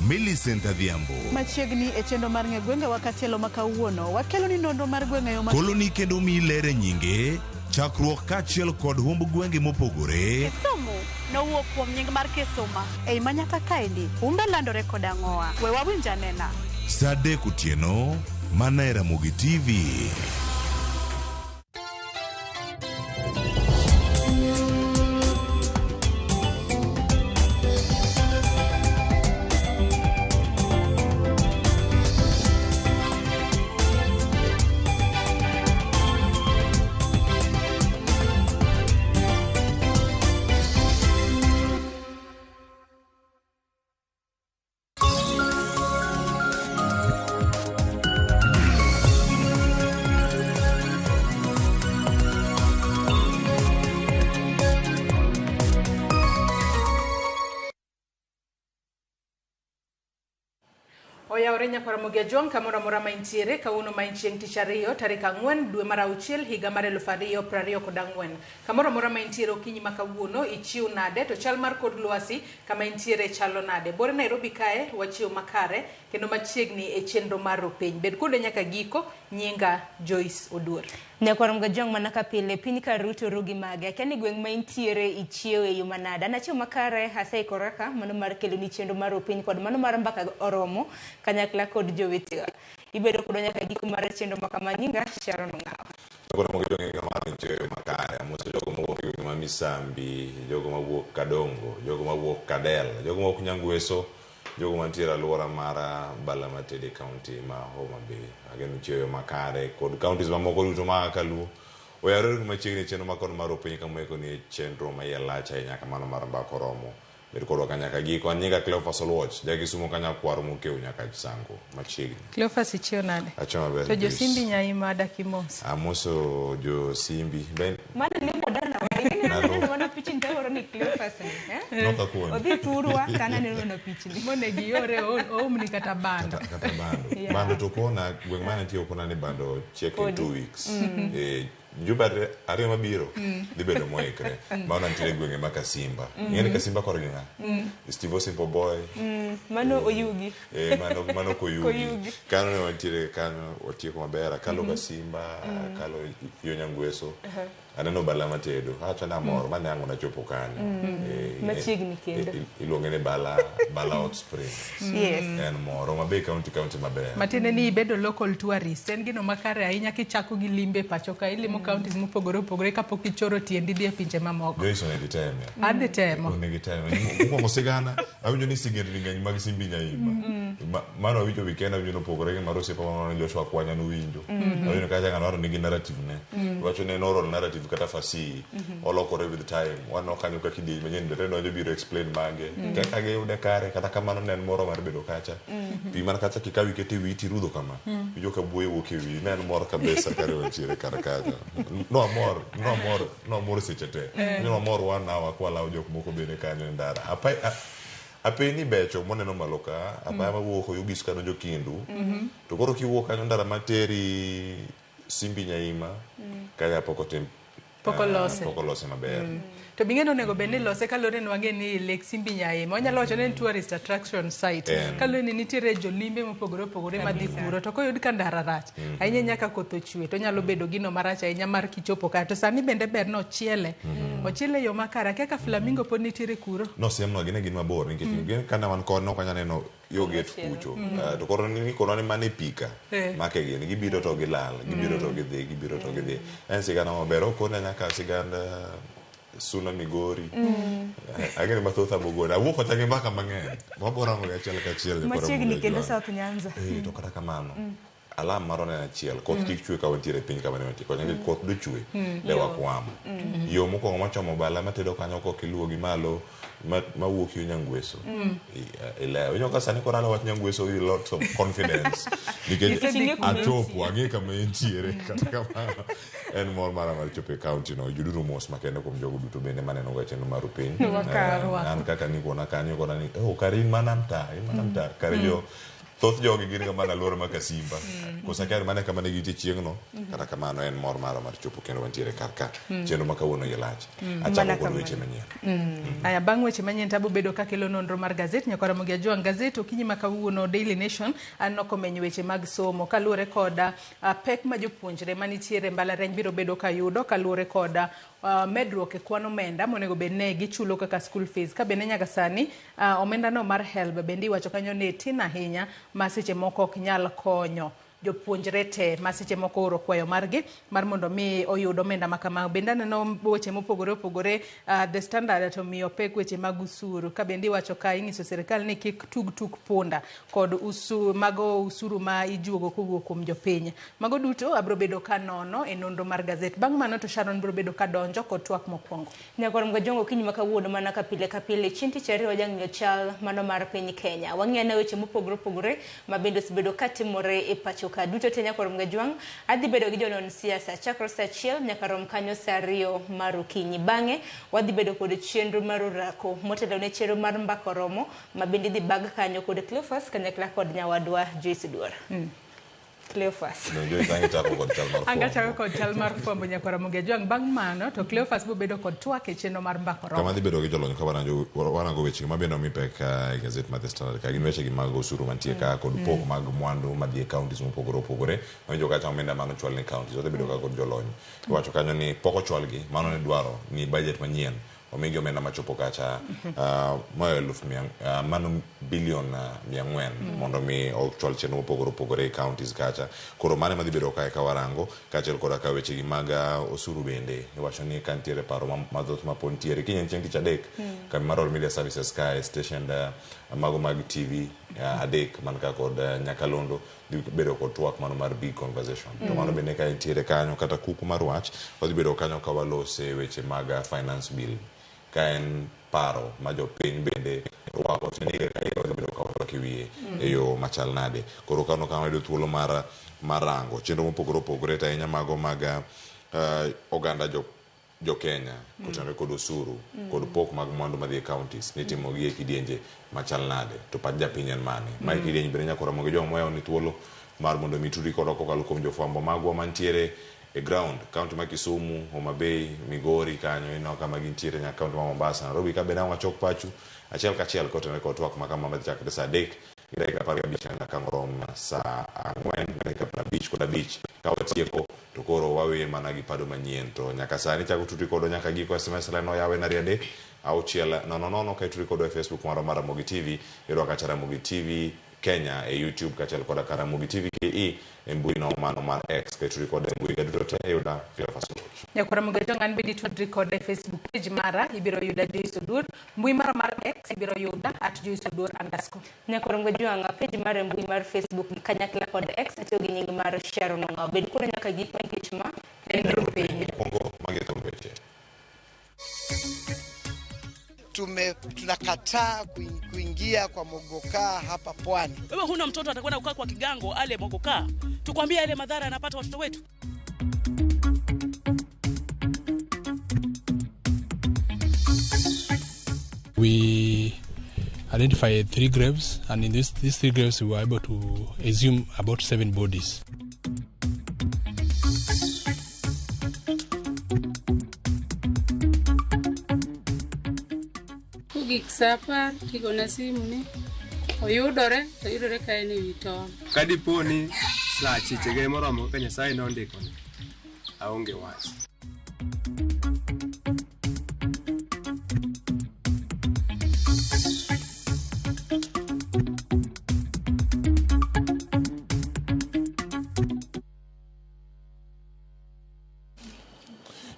Millicent Adhiambo. Machiegni e chenro mar ng'e gwengewa katielo ma kawuono, wakeloni nonro mar gweng' e yo ma Koloni kendo miyi ler e nyinge, chakruok kaachiel kod humb gwenge mopogore. Kisumu nowuok kuom nying mar Kisuma. Ei Manyata kaendi, humbe landore kod ang'owa? We wawinj anena. Saa adek otieno, mana e Ramogi TV. Oyawore nyakwar Ramogi Ajwang' kamoro amora ma intiere kawuono ma en chieng' tich ariyo tarik ang'wen dwe mar auchiel higa mar 2024. Kamoro amora ma intiere okinyi ma kawuono ichiew nade to chal mar kor lwasi kama intiere chalo nade? Bore Nairobi kae wachiew makare kendo machiegni e chenro mar Rupiny. Bed kode nyaka giko, nyinga Joyce Oduor. Nyakwar Mgajwang' mana ka pile piny ka ruto ru gi mage. Akia ni gweng' ma intiere ichiew e yo manade. An achiew makare aseikora ka mano mar keloni chenro mar Rupiny kod mano mar mbaka oromo kanyakla kod jowetewa. Ibedo kodwa nyaka giko mar chenro ma kama. Nyinga Sharon Ong'awa. Koro Mgajwang' en kamano nitie yo makare. Amoso jogo mawuok e gwenge ma Misambi, jogo mawuok Kadongo, jogo mawuok Kadel, jogo mawuok Nyangweso, jogo mantiere aluora mar Balamatede county ma Homa Bay. Ageno nitie yo makare kod counties mamoko duto ma kaluo. Oyarore machiegni e chenro makon mar piny kama eko ni chenro ma iye lach ahinya kamano mar mbaka oromo. Bed kodwa ka nyaka giko. An nyinga Cleophas Oluoch, jakisumo ka nyakwaro mokew nyaka Sango machiegni. Cleophas ichiew nade? Achiew maber. To josimbi Nyaima dak imos. Amoso josimbi. Ben Mano limo dala wa. Mano pichni to ni Cleophas ni. Eh? Noka kuoni. Odhi thurwa kana neno na pichni. Monego iore oomni kata bando. Kata bando. Yeah. Bando to kona gweng' mane nitie okona ni bando chiek in 2 weeks. Jumbe ariyo mabiro dhi bedo moikre. Mano nitiere gwenge ma Kasimba. Ing'e ni Kasimba korgi ng'a? Steve Simple Boy. Mano Oyugi. Mano Koyugi. Koyugi. Kanyo ne wantiere kanyo watieko maber. Akalo Kasimba, akalo yo Nyangweso. Aneno bala matedo. Awacho ni amor, mane ang' nachopo kanyo. Machiegni kendo. Iluonge ni bala, Bala Hot Springs. Yes. En moro ma be county maber. Matiende ni ibedo local tourist. En gino makare ahinya kichako gi limbe pacho ka ilimo counties mopogore opogore kapok ichoro tiendi dhi e pinje mamoko. Joyce onego iteme. Adhi temo. Onego iteme. Mokwongo sigana, awinjo ni sigendni ng'eny mag Simbi Nyaima. Mano awinjo weekend awinjo nopogore gi mar osiepa moro ne Joshua Kwanya nowinjo. Awinjo kacha ng'ano nigi narrative ne. Wacho ne en oral narrative kata fasihi. Olokore with time. Waneno kanyo ka kidieny manyien bende donjo biro explain mage. Kaka giyude kare kata kamano ne en moro mar bedo kacha. Pi man kacha kikawo ikete wiyi tirudho kama. Iwinjo ka buoyo wuok e wiyi. Ne en mor kabisa kare wantiere kar kacha. No amor, no amor, no amor seche te. No amor 1 hour kwalawo jok moko bende kanyo e ndara. Apay ni becho moneno malo ka, apaya mawuok Oyugis kadonjo Kindu. To koro kiwuok kanyo ndara materi Simbi Nyaima, kacha pok otim Pok olose. Pok olose maber. To bing'e onego bed ni ilose kaluwore ni wang'e ni Lake Simbi Nyaima. Wanyalo wacho ni en tourist attraction site. Kaluwore ni nitiere jolimbe mopogore opogore madhi kuro. To koyud ka ndara rach, ahinya nyaka koth ochwe, to onyalo bedo gino marach ahinya mar kichopo ka. To sani bende ber ni ochiele. Ochiele e yo makare. Akia ka flamingo pod nitiere kuro. Nosiemnwa gine gin mabor nikech gin kana wan kod nok wanyal neno yo gate kucho. To koro ni konwa ni mane pika. Make gin gibiro to gilal, gibiro to gidhi, gibiro to gidhi. En sigana maber okone nyaka sigand Suna Migori. Ageno mathoth abogone. Awuok kata gi mbaka mang'eny. Wabiro rango gi achiel kachiel. Machiegni kendo South Nyanza. To kata kamano. Alarm marwa ne en achiel, koth kik chwe ka wantiere e piny kama ne wantie. Konya nikech koth dochwe, de wakwamo. Yo mokwongo mochomo bala matedo kanyo kok iluwo gi malo mawuok yo Nyangweso. Ilewo. Ineno ka sani koro alo wach Nyangweso with lots of confidence. Nikech achopo, ang'e kama entiere. Kata kamano, en mor mara mar chopo e county no. Yuduru mos makende kuom jogo duto bende maneno ga chenro mar piny. An kaka nikona kanyo kona ni, oh, kare in mana mtaa, in mana mtaa. Kare jo Thoth jogi gin ga mana alwora ma Kasimba. Koso akia ni mano e kama ne gintie chieng'no. Kata kamano en mor marwa mar chopo kendo wantiere kar ka. Chenro ma kawuono iye lach. Achako Mana kod kamano. weche manyien. Aya, bang' weche manyien to abobedo kakelo nonro mar gazet nyakwara Ramogi Ajwang'. Gazet okinyi ma kawuono Daily Nation aneno komenyo weche mag somo kaluwore kod pek ma jopuonjre manitiere e mbalariany biro bedo ka yudo kaluwore kod medruok e kwan omenda monego bed ni gichulo kaka school fees. Ka bende nyaka sani omenda no mar HELB bende iwacho kanyo ni tin ahinya ma seche moko ok nyal konyo jopuonjre te ma seche moko oro kwayo margi mar mondo mi oyud omenda ma kama. Bende aneno weche mopogore opogore. The Standard to miyo pek weche mag usuru ka bende iwacho ka ing'iso sirikal ni kik tug tuk punda kod mago usuru ma ijuogo kowuok kuom jopiny. Mago duto abiro bedo ka nono e nonro mar gazet. Bang' mano to Sharon biro bedo ka donjo kod twak mokwongo. Nyakwar Mgajwang' okinyi ma kawuono mana ka pile ka pile chieng' tich ariyo wajang'iyo chal mano mar piny Kenya. Wang'iyo ane weche mopogore opogore ma bende osebedo katimore e pacho ka. Duto te nyakwar Mgajwang' adhi bedo gi jonon siasa chakre saa 1 nyaka rom kanyo saa 2 mar okinyi. Bang'e wadhi bedo kod chenro mar orako motelo ne chenro mar mbaka oromo ma bende idhi bag kanyo kod Cleophas kanyakla kod nyawadwa Joyce Duor. Cleophas. Donjo itang' ichako kod chal mar Anga fwambo. chako kod chal mar fwambo nyakwar Ramogi Ajwang'. Bang' mano to Cleophas biro bedo kod twak e chenro mar mbaka Kama oromo. dhi bedo gi jolony ka warango weche ma bende omi pek e gazet mar The Standard ka gin weche gi mag osuru mantie ka kod pok mag mwandu madhi e counties mopogore opogore. Mawinjo kacha omenda mano chwal ne counties. Wadhi bedo ka kod jolony. Iwacho kanyo ni pok ochwalgi, mano ne dwaro ni budget manyien omigi omenda machopo kacha moyo 1,000 mano bilion 400 mondo mi ochwal chenro mopogore opogore e counties kacha. Koro mano ema dhi bedo kae ka warango kaachiel koda ka weche gi mag osuru bende iwacho ni ka nitiere paro mathoth ma pod nitiere. Kiny en chieng' tich adek, kambi mar Royal Media Services ka e steshend mago mag TV adek man ka kod Nyakalondo dhi bedo kod twak mano mar big conversation. To mano bende ka nitiere kanyo kata kuku mar wach wadhi bedo kanyo ka walose weche mag finance bill ka en paro ma jopiny bende rwako to higa ka higa wadhi bedo ka warwako e wiye e yo machal nade. Koro kano kama wayudo thuolo mar rango chenro mopogore opogore to ahinya mago mag oganda jo Kenya kotenore kod osuru kod pok mag mwandu madhi e counties nitimo gi e kidienje machal nade to pach japiny en mane. Mae kidienj bende nyaka Ramogi Jwang' moyawo ni thuolo mar mondo mi tudri kodwa kokalo kuom jofwambo magwa mantiere e ground county ma Kisumu, Homa Bay, Migori kanyo ineno kama gintiere nyaka county ma Mombasa, Nairobi ka bende ang' wachok pachu achiel kachiel kotenore kod twak ma kama madhi chakre saa 3 gi dakika 15 nyaka rom saa 4 gi dakika 55 ka watieko to koro waweye mana gi pado manyien to nyaka sani chako tudri kodwa nyaka giko SMS line oyawe 2 3 6 0 0 ka itudri kodwa e Facebook marwa mar Ramogi TV yudo kacha Ramogi TV Kenya e YouTube kaachiel koda ka Ramogi TV KE e mbui no mano mar X ka itudri koda e mbui ka duto te yuda Cleophas Oluoch. Nyakwar Ramogi Ajwang' an bende itudri koda e Facebook page mara ibiro yuda Joyce Oduor. Mbui mara mar X ibiro yuda @JoyceOduor_. Nyakwar Mgajwang' page mar mbui mar Facebook kanyakla kod X atiyo gi nying mar Sharon Ong'awo. Bed koro nyaka giko nikech ma en Rupiny. Mokwongo magi e thund weche. Tunakataa kuingia kwa mogoka hapa pwani. Wewe huna mtoto atakwenda kukaa kwa kigango ale mogoka, tukwambie yale madhara yanapata watoto wetu. We identified 3 graves, and in these 3 graves we were able to exhume about 7 bodies. Kogik saa 10 tigona simu ni oyudore to oyudore ka en ewi tol. Ka dipo ni saa chichege moromo kaka Nyasaye nondikone, aonge wach.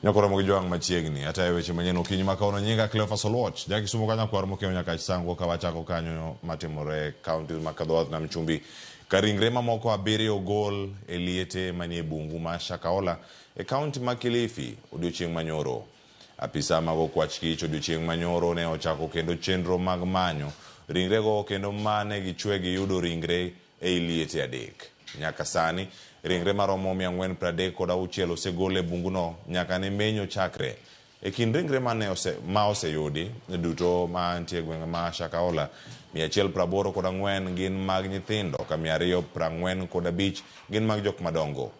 Nyakoro Ramogi Jwang' machiegni atayo weche manyien okinyi ma kawuono. Nyinga Cleophas Oluoch, ja Kisumu ka nyakwar mokeyo nyaka Sango ka wachako kanyo matimore counties ma Kadhowath Nam Chumbi ka ringre mamoko 7 ogol e liete manie bungu ma Shakahola e county ma Kilifi odiochieng' manyoro. Apisa mag okwach kich odiochieng' manyoro ne ochako kendo chenro mag manyo ringrego kendo mane gichwe giyudo ringre ei liete 3. Nyaka sani ringre maromo 436 osegol e bunguno nyaka ne menyo chakre. E kind ringre ma oseyudi duto ma nitie e gwenge ma Shakahola 184 gin mag nyithindo ka 245 gin mag jok madongo.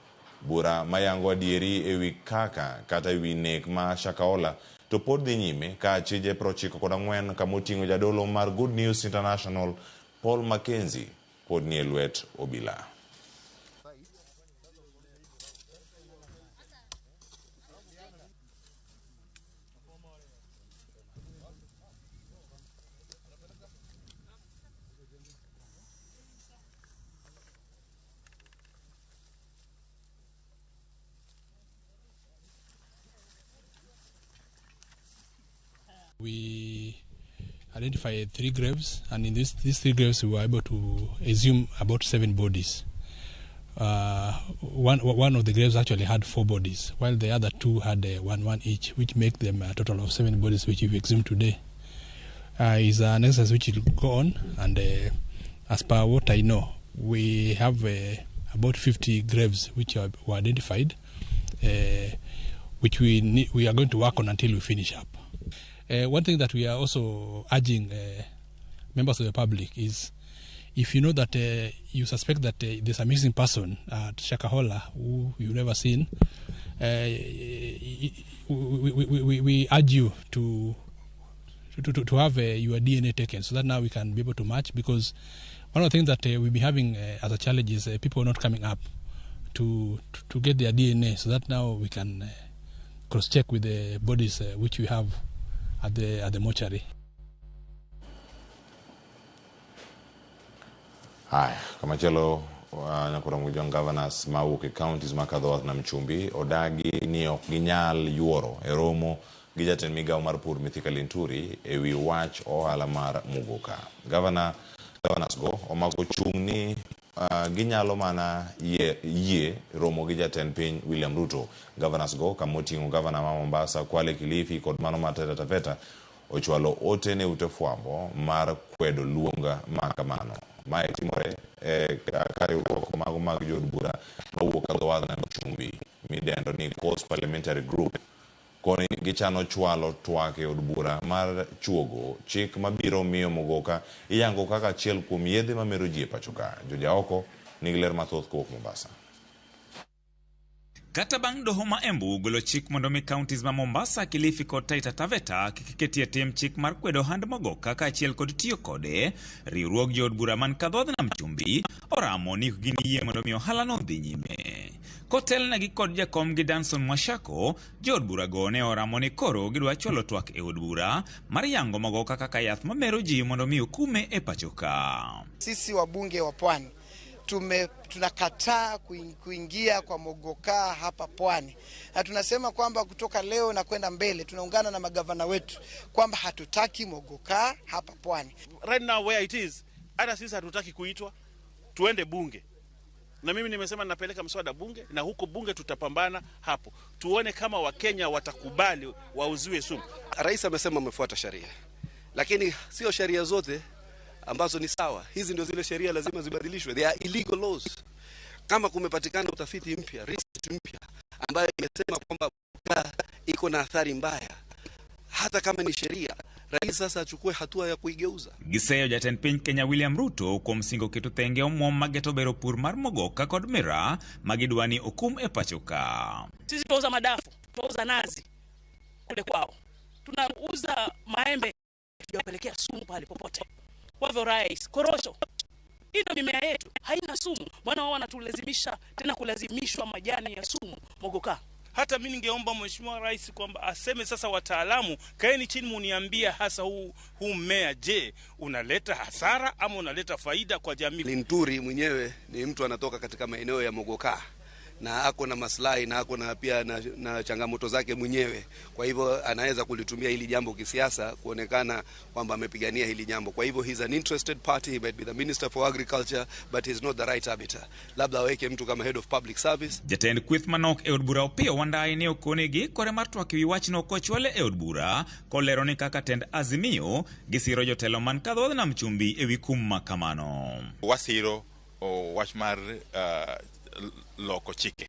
Bura mayango adieri ewi kaka kata ewi nek ma Shakahola to pod dhi nyime ka achije 94 kamoting'o jadolo mar Good News International Paul Mackenzie pod nie lwet obila. We identified 3 graves, and in these 3 graves we were able to assume about 7 bodies. One of the graves actually had 4 bodies, while the other 2 had one each, which make them a total of 7 bodies, which we've exhumed today. Is an exercise which will go on, and as per what I know, we have about 50 graves which were identified, which we are going to work on until we finish up. One thing that we are also urging members of the public is, if you know that you suspect that there's a missing person at Shakahola who you've never seen, we urge you to have your DNA taken so that now we can be able to match, because one of the things that we'll be having as a challenge is people not coming up to get their DNA, so that now we can cross-check with the bodies which we have at the mortuary. Haya, kamachielo nyakoro governors mawuok e counties ma Kadhowath na Mchumbi odagi ni ok ginyal yuoro e romo gi jatend migawo mar pur Mithika Linturi ewi wach ohala mar Muguka. Governors go omako chung' ni ginyalo mana yie romo gi jatend piny William Ruto. Governors go kamoting'o governor ma Mombasa, Kwale, Kilifi kod mano mar Taita Taveta ochwalo ote ne ute fwambo mar kwedo luonga ma kamano. Mae timore ka riwruok mago mag jood bura mawuok Kadhowath na Mchumbi midendo ni Coast Parliamentary Group koni gichano chwalo twak e od bura mar chuogo chik mabiro miyo Muguka iyango kaka achiel kuom yedhe mamero ji e pacho ka. Jojaoko nigi ler mathoth kowuok Mombasa. Kata bang' doho ma Embu golo chik mondo mi counties ma Mombasa, Kilifi kod Taita Taveta kik ketie tim chik mar kwedo ohand mogoka kaachiel kod tiyo kode, riwruog jood bura man Kadhowath na Mchumbi oramo ni ok giniyie mondo mi ohalano odhi nyime. Kotelnegi kod jakomgi Danson Mwashako, jood burago ne oramo ni koro gidwa chwalo twak e od bura mar yango mogoka kaka yath mamero ji mondo mi okume e pacho ka. Sisi wabunge wa Pwani tunakataa kuingia kwa mogoka hapa Pwani, na tunasema kwamba kutoka leo na kwenda mbele tunaungana na magavana wetu kwamba hatutaki mogoka hapa Pwani. Right now where it is, hata sisi hatutaki kuitwa tuende bunge. Na mimi nimesema napeleka mswada bunge, na huko bunge tutapambana hapo. Tuone kama Wakenya watakubali wauziwe sumu. Rais amesema amefuata sheria, lakini sio sheria zote ambazo ni sawa. Hizi ndio zile sheria lazima zibadilishwe. They are illegal laws. Kama kumepatikana utafiti mpya, research mpya ambayo imesema kwamba iko na athari mbaya, hata kama ni sheria, rais sasa achukue hatua ya kuigeuza. Giseyo jatend piny Kenya William Ruto kuom singo keto thenge omuom mageto bero pur mar mogoka kod miraa magidwa ni okum e pacho ka. Sisi tunauza madafu, tunauza nazi kule kwao, tunauza maembe, tunapelekea sumu pale popote. Kwa hivyo rais, korosho, hii ndio mimea yetu, haina sumu. Bwana wao wanatulazimisha tena kulazimishwa majani ya sumu mogoka. Hata mimi ningeomba Mheshimiwa Rais kwamba aseme sasa, wataalamu kaeni chini muniambia hasa huu mmea, je, unaleta hasara ama unaleta faida kwa jamii? Linturi mwenyewe ni mtu anatoka katika maeneo ya Mogoka na ako na maslahi na ako na pia na changamoto zake mwenyewe. Kwa hivyo anaweza kulitumia hili jambo kisiasa kuonekana kwamba amepigania hili jambo. Kwa hivyo he's an interested party, he might be the minister for agriculture but he's not the right arbiter. Labda aweke mtu kama head of public service. Jatend kweth manok e od bura Opiyo Wandayi ne okonegi kore mar twak ewi wachno kochwale e od bura kolero ni kaka tend Azimio gisiro jotelo man Kadhowath na Mchumbi ewi kum ma kamano. Wasiro wach mar loko chike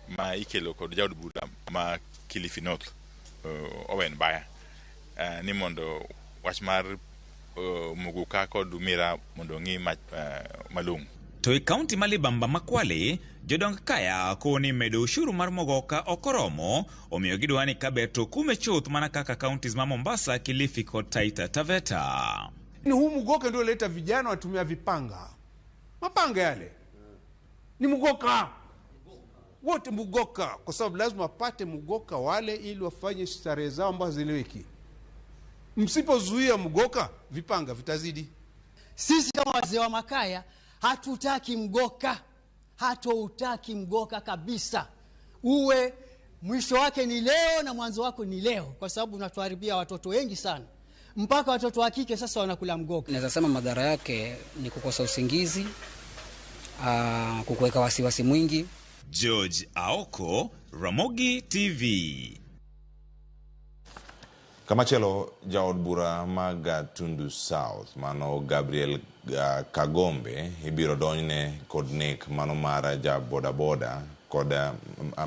ma ikelo kod jaod bura ma Kilifi North Owen Baya ni mondo wach mar muguka kod miraa mondo ong'i malong'o. To e kaunti ma Libamba ma Kwale, jodong kaya koni medo ushuru mar mogoka ok oromo, omiyo gidwa ni kaber to kume chuth mana kaka counties ma Mombasa, Kilifi kod Taita Taveta. Ni huu mugoka ndio leta vijana watumia vipanga, mapanga yale ni mugoka wote, mugoka, kwa sababu lazima wapate mugoka wale ili wafanye starehe zao ambazo hazieleweki. Msipozuia mugoka, vipanga vitazidi. Sisi kama wazee wa makaya hatutaki mgoka, hatoutaki mgoka kabisa. Uwe mwisho wake ni leo na mwanzo wako ni leo, kwa sababu unatuharibia watoto wengi sana, mpaka watoto wa kike sasa wanakula mgoka. Naweza sema madhara yake ni kukosa usingizi, kukuweka wasiwasi mwingi. George Aoko, Ramogi TV. Kamachielo jaod bura ma Gatundu South mano Gabriel Kagombe ibiro donjne kod nek mano mar ja bodaboda kod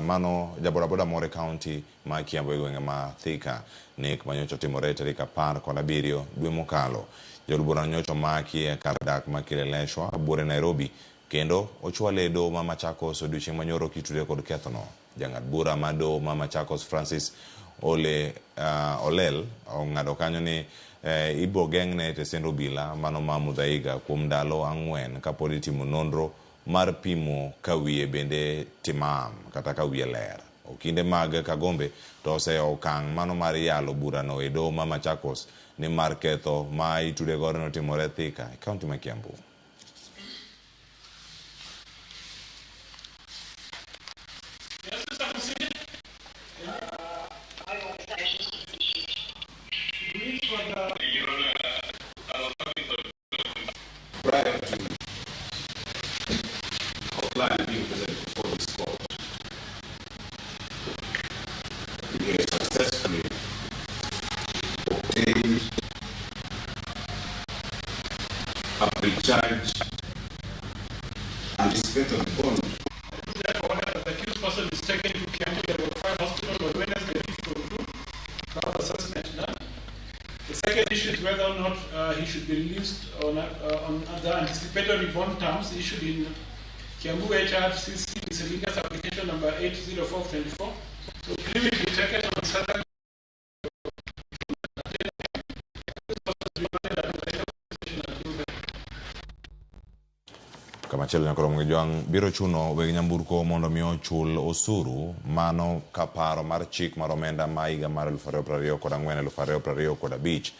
mano ja bodaboda moro e kaunti ma Kiambu e gwenge ma Thika. Nek manyocha otimore tarik 17 dwe mokalo. Jaod bura nyocha omaki e kar dak ma Kileleshwa buore Nairobi kendo ochwale e doho ma Machakos odiochieng' manyoro kitude kod kethono. Jang'ad bura ma doho ma Machakos Francis Olel ong'ado kanyo ni ibiro geng'ne tesend obila mano ma Muthaiga kuom ndalo 4 kapod itimo nonro mar pimo ka wiye bende timam kata ka wiye ler. Okinde mag Kagombe to oseyo okang' mano mar yalo burano e doho ma Machakos ni mar ketho ma itude godo notimore Thika e kaunti ma Kiambu. Prior to our client being presented before this court, we have successfully obtained a pre-charge anticipatory bond. Therefore, order that the accused person is taken to Kiambu Level 5 Hospital on Wednesday, 5th of June, to have assessment done. The second issue is whether or not he should be released on the anticipatory bond terms issued in Kiambu HRCC miscellaneous application number 80424. So plea will be taken on Saturday. Kamachielo nyaka Ramogi Jwang' biro chuno weg nyamburko mondo mi ochul osuru mano ka paro mar chik mar omenda ma higa mar 2024 2025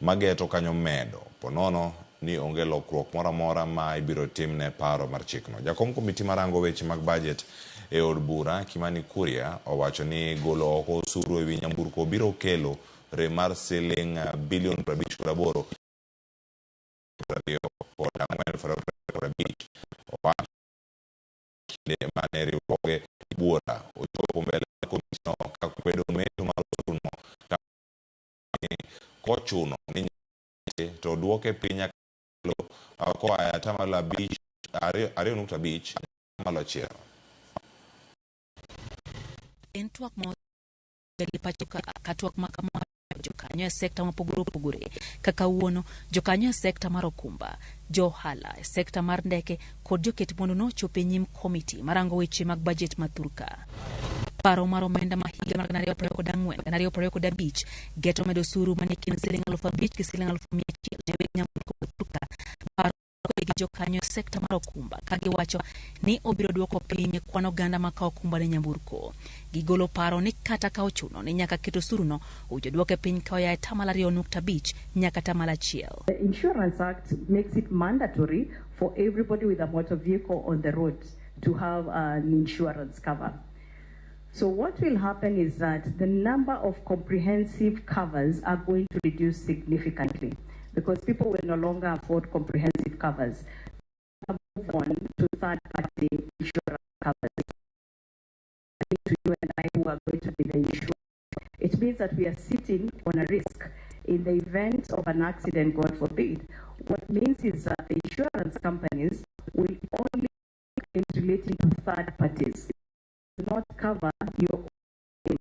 mageto kanyo medo ponono ni onge lokruok moro amora ma ibiro timne paro mar chikno. Jakom komiti marango weche mag budget e od bura Kimani Kuria owacho ni golo oko osuru ewi nyamburko biro kelo rem mar siling bilion 58 24.4 owacho kinde mane riwruoge buora ochopo mbele komitino ka kwedo mecho mar osuruno kochuno ni to duoke piny koa e atamalo 2.5 atamalo 1. En twak ma pacho ka twak ma kamano jokanyo e sekta mopogore opogore kaka wuono jokanyo e sekta mar okumba, jo ohala e sekta mar ndeke kod joket mwandu nochopo e nyim komiti marango weche mag bajet ma thurka. Paro mar omenda ma higa mar 2024 2025 geto medo osuru manie kind siling 5,000 gi siling 100,000 ne weg nyamburko ma thurka. Paro gi jokanyo e sekta mar okumba ka giwacho ni obiro duoko piny kwan oganda ma kawo okumba ne nyamburko. Gigolo paro ni kata ka ochuno ni nyaka ket osuruno owinjo duoke piny ka oa e tamalo 2.5 nyaka tamalo 1. The Insurance Act makes it mandatory for everybody with a motor vehicle on the road to have an insurance cover. So what will happen is that the number of comprehensive covers are going to reduce significantly because people will no longer afford comprehensive covers. Move on to third-party insurance covers. To you and I who are going to be the insurer. It means that we are sitting on a risk in the event of an accident, God forbid. What means is that the insurance companies will only claims relating to third parties, not cover your own.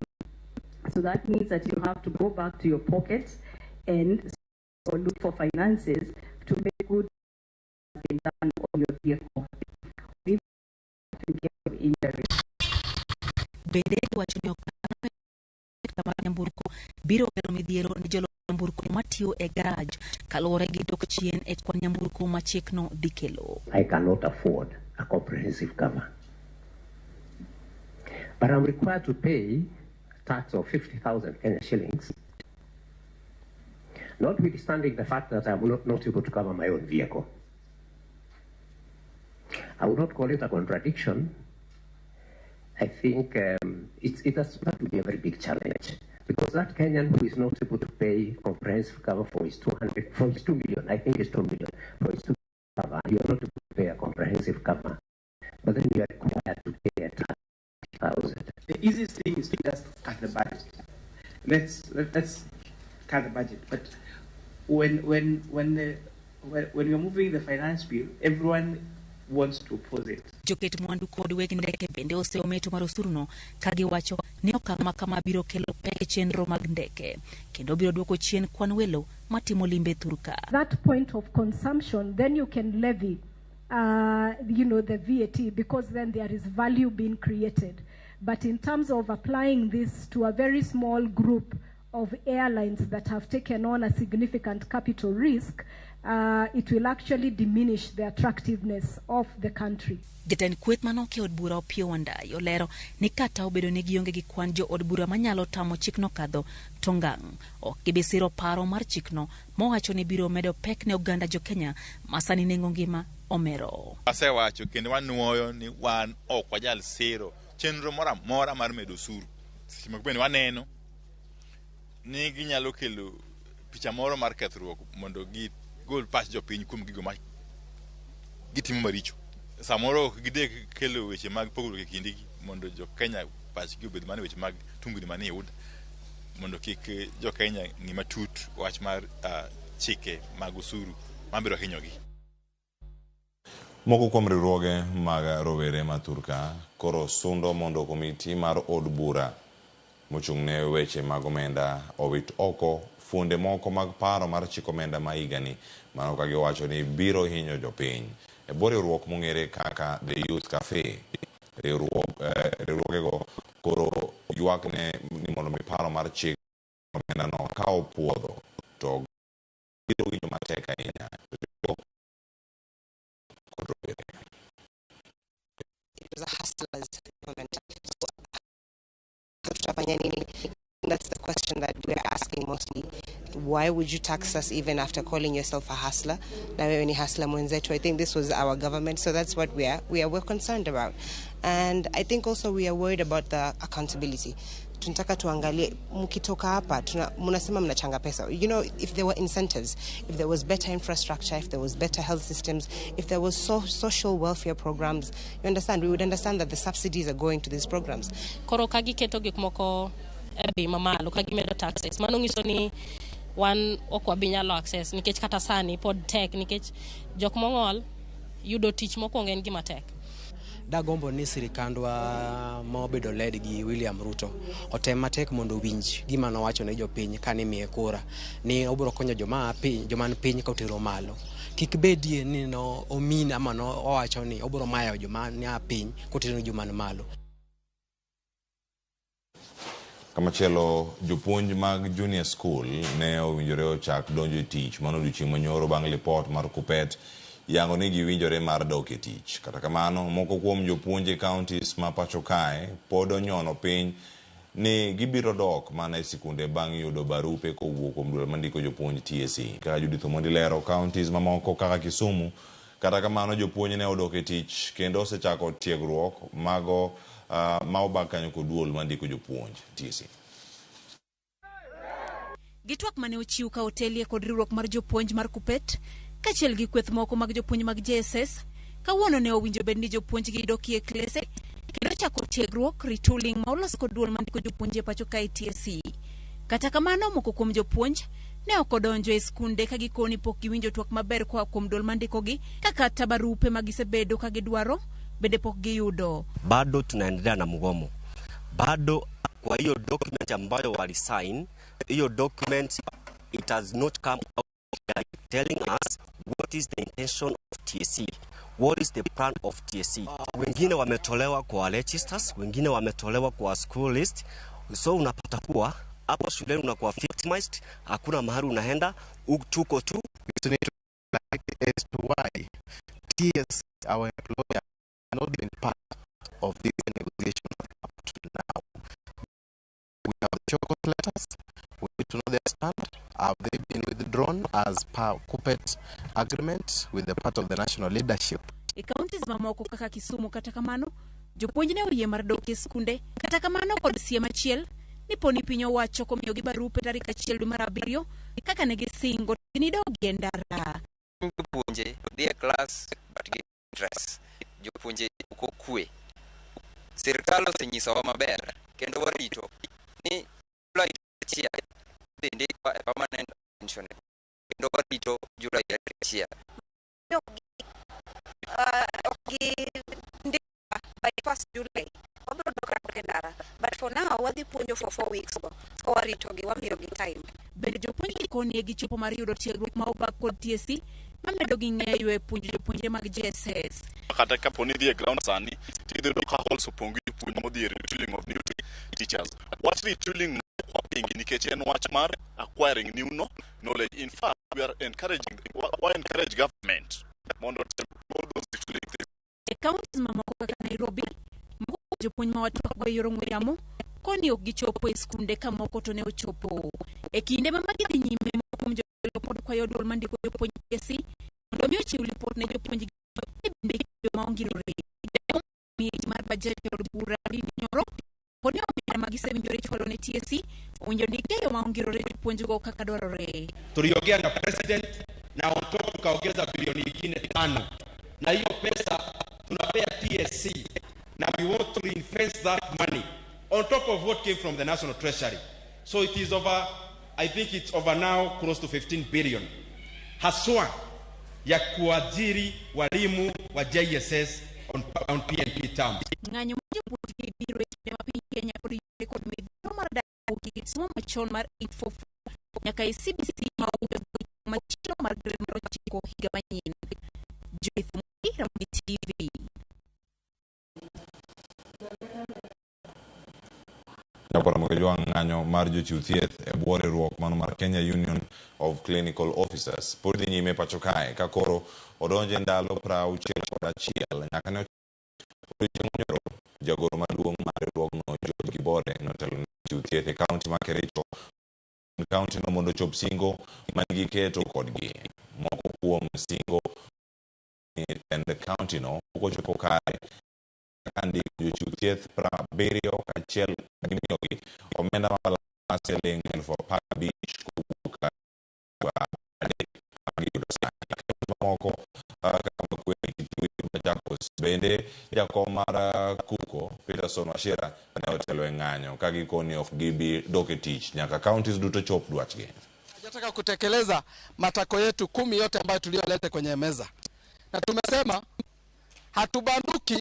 So that means that you have to go back to your pocket and or look for finances to make good has been done on your vehicle, even in case of injury. Bende giwacho ni okang' sekta mar nyamburko biro kelo midhiero ne jolo nyamburko matiyo e garaj kaluwore gi dok chien e kwan nyamburko ma chikno dhi kelo. I cannot afford a comprehensive cover. But I'm required to pay a tax of 50,000 Kenya shillings, notwithstanding the fact that I'm not able to cover my own vehicle. I would not call it a contradiction. I think that would be a very big challenge, because that Kenyan who is not able to pay comprehensive cover for his 200, for his 2 million, I think it's 2 million, for his 2 cover, you are not able to pay a comprehensive cover, but then you are required to pay a tax thousand. The easiest thing is to just cut the budget. Let's cut the budget. But when we are moving the finance bill, everyone wants to oppose it. Joket mwandu kod weg ndeke bende oseometo mar osuruno ka giwacho ni okang' ma kama biro kelo pek e chenro mag ndeke kendo biro duoko chien kwan welo matimo limbe thurka. That point of consumption, then you can levy the VAT, because then there is value being created. But in terms of applying this to a very small group of airlines that have taken on a significant capital risk, it will actually diminish the attractiveness of the country. Jatend kweth manoke od bura Opiyo Wandayi olero ni kata obedo ni gionge gi kwan jo od bura manyalo tamo chikno kadho to ngang' ok gibi siro paro mar chikno mowacho ni biro medo pek ne oganda jo Kenya ma sani nengo ngima omero. Asewacho kendo wanuoyo ni wan ok wanyal siro chenro moro amora mar medo osuru. Seche moko bende waneno ni ginyalo kelo picha moro mar kethruok mondo gigol pach jopiny kuom gigo ma gitimo maricho. Samoro ok gidek kelo weche mag pogruok e kindgi mondo jo Kenya pachgi obed mana weche mag tungni manie UDA, mondo kik jo Kenya ng'i matut wach mar chike mag osuru mabiro hinyogi. Moko kuom riwruoge mag rowere ma thurka koro sundo mondo komiti mar od bura mochung' ne weche mag omenda owit oko fuonde moko mag paro mar chik omenda ma higani, mano ka giwacho ni biro hinyo jopiny. E bwo riwruok mong'ere kaka The Youth Cafe, riwruogego koro ywak ne ni mondo mi paro mar chik omenda no ka opuodho to biro winjo matek ahinya kod rowere. It was a hustlers government. So, tutafanya nini? That's the question that we're asking mostly. Why would you tax us even after calling yourself a hustler? Na wewe ni hustler mwenzetu. I think this was our government, so that's what we're concerned about. And I think also we are worried about the accountability. Tunataka tuangalie mkitoka hapa mnasema mnachanga pesa. You know, if there were incentives, if there was better infrastructure, if there was better health systems, if there was social welfare programs, you understand, we would understand that the subsidies are going to these programs. Koro ka giketo gik moko e bei mamalo, ka gimedo taxes, mano nyiso ni wan ok wabi nyalo access, nikech kata sani pod tek, nikech jok mong'ol yudo tich mokwongo en gima tek. Dagombo ni sirikandwa ma obedo led gi William Ruto otem matek mondo owinj gima nowacho ne jopiny kane imiye kura ni obiro konyo joma piny, joma ni piny ka otero malo. Kik bedie ni no omin ama no owacho ni obiro mayo joma ni piny kotero joma ni malo. Kamachielo, jopuonj mag junior school ne owinjore ochak donjo e tich mano odiochieng' manyoro bang' lipot mar Kuppet yango ni giwinjore mar dok e tich. Kata kamano, moko kuom jopuonj e counties ma pacho kae pod onyono piny ni gibiro dok mana e sikunde bang' yudo barupe kowuok kuom duol mandiko jopuonj TSC. Kaka Judith Omondi lero, counties mamoko kaka Kisumu, kata kamano jopuonj ne odok e tich kendo osechako tiegruok mago ma obag kanyo kod duol mandiko jopuonj TSC. Gi twak mane ochiw ka otelie kod riwruok mar jopuonj mar Kuppet kaachiel gi kweth moko mag jopuonj mag JSS, kawuono ne owinjo bed ni jopuonj gi dokie klese kendo chako tiegruok retooling ma olos kod duol mandiko jopuonj e pacho kae TSC. Kata kamano, moko kuom jopuonj ne ok odonjo e skunde ka gikoni pok giwinjo twak maber koa kuom duol mandikogi, kaka kata barupe ma gisebedo ka gidwaro bende pok giyudo. Bado tunaendelea na mgomo. Bado kwa hiyo document ambayo walisign, hiyo document it has not come out telling us what is the intention of TSC, what is the plan of TSC. Wengine wametolewa kwa registers, wengine wametolewa kwa school list, so unapata kuwa hapo shuleni unakuwa victimized, hakuna mahali unaenda, tuko tu. We need to like as to why TSC, our employer, not been part of this negotiation up to now. We have the show cause letters. We need to know their stand. Have they been withdrawn as per KUPPET agreement with the part of the national leadership? E counties mamoko kaka Kisumu kata kamano, jopuonj ne oyie mar dok e skunde kata kamano kod siem achiel ni poni piny owacho komiyogi barupe tarik 1 dwe mar 7 kaka ne gisingo ginidogi e ndara. Jopuonje dhi e klas but gi stress. Jopuonje ok okwe. Sirkal osenyisowa maber kendo warito ni Julai 1 idhi ndikwa e permanent pension kendo warito Julai 1. Ok gindikwa by 1st July wabiro dok e ndara, but for now wadhi puonjo for 4 weeks go ka waritogi, wamiyogi time. Bende jopuonj gikoni gichopo mar yudo tiegruok ma obag kod TSC mamedo gi ng'eyo e puonjo jopuonjre mag JSS. Kata kapo ni idhi e ground sani, tidhi yudo ka halls opong' gi jopuonj modhi e retooling of new teachers. Wach retooling ok wapingi nikech en wach mar acquiring new knowledge. In fact, we are encouraging, wa encourage government mondo otem all those retooling things. E counties mamoko kaka Nairobi, moko kuom jopuonj ma watwakgo e yor ong'we yamo koni ok gichopo e skunde ka moko to ne ochopo. E kinde ma magi dhi nyime, moko kuom jotelo pod kwayo duol mandiko jopuonj TSC mondo mi ochiw lipot ne jopuonj ni bende yo ma ongirore. Komiti mar bajet e od bura Ndindi Nyoro pod ni omenda ma gisewinjore chwalo ne TSC owinjo ndik e yo ma ongirore jopuonjgo kaka dwarore. Tuliongea na president na on top tukaongeza bilioni ingine 5, na hiyo pesa tunapea TSC na we want to reinvest that money on top of what came from the National Treasury. So it is over, I think it's over now close to 15 billion haswa ya kuajiri walimu wa JSS on PNP terms. Ng'anyo mar jopuonj gi biro e kinde ma piny Kenya pod yudore kod midhiero mar dak kit somo machon mar 844 nyaka e CBC ma owinjo machielo mar grade mar 9 higa manyien. Joyce Mwangi, Ramogi TV. Nyakwar Ramogi Ojwang' ng'anyo mar jochiw thieth e bwo riwruok mano mar Kenya Union of Clinical Officers pod dhi nyime pacho kae ka koro odonjo e ndalo 61 nyaka ne odiochieng' monyoro. Jagoro maduong' mar riwruogno George Gibore notelo ne jochiw thieth e kaunti ma Kericho kaunti no mondo ochop singo manegiketo kodgi. Moko kuom singo tend kaunti no pok ochopo kare kaka ndiko jochiw thieth 70 kaachiel gi miyogi omenda ma siling 15,000 kowuok giyudo sani. Mamoko kaka Makueni, Kitui, Machakos bende jakom mar Kuko Peterson Wachira ne otelo e ng'anyo ka gikoni ok gibi dok e tich nyaka counties duto chop dwachgi. Tunataka kutekeleza matako yetu 10 yote ambayo tuliyoleta kwenye meza, na tumesema hatubanduki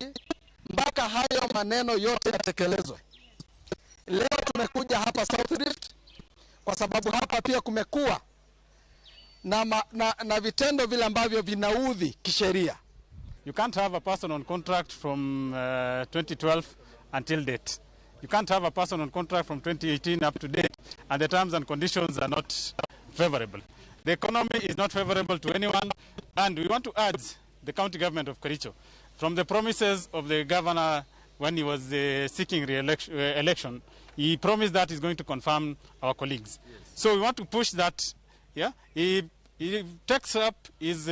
mpaka hayo maneno yote yatekelezwe. Leo tumekuja hapa South Rift kwa sababu hapa pia kumekuwa na vitendo vile ambavyo vinaudhi kisheria. You can't have a person on contract from 2012 until date. You can't have a person on contract from 2018 up to date, and the terms and conditions are not favorable. The economy is not favorable to anyone, and we want to urge the county government of Kericho, from the promises of the governor when he was seeking re-election, he promised that he's going to confirm our colleagues. Yes. So we want to push that. Yeah, he takes up his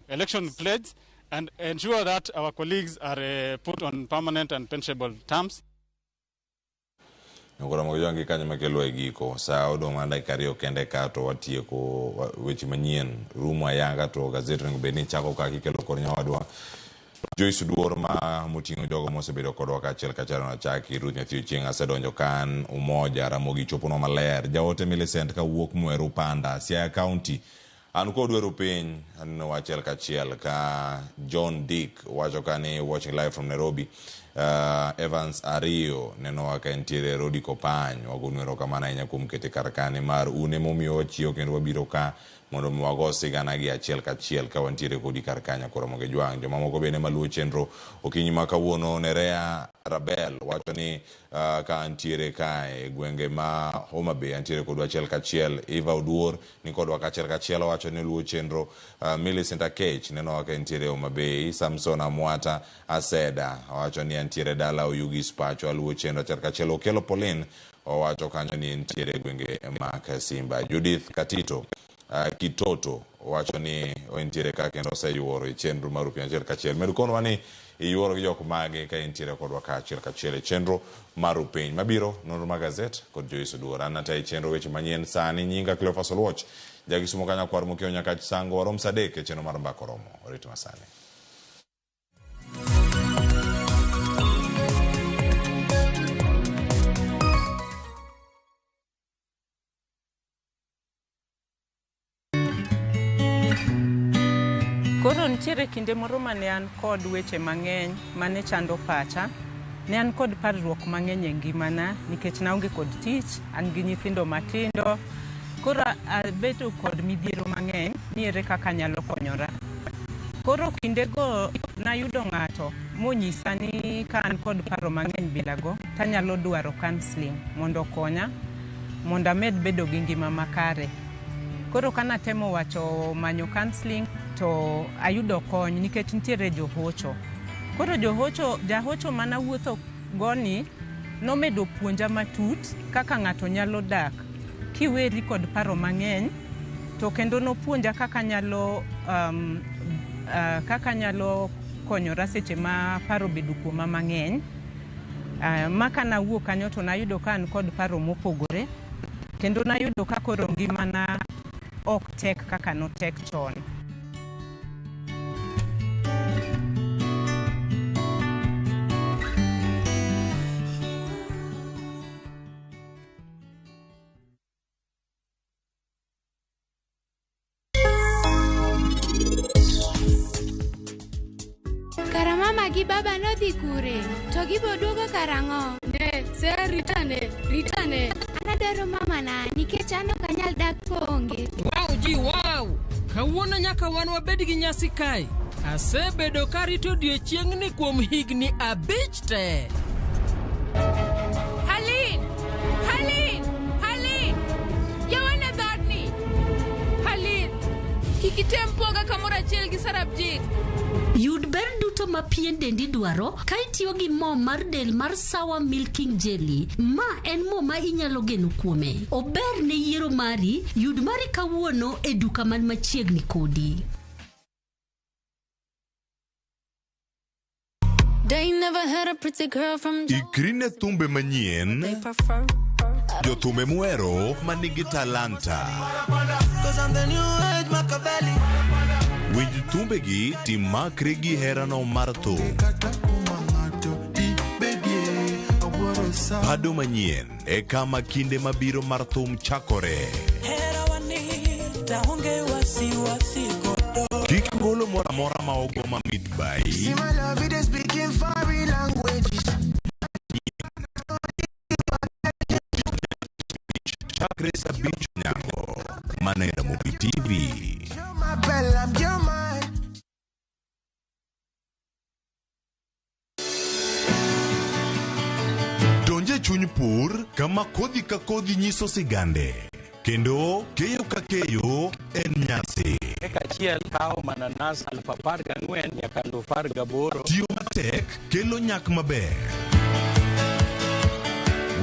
election pledge and ensure that our colleagues are put on permanent and pensionable terms. Nyakora Ramogi Ojwang' gi kanyo makelo e giko sa odong' mana dakika 2 kende ka to watieko weche manyien rumo ayanga to gazet onego bed ni chako kaka ikelo kod nyawadwa Joyce Duor ma moting'o jogo mosebedo kodwa kaachiel kachiel nachaki Ruth Nyathi Ochieng' asedonjo kan Umoja Ramogi choponwa maler jaote Millicent kawuok Mweru Panda Siaya County An kod weru piny aneno achiel kachiel ka John Dick wacho ka ni watching live from Nairobi. Evans Ariyo nenowa ka entiere Rodi Kopany. Wagonu erokamano ahinya kuom kete kar kane mar un emomiyo wachiewo kendo wabiro ka mondo mi wago sigana gi achiel kachiel ka wantiere kodi kar ka nyakoro Ramogi Jwang'. Jomamoko bende maluwo chenro okinyi ma kawuono Nerea Rabel wacho ni ka antiere kae e gwenge ma Homa Bay antiere kodwa achiel kachiel. Eva Oduor ni kodwa kachiel kachiel owacho ni oluwo chenro. Millicent Akech nenowa ka entiere Homa Bay. Samson Amwata Aseda owacho ni antiere dala Oyugis pacho aluwo chenro achiel kachiel. Okelo Pauline owacho kanyo ni entiere e gwenge ma Kasimba. Judith Katito Kitoto owacho ni entiere ka kendo oseyuoro e chenro mar Upiny achiel kachiel. Med konwa ni iyuoro gi jok mage ka entiere kodwa ka achiel kachiel e chenro mar Upiny. Mabiro nonro mag gazet kod Joyce Oduor. An atayi chenro weche manyien sani. Nyinga Cleophas Oluoch. Jakisumo kanyo kwar mokiewo nyaka Sango warom saa 3 e chenro mar Mbaka Oromo. Orit masani. Koro nitiere kinde moro mane an kod weche mang'eny mane chando pacha. Ne an kod parruok mang'eny e ngimana nikech naonge kod tich, an gi nyithindo matindo. Koro abedo kod midhiero mang'eny ni ere kaka anyalo konyora. Koro kindego nayudo ng'ato monyisa ni ka an kod paro mang'eny bilago tanyalo dwaro counselling mondo okonya mondo amed bedo gi ngima makare. Koro kanatemo wacho manyo counselling to ayudo kony nikech nitiere johocho. Koro johocho, jahocho manawuotho go ni nomedo puonja matut kaka ng'ato nyalo dak kiweri kod paro mang'eny, to kendo nopuonja kaka nyalo kaka nyalo konyora seche ma paro obedo kuoma mang'eny. Ma kanawuok kanyo to nayudo ka an kod paro mopogore, kendo nayudo ka koro ngimana ok tek kaka notek chon. Kara mama gi baba nodhi kure? To gibo duogo karang'o? Ne, se ritane, ritane. An adwaro mamana nikech an ok anyal dak koonge. Wow ji wow! Kawuono nyaka wan wabed gi nyasi kae. Asebedo karito odiechieng'ni kuom higni 5 te. Halin! Halin! Halin! Yawane dhoodni! Halin! Kik item poga kamoro achiel gi Sarabjit. Yud ber duto ma pien dendi dwaro ka itiyo gi mo mar del mar Sawa Milking Jelly. Ma en mo ma inyalo geno kuome. Ober ne yiero mari, yud mari kawuono e duka man machiegni kodi. They never had a pretty girl from Ikri ne thumbe manyien, jothumbe muhero manigi talanta. Winj thumbegi timakri gi herano mar thum. Pado manyien e kama kinde mabiro mar thum chakore. Kik golo moro amora ma ogo mamit bai. Chakre saa 5 onyango, mana e Ramogi TV. Donje chuny pur kama kodhi ka kodhi nyiso sigande, kendo keyo ka keyo en nyasi. Eka achiel kawo mananas 14,000 nyaka 18,000. Tiyo matek kelo nyak maber.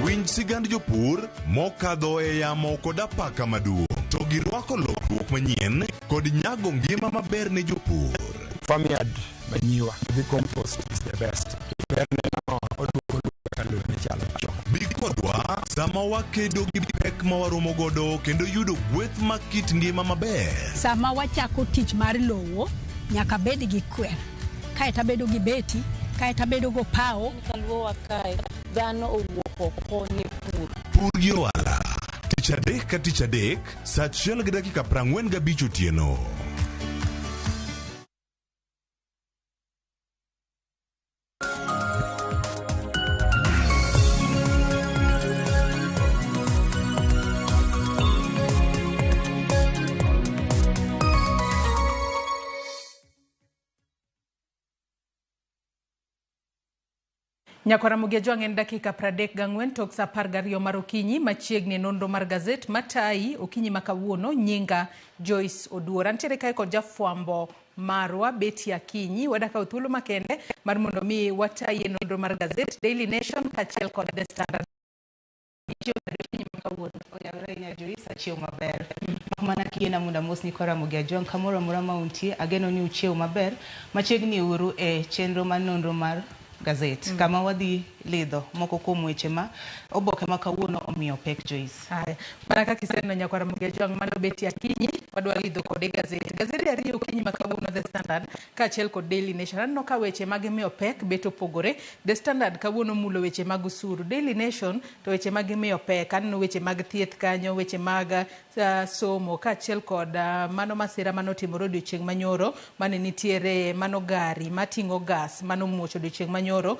Winj sigand jopur mokadho e yamo kod apaka maduong', to girwako lokruok manyien kod nyago ngima maber ne jopur. Farmyard manure, the compost is the best. Berne no oduoko lowo kaka lowo ne chalo chon. Bi kodwa sama wakedo gi pek ma waromo godo kendo yudo gweth mag kit ngima maber. Sama wachako tich mar lowo, nyaka bed gi kwer. Kaeto abedo gi beti, kaeto abedo go pawo. Kaluowa kae, dhano owuok oko ne pur. Pur gi ohala. Tich Tich adek ka tich adek, saa achiel gi dakika 45 otieno. Nyakwara Ramogi Ajwang' en dakika 34 tok saa 12 mar okinyi machiegni e nonro mar gazet matayi okinyi ma kawuono nyinga Joyce Oduor. Antiere kae kod jafwambo marwa Betty Akinyi. Wadakawo thuolo makende mar mondo mi watayi e nonro mar gazet Daily Nation kaachiel kod The Standard. Okinyi ma kawuono. Oyawre ahinya Joyce, achiew maber. Mak mana kiyiena mondo amos nyikwa Ramogi Ajwang' kamoro amora ma untie, ageno ni uchiew maber. Machiegni uru e chenro mar nonro mar gazet kama wadhi lidho moko kuom weche ma oboke ma kawuono omiyo pek Joyce. Haya, mana kaka iseneno nyakwar Ramogi Ajwang' mano Betty Akinyi wadwa lidho kode gazet. Gazede ariyo okinyi ma kawuono The Standard kaachiel kod Daily Nation. Aneno ka weche magimiyo pek bet opogore. The Standard kawuono mulo weche mag osuru. Daily Nation to weche magimiyo pek. Aneno weche mag thieth kanyo, weche mag somo kaachiel kod mano masira manotimore odiochieng' manyoro mane nitiere mano gari mating'o gas manomuoch odiochieng' manyoro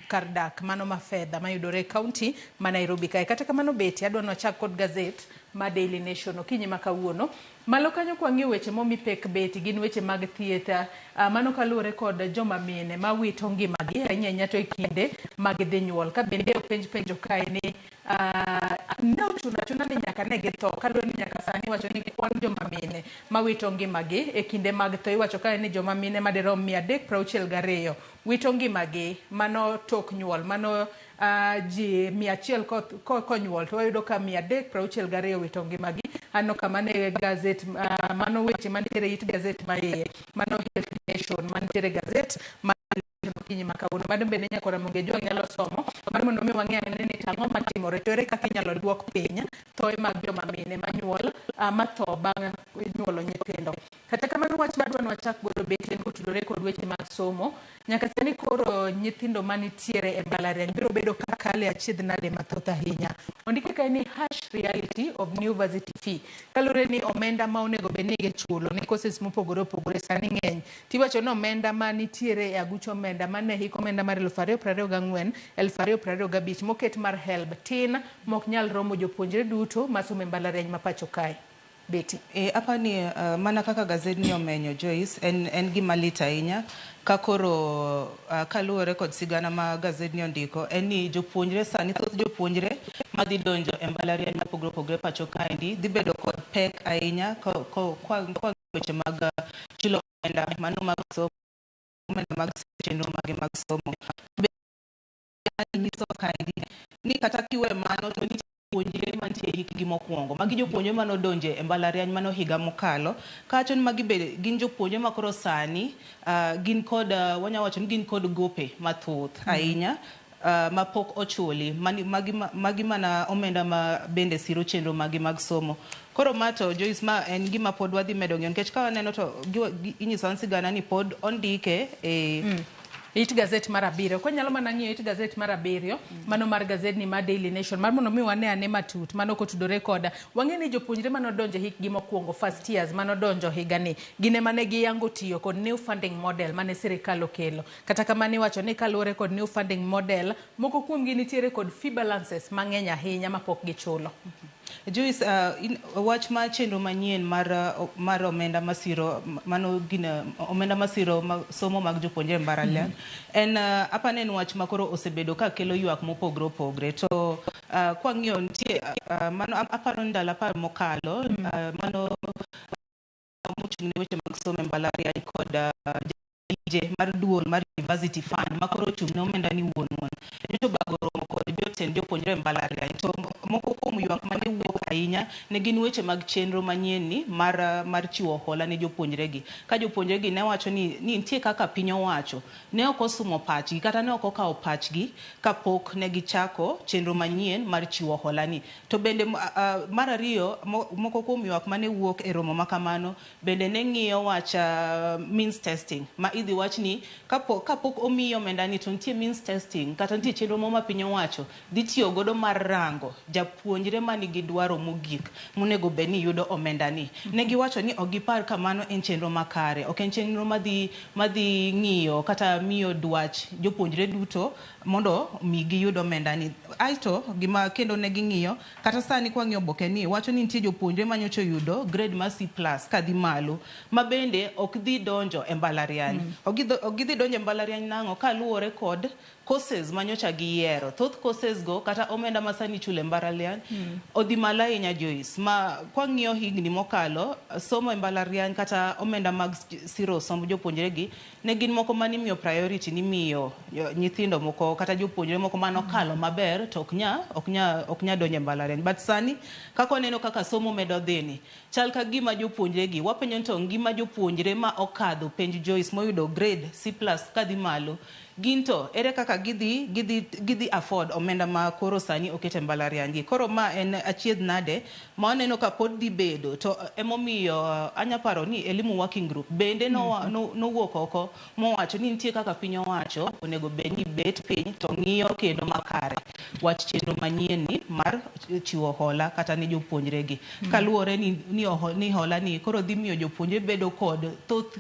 kar dak mano ma fedha mayudore e kaunti ma Nairobi kae. Kata kamano Betty, adwa ni wachak kod gazet ma Daily Nation okinyi ma kawuono. Malo kanyo kwang'iyo weche momi pek Betty gin weche mag thieth mano kaluwore kod joma mine mawito ngimagi ahinya ahinya to e kinde ma gidhi nyuol. Ka bende openj penjo kae ni ne ochuno achuna ni nyaka ne githo kaluwore ni nyaka sani iwacho ni kwan joma mine mawito ngimagi e kinde mag tho iwacho kae ni joma mine madirom 362 wito ngimagi mano tok nyuol mano ji 100 konyuol to wayudo ka 362 wito ngimagi. Aneno ka mano e gazet mano weche mantiere it gazet ma iye mano Health Nation mantiere gazet ma okinyi ma kawuono. Mano bende nyakwar Ramogi Ajwang' nyalo somo mar mondo mi wang'e ane ni tang'o matimore to ere kaka inyalo duok piny thoe mag joma mine manyuol matho bang' nyuolo nyithindo. Kata kamano wach madwa ni wachak godo Betty en kotudore kod weche mag somo. Nyaka sani koro nyithindo manitiere e mbalariany biro bedo ka kale achiedh nade mathoth ahinya. Ondike kae ni harsh reality of new varsity fee. Kaluwore ni omenda ma onego bed ni gichulo ne courses mopogore opogore sani ng'eny. Tiwacho ni omenda manitiere e aguch omenda mane hik omenda mar 2024 2025 moket mar HELB tin mok nyal romo jopuonjre duto masomo e mbalariany ma pacho kae. Betty. Apani mana kaka gazedni omenyo Joyce en gima lit ahinya ka koro kaluwore kod sigana ma gazedni ondiko en ni jopuonjre sani thoth jopuonjre madhi donjo e mbalariany mopogore opogore pacho kaendi dhi bedo kod pek ahinya kwa weche mag chulo omenda mano mag somo omenda mag chenro mage mag somo. Nyiso kaendi ni kata kiwe mano to nitie jopuonjre mantie e hikgi mokwongo. Magi jopuonjre manodonje e mbalariany mano higa mokalo. Kawacho ni magi be gin jopuonjre ma koro sani gin kod wanya wacho ni gin kod gope mathoth ahinya mapok ochuli. Magi mana omenda ma bende siro chenro magi mag somo. Koro ma to Joyce ma en gima pod wadhi medo ng'iyo nikech ka waneno to inyiso sigana ni pod ondike e It gazet mar 7. Kwanyalo mana ng'iyo it gazet mar 7, mano mar gazet ni mar Daily Nation, mar mondo mi wane ane matut, mano kotudore koda. Wang'e ni jopuonjre manodonjo e hikgi mokwongo, first years, manodonjo higani, gin ema ne giyango tiyo kod new funding model mane sirikal okelo. Kata kamano iwacho ni kaluwore kod new funding model, moko kuomgi nitiere kod fee balances mang'eny ahinya mapok gichulo. Joyce, wach mar chenro manyien mar omenda masiro mano gina omenda masiro somo mag jopuonjre e mbalariany en apani en wach makoro osebedo ka kelo ywak mopogore opogore to kwang'iyo nitie mano aparo ni ndalo 10 mokalo mano mochung' ne weche mag somo e mbalariany kod jatije mar duol mar University Fund makoro ochung' ne omenda ni wuon wuon nyocha obago romo kod jotend jopuonjre e mbalariany to moko kuom ywak mane wuok ahinya ne gin weche mag chenro manyien ni mar chiwo hola ne jopuonjre gi ka jopuonjre gi ne wacho ni nitie kaka piny owacho ne ok osumo pachgi kata ne ok okawo pachgi kapok ne gichako chenro manyien mar chiwo hola ni. To bende mar ariyo moko kuom ywak mane wuok e romo makamano bende ne ng'iyo wach means testing ma idhi wach ni kapok omiyi omenda ni to nitie means testing kata nitie chenro moro ma piny owacho dhi tiyo godo mar rango Japuonjre manigi dwaro mogik monego bed ni yudo omenda ni. Ne giwacho ni ok gipar ka mano en chenro makare, ok en chenro madhi madhi ng'iyo kata miyo dwach jopuonjre duto mondo mi giyud omenda ni. Aito gima kendo ne ging'iyo kata sani kwang'iyo oboke ni wacho ni nitie jopuonjre manyocha oyudo grade mar C+ kadhi malo ma bende ok dhi donjo e mbalariany. Ok gidhi donjo e mbalariany nang'o kaluwore kod courses manyocha giyiero. Thoth courses go kata omenda ma sani ichulo e mbalariany odhi malo ahinya Joyce. Ma kwang'iyo higni mokalo, somo e mbalariany kata omenda mag siro somb jopuonjre gi ne gin moko manimiyo priority nimiyo nyithindo moko kata jopuonjre moko manokalo maber to ok nya ok nya ok nya donjo e mbalariany. But sani kaka waneno kaka somo medo dhi ni, chal ka gima jopuonjre gi wapenjo ni to ngima jopuonjre ma okadho penj Joyce moyudo grade C+ kadhi malo, gin to ere kaka gidhi gidhi gidhi afford omenda ma koro sani oket e mbalariany gi. Koro ma en achiedh nade ma waneno ka pod dhi bedo to emomiyo anya paro ni Elimu Working Group bende nowuok oko mowacho ni nitie kaka piny owacho onego bed ni bet piny to ng'iyo kendo makare wach chenro manyien ni mar chiwo hola kata ne jopuonjre gi. Kaluwore ni, ni, ni hola ni koro dhi miyo jopuonjre bedo kod thoth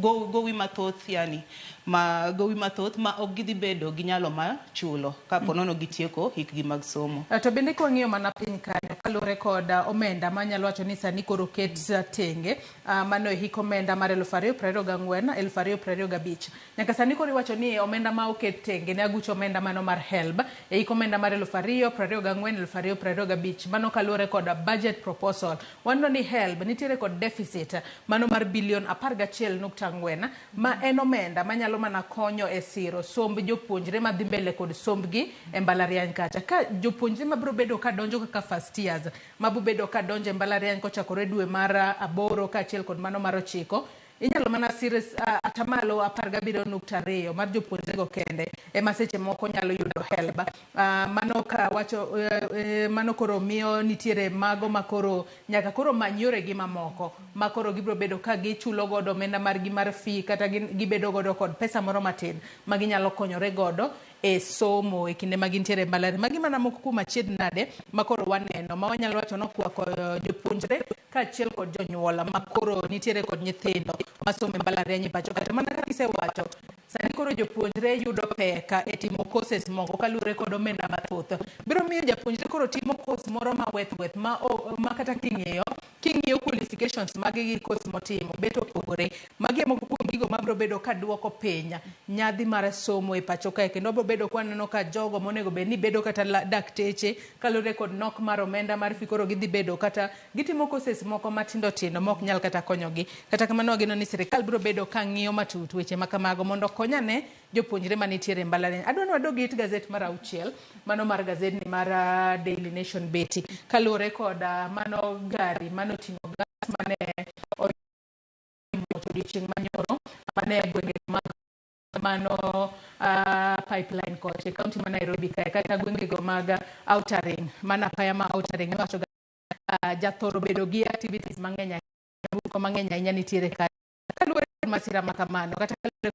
gowi mathoth, yani ma gowi mathoth ma ok gidhi bedo gi nyalo mar chulo kapo nono gitieko hikgi mag somo. To bende kwang'iyo mana piny kanyo kaluwore kod omenda manyalo wacho ni sani koro oket tenge mano e hik omenda mar 2024 2025 nyaka sani koro iwacho ni omenda ma oket tenge ne aguch omenda mano mar HELB e hik omenda mar 2024 2025 mano kaluwore kod budget proposal. Waneno ni HELB nitiere kod deficit mano mar bilion 11.4 ma en omenda manyalo mana konyo e siro somb jopuonjre madhi mbele kod sombgi e mbalariany kacha. Ka jopuonjre mabiro bedo ka donjo kaka first years mabiro bedo ka donjo e mbalariany kochakore dwe mar 8 kaachiel kod mano mar 9, inyalo mana sir atamalo 17.2 mar jopuonjre go kende ema seche moko nyalo yudo HELB. Mano ka wacho mano koro miyo nitiere mago makoro nyaka koro many yoregi mamoko makoro gibiro bedo ka gichulo godo omenda margi mar fee kata gibedo godo kod pesa moro matin ma ginyalo konyore godo e somo e kinde ma gintiere e mbalariany. Magi mana moko kuom achiedh nade ma koro waneno ma wanyalo wacho nokwako jopuonjre kaachiel kod jonyuol ma koro nitiere kod nyithindo masomo e mbalariany e pacho. Kata mana kaka isewacho, sani koro jopuonjre yudo pek e timo courses moko kaluwore kod omenda mathoth. Biro miyo japuonjre koro timo course moro ma weth weth ma, ma kata king'iyo king'iyo qualifications mage gi course motimo bet opogore. Magi e moko kuom gigo mabiro bedo ka duoko piny nyadhi mar somo e pacho kae, kendo biro bedo kwaneno ka jogo monego bed ni bedo kata dakteche kaluwore kod nok mar omenda mar fee koro gidhi bedo kata gitimo courses moko matindo tindo mok nyal kata konyogi. Kata kamano wageno ni sirikal biro bedo ka ng'iyo matut weche ma kamago mondo okonyane jopuonjre manitiere e mbalariany. Adwa ni wadog it gazet mar 6, mano mar gazetni mar Daily Nation Betty, kaluwore kod mano gari manoting'o gas mane omuoch odiochieng' manyoro mane gwenge mag mano pipeline kocha e kaunti ma Nairobi kae kata gwengego mag Outer Ring, mana apaya ma Outer Ring iwacho ga jathoro bedo gi activities mang'eny ahinya, mang'eny ahinya nitiere kae kaluwore kod masira ma kamano kata kaluwore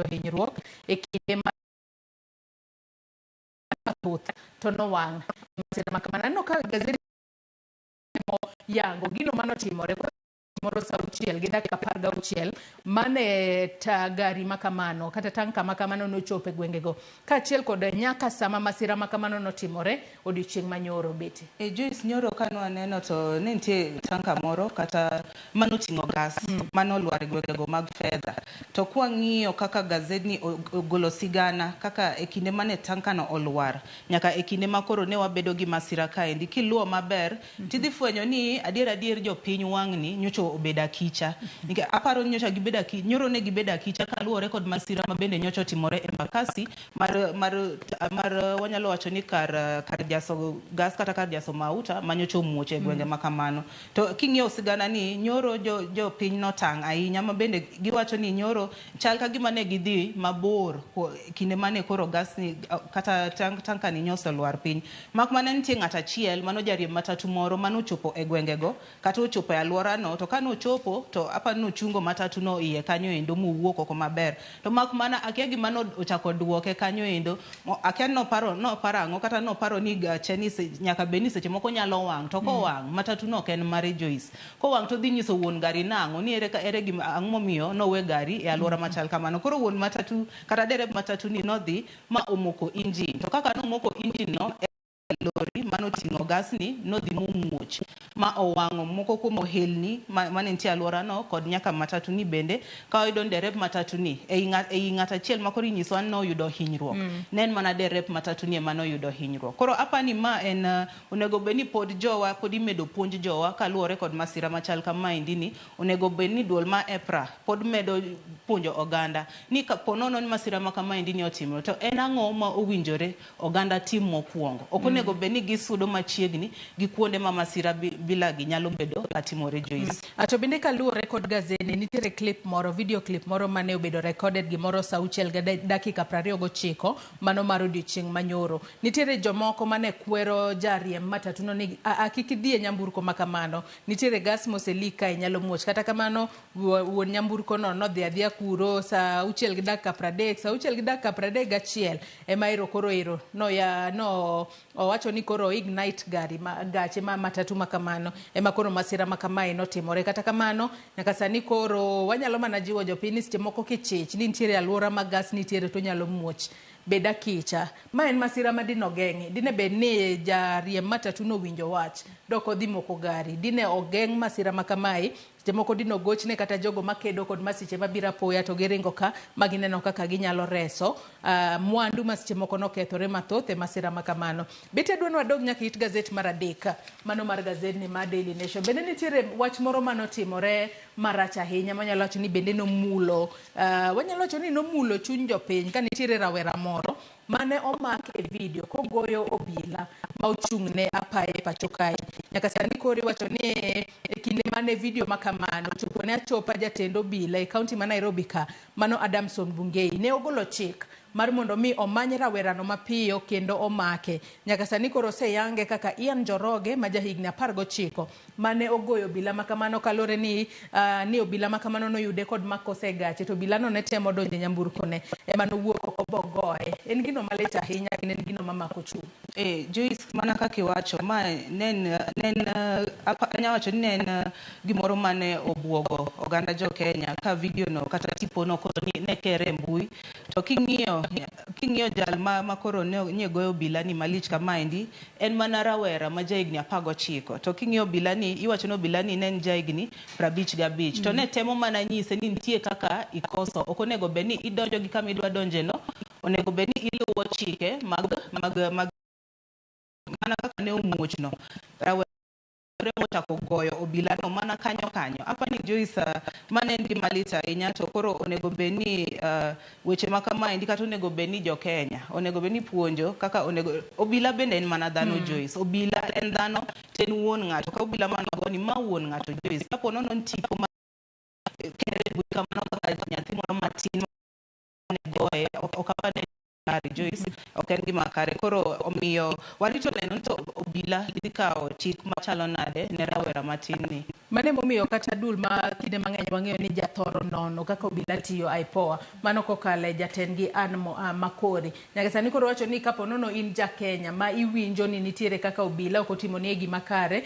hinyruok e kinde mathoth to nowang' masira ma kamano. Aneno ka gazeti yango gino manotimore moro saa 6:16 mane ta gari makamano kata tanka makamano nochopo e gwengego kaachiel kod nyaka sama masira makamano notimore odiochieng' manyoro Betty. E Joyce, nyoro kane waneno to ne nitie tanka moro kata manoting'o gas manolwar e gwengego mag fedha. To kwang'iyo kaka gazetni ogolo sigana kaka e kinde mane tanka no olwar nyaka e kinde ma koro ne wabedo gi masira kaendi, kiluwo maber tidhi fwenyo ni adier adier jopiny wang'ni nyocha obedo akicha. Nikech aparo ni nyocha gibedo nyoro ne gibedo akicha kaluwore kod masira ma bende nyocha otimore e Embakasi mar, mar, mar wanyalo wacho ni kar, kar jaso gas kata kar jaso mauta ma nyocha omuoch e gwenge ma kamano. To king'iyo sigana ni nyoro jopiny notang' ahinya ma bende giwacho ni nyoro chal ka gima ne gidhi mabor kinde mane koro gas ni kata tanka ni nyoso lwar piny. Mak mana nitie ng'at achiel mano jariemb matatu moro manochopo e gwengego kata ochopo e alworano to ka nochopo to apa nochungo matatu no iye kanyo endo mowuok oko maber. To mak mana akia gima nochako duoke kanyo endo, akia noparo ang'o kata noparo ni gache ni nyaka bed ni seche moko nyalo wang', to kowang' matatu no ok en mare Joyce. Kowang' to dhi nyiso wuon gari nang'o ni ere gima ang'o momiyo nowe gari e alwora machal kamano. Koro wuon matatu kata derep matatu ni nodhi ma omoko engine, to kaka nomoko engine no, lori manoting'o gas ni nodhi momuoch ma owang'o moko kuom ohelni mane nitie alwora no kod nyaka matatu ni bende. Ka oyudo ni derep matatu ni ei ng'at achiel ma koro inyisowa ni noyudo hinyruok, ne en mana derep matatu ni ema noyudo hinyruok. Koro apani ma en onego bed ni pod jowa pod imedo puonj jowa kaluwore kod masira machal kamaendi ni onego bed ni duol ma EPRA pod medo puonjo oganda ni kapo nono ni masira ma kamaendi ni otimore to en ang'o ma owinjore oganda tim mokwongo. Ok onego bed ni gisudo machiegni gi kuonde ma masira bilagi nyalo bedo katimore Joyce. To bende kaluwore kod gazeti nitiere clip moro, video clip moro mane obedo recorded gimoro saa 6:29 mano mar odiochieng' manyoro. Nitiere jomoko mane kwero jariemb matatu no ni kik idhi e nyamburko makamano, nitiere gas moseleak kae nyalo muoch. Kata kamano wuon nyamburko no nodhi adhiya kuro saa 6:30, saa 6:31 ema ero koro ero no owacho ni koro ignite gari gache ma matatu makamano ema koro masira makamae notimore. Kata kamano nyaka sani koro wanyalo mana jiwo jopiny ni seche moko kichich ni nitiere alwora ma gas nitiere to nyalo muoch, bed akicha. Ma en masira ma dine ogeng'i, dine bed ni jariemb matatu nowinjo wach dok odhi moko gari, dine ogeng' masira makamae. Seche moko dine ogochne kata jogo makedo kod masiche mabiro apoya to giringo ka ma gineno kaka ginyalo reso mwandu ma seche moko nokethore mathoth e masira makamano. Bete adwa ni wadog nyaka it gazet mar 3, mano mar gazet ni mar Daily Nation. Bende nitiere wach moro manotimore marach ahinya manyalo wacho ni bende nomulo wanyalo wacho ni nomulo chuny jopiny ka nitiere rawera moro mane omak e video kogoyo obila ma ochung' ne apaya e pacho kae. Nyaka sani koro iwacho ni e kinde mane video makamano ochopo ne achopa jatend obila e kaunti ma Nairobi ka, mano Adamson Bungei, ne ogolo chik mar mondo mi omany rawerano mapiyo kendo omake. Nyaka sani koro oseyange kaka Ian Njoroge ma jahigni 19 mane ogoyo obila makamano kaluwore ni obila makamano noyude kod makosa e gache to obila no ne temo donjo e nyamburko ne ema nowuok oko bogoye. En gino malit ahinya kendo en gino mamako chuny. Joyce, mana kaka iwacho, ma ne anya wacho ni ne en gimoro mane obuogo oganda jo Kenya ka video no kata tipo no koro ne kere e mbui. To king'iyo jal ma koro ne goyo obila ni malich kamaendi en mana rawera ma jahigni 19. To king'iyo obila ni iwacho ni obila ni ne en jahigni 55. To ne temo mana nyise ni nitie kaka ikoso, ok onego bed ni idonjo gi kama idwa donje no, onego bed ni iluwo chike mag mana kaka ne omuoch no. Rawera ochako goyo obila no mana kanyo kanyo. Apani Joyce, mano en gima lit ahinya. To koro onego bed ni weche ma kamaendi kata onego bed ni jo Kenya onego bed ni puonjo kaka onego obila bende en mana dhano. Joyce, obila en dhano to en wuon ng'ato. Ka obila manogo ni ma wuon ng'ato Joyce, kapo nono ni tipo ma kere mbui kamano kaka nyathi moro matin mane goye, ok apani kare Joyce, ok en gima kare. Koro omiyo warito neno ni to obila dhi kawo chik machalo nade ne rawera matin ni. Mano emomiyo kata dul ma kinde mang'eny wang'eyo ni jathoro nono kaka obila tiyo IPOA, mano kokalo e jatendgi Ann Makori. Nyaka sani koro wacho ni kapo nono in ja Kenya ma iwinjo ni nitiere kaka obila ok otimoni gima kare,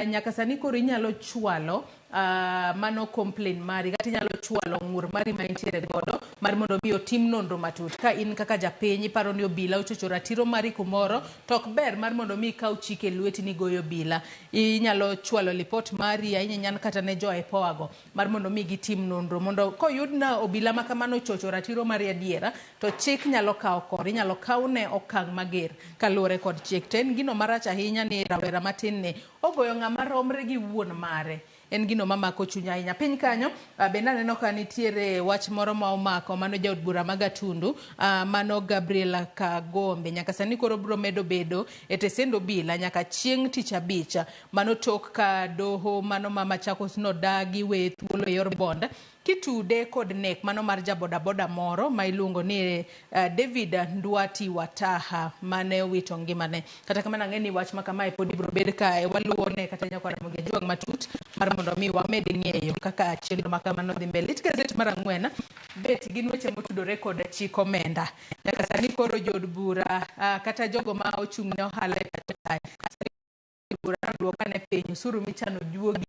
nyaka sani koro inyalo chwalo mano complain mari kata inyalo chwalo ng'ur mari ma intiere godo mar mondo mi otim nonro matut. Ka in kaka japiny iparo ni obila ochocho ratiro mari kumoro, to ok ber mar mondo mi ikaw chik e lweti ni goyo obila. Inyalo chwalo lipot mari ahinya ahinya kata ne jo IPOA go mar mondo mi gitim nonro mondo koyud na obila ma kamano ochocho ratiro mari adiera, to chik nyalo kawo kore, inyalo kawne okang' mager kaluwore kod chik. To en gino marach ahinya ni rawera matin ni ogoyo ng'ama romre gi wuon mare. En gino mamako chuny ahinya. Piny kanyo bende aneno ka nitiere wach moro ma omako mano jaod bura ma Gatundu, mano Gabriel Kagombe. Nyaka sani koro biro medo bedo e tesend obila nyaka chieng' tich abich. Mano tok ka doho mano ma Machakos nodagi weye thuolo e yor bond. kitude kod nek mano mar jabodaboda moro ma iluongo ni David Nduati Wataha mane owito ngimane. Kata kamano ang'e ni wach ma kamae pod ibiro bed ka waluwone kata nyakwar Ramogi Ajwang' matut mar mondo mi wamed ng'eyo kaka chenro ma kamano dhi mbele. It gazet mar 4 bet gin weche motudore kod chik omenda. Nyaka sani koro jood bura kata jogo ma ochung' ne ohala e pacho kae bura noduok ane piny osuru michano juogi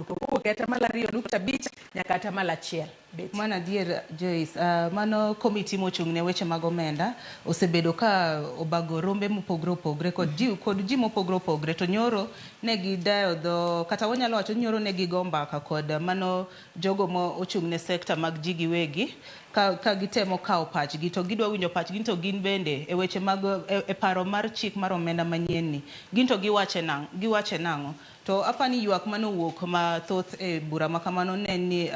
kowuok e atamalo 2.5 nyaka atamalo 1. Mano adier Joyce, mano komiti mochung' ne weche mag omenda osebedo ka obago rombe mopogore opogore kod ji mopogore opogore, to nyoro ne gidayo dho kata wanyalo wacho ni nyoro ne gigo mbaka kod mano jogo mo ochung' ne sekta mag ji giwegi ka gitemo kawo pachgi to gidwa winjo pachgi to gin bende e weche mag e paro mar chik mar omenda manyien ni gin to giwache nang'o. To apani ywak manowuok mathoth e bura makamano ne ni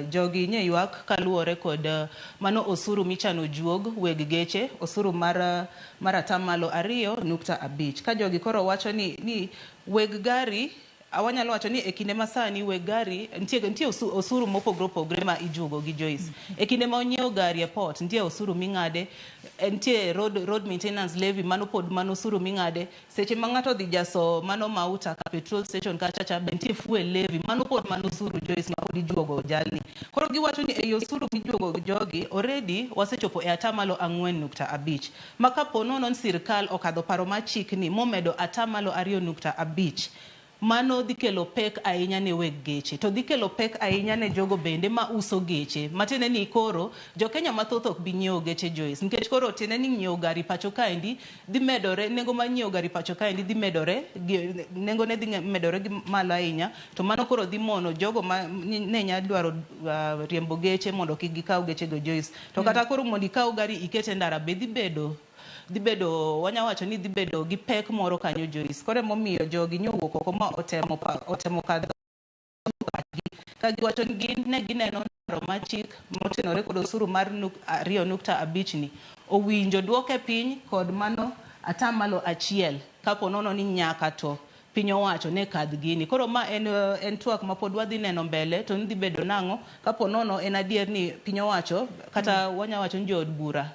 jogi nye ywak kaluwore kod mano osuru michano juog weg geche, osuru mar atamalo 2.5 ka jogi koro wacho ni weg gari awanyalo wacho ni e kinde masani weg gari nitie osuru mopogore opogore ma ijuogo gi Joyce. E kinde ma onyiewo gari e port nitie osuru ming'ade, nitie road maintenance levy mano pod mano osuru ming'ade, seche ma ng'ato dhi jaso mano mauta ka petrol station kacha cha be nitie fuel levy mano pod mano osuru Joyce ma pod ijuogo jalni. Koro giwacho ni ei osuru mijuogo jogi already wasechopo e atamalo 4.5 ma kapo nono ni sirkal okadho paro mar chikni momedo atamalo 2.5 mano dhi kelo pek ahinya ne weg geche, to dhi kelo pek ahinya ne jogo bende ma uso geche. Matiende ni koro jo Kenya mathoth ok bi nyiewo geche Joyce, nikech koro tiende ni nyiewo gari pacho kaendi dhi medore, nengo mar nyiewo gari pacho kaendi dhi medore, nengo ne dhi medore gi malo ahinya, to mano koro dhi mono jogo ma ne nya dwaro riembo geche mondo kik gikaw geche go Joyce. To kata koro mondo ikaw gari ikete ndara be dhi bedo wanya wacho ni dhi bedo gi pek moro kanyo Joyce. Koro emomiyo jogi nyowuok oko ma otemo kadho ka giwacho ni gin ne gineno paro mar chik motenore kod osuru mar 2.5 ni owinjo duoke piny kod mano atamalo 1 kapo nono ni nyaka to piny owacho ne kadh gini. Koro ma en twak ma pod wadhi neno mbele to ni dhi bedo nang'o kapo nono en adier ni piny owacho kata wanya wacho ni jood bura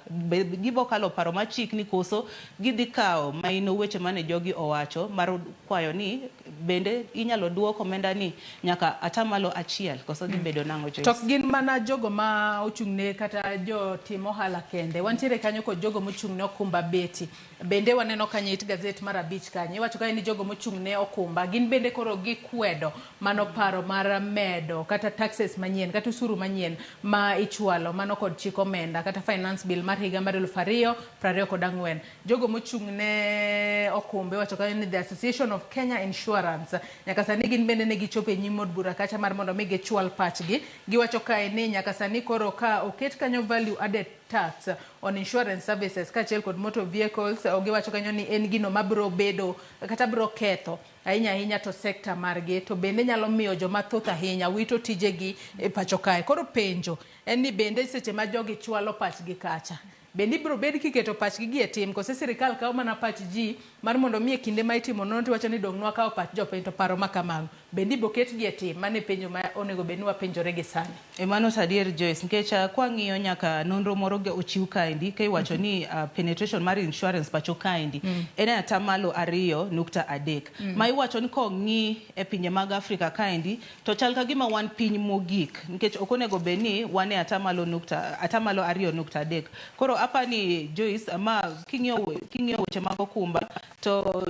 gibo kalo paro mar chik ni koso gidhi kawo maino weche mane jogi owacho mar kwayo ni bende inyalo duok omenda ni nyaka atamalo 1 koso dhi bedo nang'o Joyce. To gin mana jogo ma ochung'ne kata jotim ohala kende, wantiere kanyo kod jogo mochung'ne okumba beti. Bende waneno kanyo it gazet mar 5 kanyo iwacho kanyo ni jogo mochung'ne okumba gin bende koro gikwedo mano paro mar medo kata taxes manyien kata osuru manyien ma ichwalo mano kod chik omenda kata finance bill mar higa mar 2024. Jogo mochung'ne okumba iwacho kanyo ni the Association of Kenya Insurance nyaka sani gin bende ne gichopo e nyim od bura kacha mar mondo mi gichwal pachgi. Giwacho kae ni nyaka sani koro ka oket kanyo value added tax on insurance services kaachiel kod motor vehicles, giwacho kanyo ni en gino mabiro bedo kata biro ketho ahinya ahinya to sekta margi, to bende nyalo miyo joma thoth ahinya wito tijegi e pacho kae. Koro penjo en ni bende seche ma jogi chwalo pachgi kacha bende ibiro bed kiketo pachgi gi e tim kose sirikal kawo mana pach ji mar mondo mi e kinde ma itimo nonro to iwacho ni dong' nwakawo pach jopiny to paro ma kamago bende ibiro ketgi e tim? Mano e penjo ma onego bed ni wapenjore gi sani. E mano to adier Joyce, nikech kwang'iyo nyaka nonro moro ochiw kaendi ka iwacho ni penetration mar insurance pacho kaendi en e atamalo 2.3 ma iwacho ni kong'i e pinje mag Afrika kaendi to chal ka gima wan piny mogik, nikech ok onego bed ni wan e atamalo 2.3. Koro apani Joyce, ma king'iyo weche mag okumba to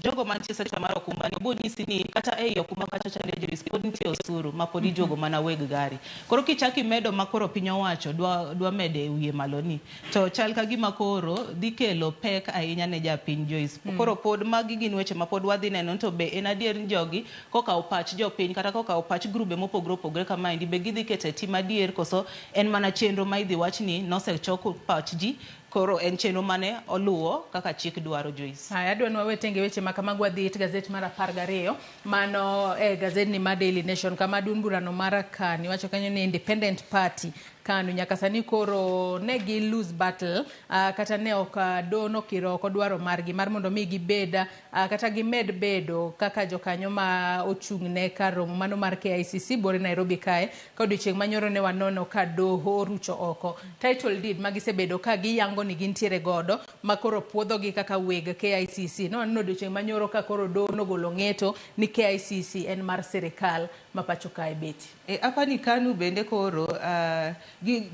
jogo mantie sekta mar okumba ni bo nyisi ni kata ei okumba kacha chande Joyce pod nitie osuru ma pod ijuogo mana weg gari. Koro kichako imedo ma koro piny owacho dwa mede e wiye malo ni to chal ka gima koro dhi kelo pek ahinya ne japiny Joyce. Koro pod magi gin weche ma pod wadhi neno to be en adier ni jogi kokawo pach jopiny kata kokawo pach grube mopogore opogore kamaendi be gidhi kete tim adier koso en mana chenro ma idhi wach ni nosechok pach ji koro en chenro mane oluwo kaka chik dwaro Joyce. Haya, adwa ni wawe tenge weche ma kamago wadhi it gazet mar 12 mano e gazet ni mar Daily Nation kama duond burano mar Kani wacho kanyo ni Independent Party KANU. Nyaka sani koro ne gi lose battle, kata ne ok doho nokiro oko dwaro margi mar mondo mi gibed kata gimed bedo kaka jokanyo ma ochung' ne kar romo mano mar KICC bore Nairobi kae. Ka odiochieng' manyoro ne wanono ka doho orucho oko title deed ma gisebedo ka giyango ni gintiere godo ma koro puodhogi kaka weg KICC. Ne waneno odiochieng' manyoro ka koro doho nogolo ng'eto ni KICC en mar sirikal ma pacho kae beti. E, apani KANU bende koro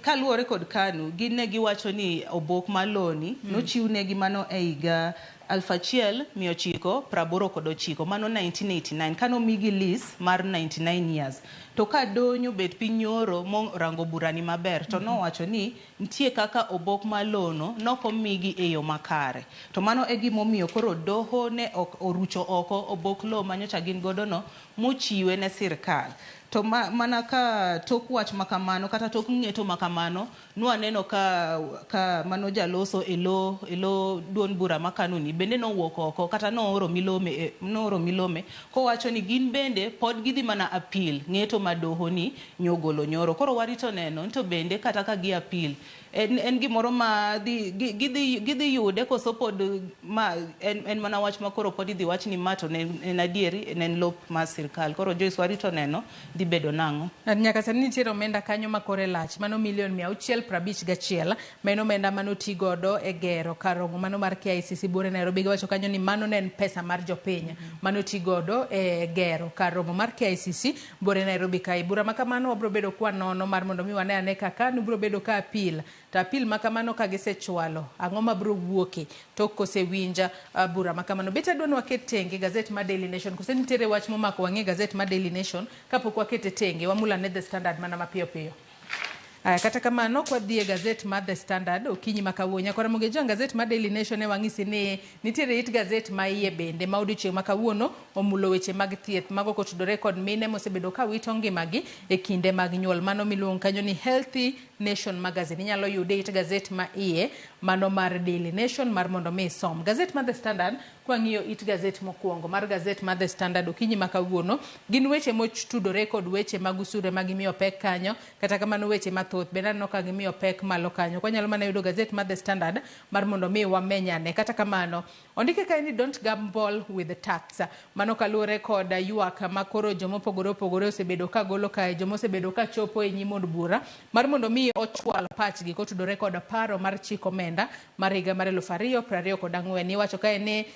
kaluwore kod KANU, gin ne giwacho ni obok mar loni nochiw negi mano e higa 1989, mano 1989, kanomigi lease mar 99 years. To ka doho bet piny nyoro morango burani maber, to nowacho ni nitie kaka obok mar lono nokomigi e yo makare. To mano e gimomiyo koro doho ne ok orucho oko obok lowo manyocha gin godo no mochiwe ne sirkal. To mana ka tok wach makamano kata tok ng'eto makamano, nwaneno ka mano jaloso e lo duond bura ma KANU ni bende nowuok oko kata nooro milome kowacho ni gin bende pod gidhi mana appeal ng'eto ma doho ni nyogolo nyoro. Koro warito neno to bende kata ka gi appeal en gimoro ma gidhi yude koso pod ma en mana wach ma koro pod idhi wach ni ma to en adieri en lop mar sirkal. Koro Joyce, warito neno dhi bedo nang'o. Nyaka sani nitiere omenda kanyo ma kore lach mano milion 651, ma en omenda mano ti godo e gero kar romo mano mar KICC buore Nairobi. Giwacho kanyo ni mano ne en pesa mar jopiny mano ti godo e gero kar romo mar KICC buore Nairobi kae. Bura ma kamano wabro bedo kwa nono mar mondo mi wane ane ka KANU bro bedo ka appeal, to appeal ma kamano ka gisechwalo ang'o mabro wuoke tok kosewinja bura ma kamano. Bet adwa ni waket tenge gazet mar Daily Nation, kose nitiere wach momako wang'e gazet mar Daily Nation kapok wakete tenge wamulane The Standard mana mapiyo piyo. Aya, kata kamano kwadhi e gazet mar The Standard okinyi ma kawuono, nyakwara Mogejo, gazet mar Daily Nation ne wang'isi ni nitiere it gazet ma iye bende ma odiochieng' ma kawuono omulo weche mag thieth mago kotudore kod mine mosebedo ka wito ngimagi e kinde mag nyuol, mano miluongo kanyo ni Healthy Nation Magazine. Inyalo yude it gazet ma iye mano mar Daily Nation mar mondo mi isom. Gazet mar The Standard, kwang'iyo it gazet mokwongo mar gazet mar The Standard okinyi ma kawuono, gin weche motudore kod weche mag usuru ma gimiyo pek kanyo. Kata kamano weche mathoth bende aneno ka gimiyo pek malo kanyo. Kwanyalo mana yudo gazet mar The Standard mar mondo mi wamenyane. Kata kamano ondike kae ni don't gamble with the tax, mano kaluwore kod ywak ma koro jomopogore opogore osebedo ka golo kae, jomosebedo ka chopo e nyim od bura mar mondo mi ochwal pachgi kotudore kod paro mar chik omenda mar higa mar 2024. Iwacho kae ni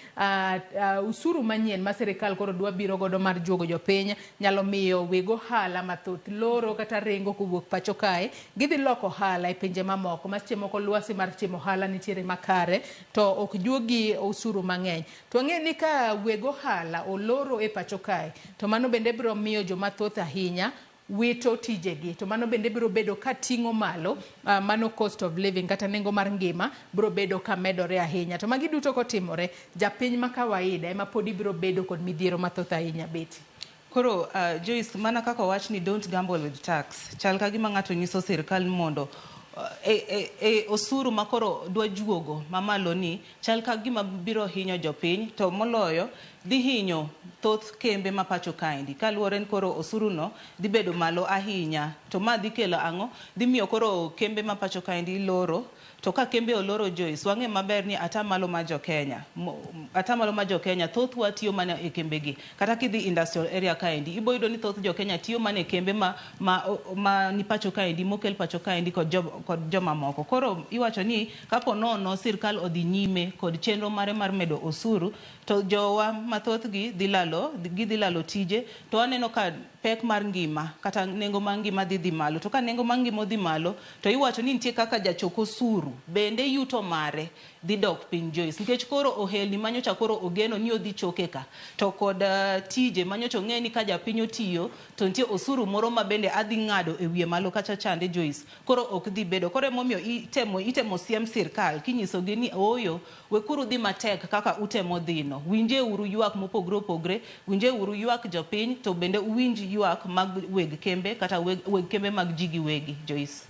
usuru manyien ma sirikal koro dwa biro godo mar juogo jopiny nyalo miyo weg ohala mathoth loro kata ringo kowuok pacho kae, gidhi loko ohala e pinje mamoko ma seche moko lwasi mar timo ohala nitiere makare to ok juogi osuru mang'eny. To wang'e ni ka weg ohala oloro e pacho kae, to mano bende biro miyo joma thoth ahinya wito tijegi, to mano bende biro bedo ka ting'o malo mano cost of living kata nengo mar ngima biro bedo ka medore ahinya. To magi duto kotimore, japiny ma kawaida ema podi biro bedo kod midhiero mathoth ahinya beti. Koro Joyce, mana kaka owach ni don't gamble with tax, chal ka gima ng'ato nyiso sirkal mondo osuru makoro dwa juogo mamalo ni chal ka gima biro hinyo jopiny, to moloyo dhi hinyo thoth kembe ma pacho kaendi, kaluwore ni koro osuru no dhi bedo malo ahinya. To ma dhi kelo ang'o? Dhi miyo koro kembe ma pacho kaendi loro. To ka kembe oloro, Joyce, wang'e maber ni atamalo mar jo Kenya, atamalo mar jo Kenya thothwa tiyo mana e kembe gi. Kata kidhi industrial area kaendi, ibo yudo ni thoth jo Kenya tiyo mana e kembe ma ni pacho kaendi, mokel pacho kaendi kod jomamoko. Koro iwacho ni kapo nono sirkal odhi nyime kod chenro mare mar medo osuru, to jowa mathothgi gidhi lalo tije. To waneno ka pek mar ngima kata nengo mar ngima dhi malo. To ka nengo mar ngima odhi malo, to iwacho ni nitie kaka jachok osuru bende yuto mare dhi dok piny, Joyce, nikech koro ohelni manyocha koro ogeno ni odhi choke ka, to kod tije manyocha ong'e ni ka japiny otiyo to nitie osuru moro ma bende adhi ng'ado e wiye malo kacha chande, Joyce, koro ok dhi bedo. Koro emomiyo itemo siem sirkal kinyisogi ni ooyo, wekuru dhi matek kaka utemo dhino, winje uru ywak mopogore opogre, winje uru ywak jopiny, to bende uwinj ywak mag weg kembe kata weg kembe mag ji giwegi, Joyce.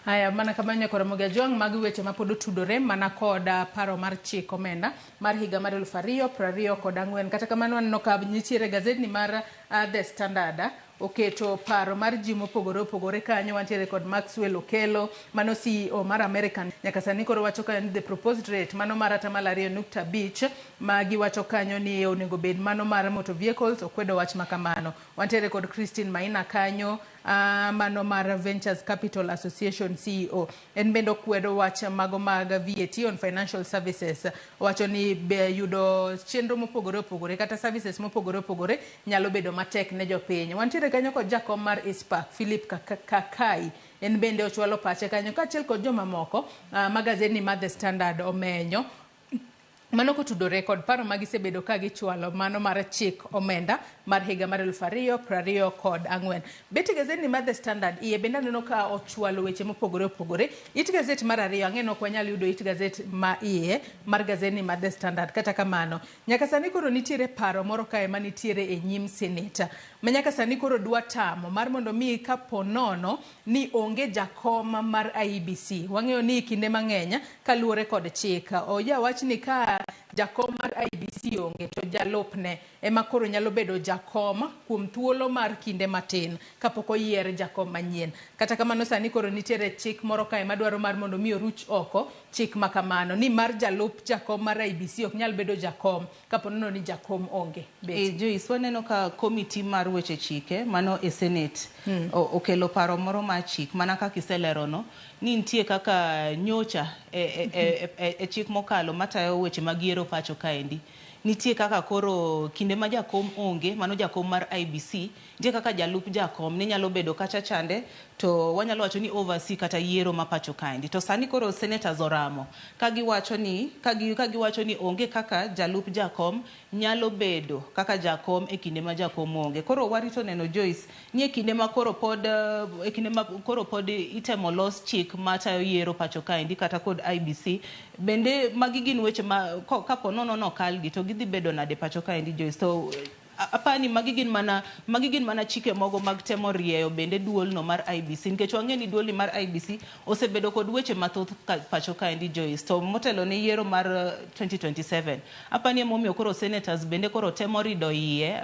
Haya, mana kamano nyakora Ajwang', magi weche ma pod otudore mana kod paro mar chik omenda mar higa mar 2024. Kata kamano aneno ka nitiere gazetni mar The Standard. oketo paro mar ji mopogore opogore kanyo. Wantiere kod Maxwell Okello, mano CEO mar American. Nyaka sani koro wacho kanyo ni the proposed rate mano mar 2.5% ma giwacho kanyo ni onego bed mano mar motor vehicles, okwedo wach ma kamano. Wantiere kod Christine Maina kanyo, mano mar Ventures Capital Association CEO. En bende okwedo wach mago mag VAT on financial services. Owacho ni be yudo chenro mopogore opogore kata services mopogore opogore nyalo bedo matek ne jopiny. Wantiere kanyo kod jakom mar ISPAC, Philip Kakai. En bende ochwalo pache kanyo kaachiel kod jomamoko ma gazetni mar The Standard omenyo. Mano kotudore kod paro ma gisebedo ka gichwalo mano mar chik omenda mar higa mar 2024. Bet gazetni mar The Standard iye bende aneno ka ochwalo weche mopogore opogore. It gazet mar ariyo ang'e ni ok wanyal yudo it gazet ma iye mar gazetni mar The Standard. Kata kamano, nyaka sani koro nitiere paro moro kae manitiere e nyim seneta ma nyaka sani koro dwa tamo mar mondo mi kapo nono ni onge jakom mar IEBC. Wang'eyo ni kinde mang'eny kaluwore kod chik oja wach ni ka jakom mar IEBC onge to jalupne ema koro nyalo bedo jakom kuom thuolo mar kinde matin kapok oyier jakom manyien. Kata kamano sani koro nitiere chik moro kae madwaro mar mondo mi oruch oko chik ma kamano ni mar jalup jakom mar IEBC ok nyal bedo jakom kapo nono ni jakom onge. E, Joyce, waneno ka komiti mar weche chike mano e Senate okelo paro moro mar chik mana kaka iselerono ni nitie kaka nyocha e chik mokalo matayo weche mag yiero pacho kaendi. Nitie kaka koro kinde ma jakom onge, mano jakom mar IEBC, nitie kaka jalup jakom ne nyalo bedo kacha chande to wanyalo wacho ni oversee kata yiero ma pacho kaendi. To sani koro senators oramo ka giwacho ni ka giwacho ni onge kaka jalup jakom nyalo bedo kaka jakom e kinde ma jakom onge. Koro warito neno Joyce ni e kinde ma koro pod e kinde ma koro pod itemo los chik matayo yiero pacho kaendi kata kod IEBC. Bende magi gin weche ma kapo nono nokalgi to gidhi bedo nade pacho kaendi Joyce. To apani magi gin mana chike mogo mag temo rieyo bende duolno mar IEBC nikech wang'e ni duolni mar IEBC osebedo kod weche mathoth pacho kaendi Joyce. To motelo ne yiero mar 2027 apani emomiyo koro senators bende koro temo rido iye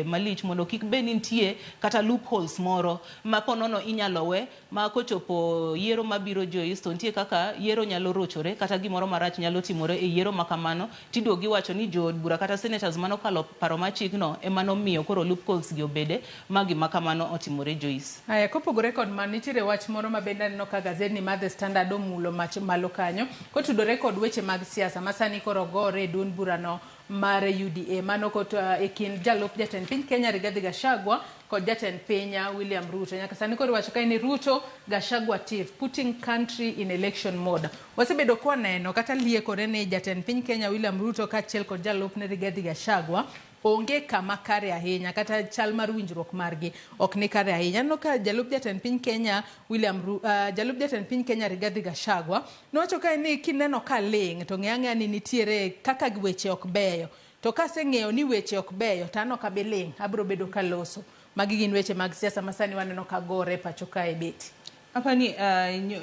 malich mondo kik bed ni nitie kata loopholes moro ma ponono inyalo we ma kochopo yiero mabiro Joyce to nitie kaka yiero nyalo rochore kata gimoro marach nyalo timore e yiero ma kamano tiduogo giwacho ni jood bura kata senators manokalo paro mar chikno ema nomiyo koro loopholes gi obede ma gima kamano otimore Joyce. Aya, kopogore kod mano nitiere wach moro ma bende aneno ka gazetni mar The Standard omulo malo kanyo kotudore kod weche mag siasa ma sani koro gore e duond burano mar UDA mano kot e kind jalup jatend piny Kenya Rigathi Gachagua kod jatend piny William Ruto. Nyaka sani koro iwacho kae ni Ruto Gachagua tiff putting country in election mode. Wasebedo kwa neno kata liekore ni jatend piny Kenya William Ruto kaachiel kod jalupne Rigathi Gachagua onge kama kare ahinya kata chal mar winjruok margi ok ni kare ahinya. Aneno ka jalup jatend piny Kenya William jalup jatend piny Kenya Rigathi Gachagua nowacho kae ni kineno ka ling' to ng'e ang'eya ni nitiere kaka weche ok beyo. To kaseng'eyo ni weche ok beyo to an ok abi ling', abiro bedo kaloso. Magi gin weche mag siasa ma sani waneno ka gore pacho kae Beti. Apani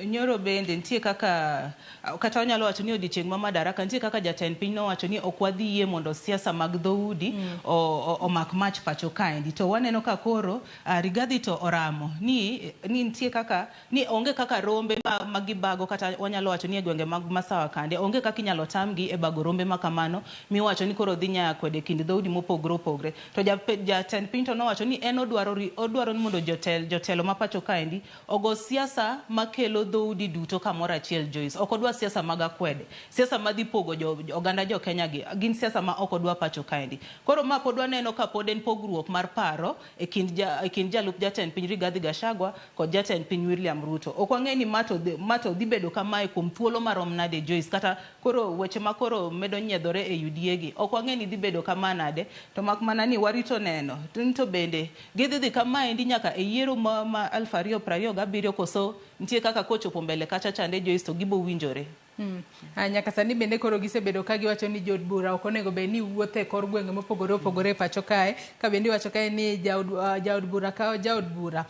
nyoro bende nitie kaka kata wanyalo wacho ni odiochieng' ma Madaraka nitie kaka jatend piny nowacho ni ok wadhi yie mondo siasa mag dhoudi omak mach pacho kaendi. To waneno ka koro Rigathi to oramo ni nitie kaka ni onge kaka rombe ma gibago kata wanyalo wacho ni e gwenge mag Masawa kande onge kaka inyalo tamgi e bago rombe ma kamano miwacho ni koro dhi nyaya kwede kind dhoudi mopogore opogore. To jatend piny to nowacho ni en odwaro ni mondo jotelo ma pacho kaendi ogo siasa makelo dhoudi duto kamoro achiel Joyce. Ok odwa siasa mag akwede, siasa madhi pogo oganda jo Kenya gi gin siasa ma ok odwa pacho kaendi. Koro ma pod waneno ka pod en pogruok mar paro e kind jalup jatend piny Rigathi Gachagua kod jatend piny William Ruto. Ok wang'e ni mato dhi bedo kamae kuom thuolo marom nade Joyce, kata koro weche ma koro medo nyiedhore e UDA gi ok wang'e ni dhi bedo kama nade, to mak mana ni warito neno to bende gidhi dhi kamaendi nyaka e yiero ma 2027 koso nitie kaka kochopo mbele kacha chande Joyce to gibo winjore. Nyaka sani bende koro gisebedo ka giwacho ni jood bura ok onego bed ni wuotho e kor gwenge mopogore opogore e pacho kae, ka bende iwacho kae ni jaod bura ka jaod bura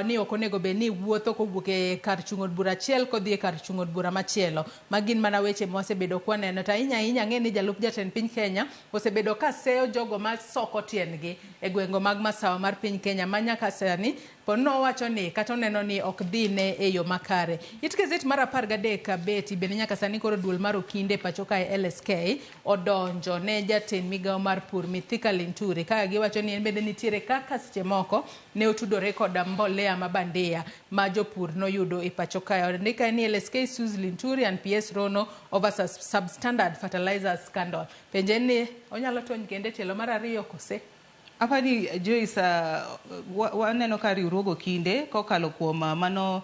ni ok onego bed ni wuotho kowuok e kar chung' od bura achiel kodhi e kar chung' od bura machielo. Ma gin mana weche mwasebedo kwaneno. To ahinya ahinya ang'e ni jalup jatend piny Kenya osebedo ka seyo jogo ma soko tiendgi e gwenge mag masawa mar piny Kenya ma nyaka sani pod nowacho ni kata oneno ni ok dhine e yo makare. It gazet mar 13 Beti bende nyaka sani koro duol mar okinde pacho kae LSK odonjo ne jatend migawo mar pur Mithika Linturi ka giwacho ni en bende nitiere kaka seche moko ne otudore koda mbolea ma bandia ma jopur noyudo e pacho kae. Ondika ni LSK sues Linturi and PS Rono over substandard fertilizer scandal. Penje ni onyalo tony kende tielo mar 2 kose? Apani Joyce, waneno ka riwruog okinde kokalo kuom mano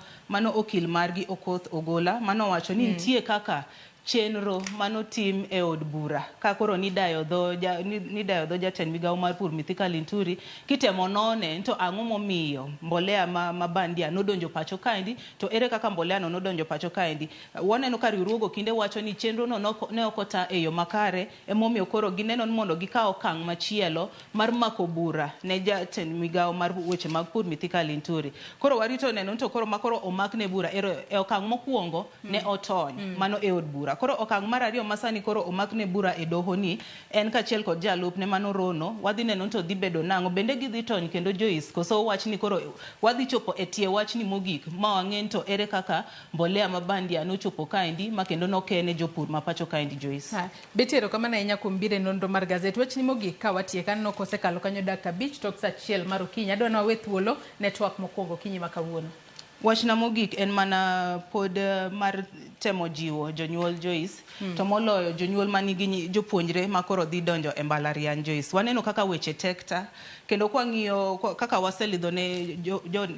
okil margi Okoth Ogola mano wacho ni nitie kaka chenro manotim e od bura ka koro nidayo dho jatend migawo mar pur Mithika Linturi kitemo none to ang'o momiyo mbolea ma bandia nodonjo pacho kaendi, to ere kaka mbolea no nodonjo pacho kaendi. Waneno ka riwruog okinde wacho ni chenro no ne ok ota e yo makare, emomiyo koro gineno ni mondo gikaw okang' machielo mar mako bura ne jatend migawo mar weche mag pur Mithika Linturi. Koro warito neno to koro makoro omakne bura e okang' mokwongo ne otony mano e od bura. Koro okang' mar 2 masani koro omakne bura e doho ni en kaachiel kod jalupne mano Rono, wadhi neno to dhi bedo nang'o, bende gidhi tony kendo Joyce, koso wachni koro wadhi chopo e tie wachni mogik ma wang'e to ere kaka mbolea ma bandia nochopo kaendi ma kendo nokene jopur ma pacho kaendi Joyce. Beti, erokamano ahinya kuom biro e nonro mar gazet. Wachni mogik ka watiek aneno kosekalo kanyo dakika 5 tok saa 1 mar okinyi. Adwa ni wawe thuolo ne twak mokwongo okinyi ma kawuono. Wachna mogik en mana pod mar temo jiwo jonyuol Joyce, to moloyo jonyuol manigi jopuonjre ma koro dhi donjo e mbalariany Joyce. Waneno kaka weche tek ta, kendo kwang'iyo kaka waselidho ne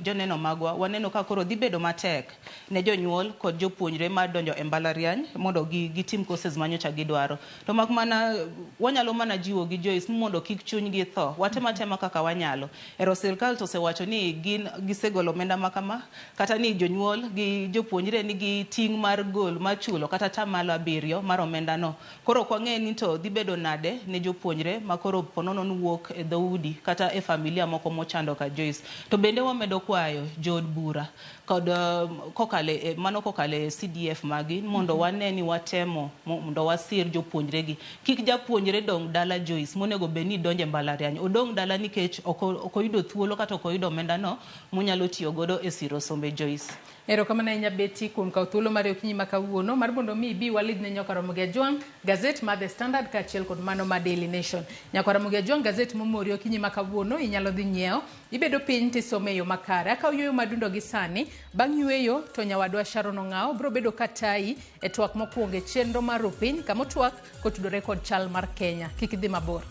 joneno magwa, waneno ka koro dhi bedo matek ne jonyuol kod jopuonjre mar donjo e mbalariany mondo gitim courses manyocha gidwaro. To mak mana wanyalo mana jiwo gi Joyce mondo kik chunygi tho, watemo atema kaka wanyalo. Ero sirkal to osewacho ni gin gisegolo omenda makama, kata ni jonyuol gi jopuonjre nigi ting' mar gol mar chulo kata 7% mar omenda no. Koro ok wang'e ni to dhi bedo nade ne jopuonjre ma koro ponono ni wuok e dhoudi kata e familia moko mochando ka Joyce. To bende wamedo kwayo jood bura kod kokale mano kokale CDF magi mondo wane ni watemo mondo wasir jopuonjre gi. Kik japuonjre dong' dala Joyce monego bed ni donje mbalariany, odong' dala nikech ok oyudo thuolo kata ok oyudo omenda no monyalo tiyo godo e siro sombe Joyce. Erokamano ahinya Betty kuom kawo thuolo mar okinyi ma kawuono mar mondo mi ibi walid ne Nyakwa Ramogi Ajwang' gazet mar The Standard kaachiel kod mano mar Daily Nation. Nyakwa Ramogi Ajwang' gazet momori okinyi ma kawuono inyalo dhi nyiewo, ibedo piny tisome e yo makare. Akawo yueyo madundo gi sani, bang' yueyo to nyawadwa Sharon Ong'awo biro bedo ka tayi e twak mokwongo e chenro mar Rupiny kama otwak kotudore kod chal mar Kenya. Kik idhi mabor.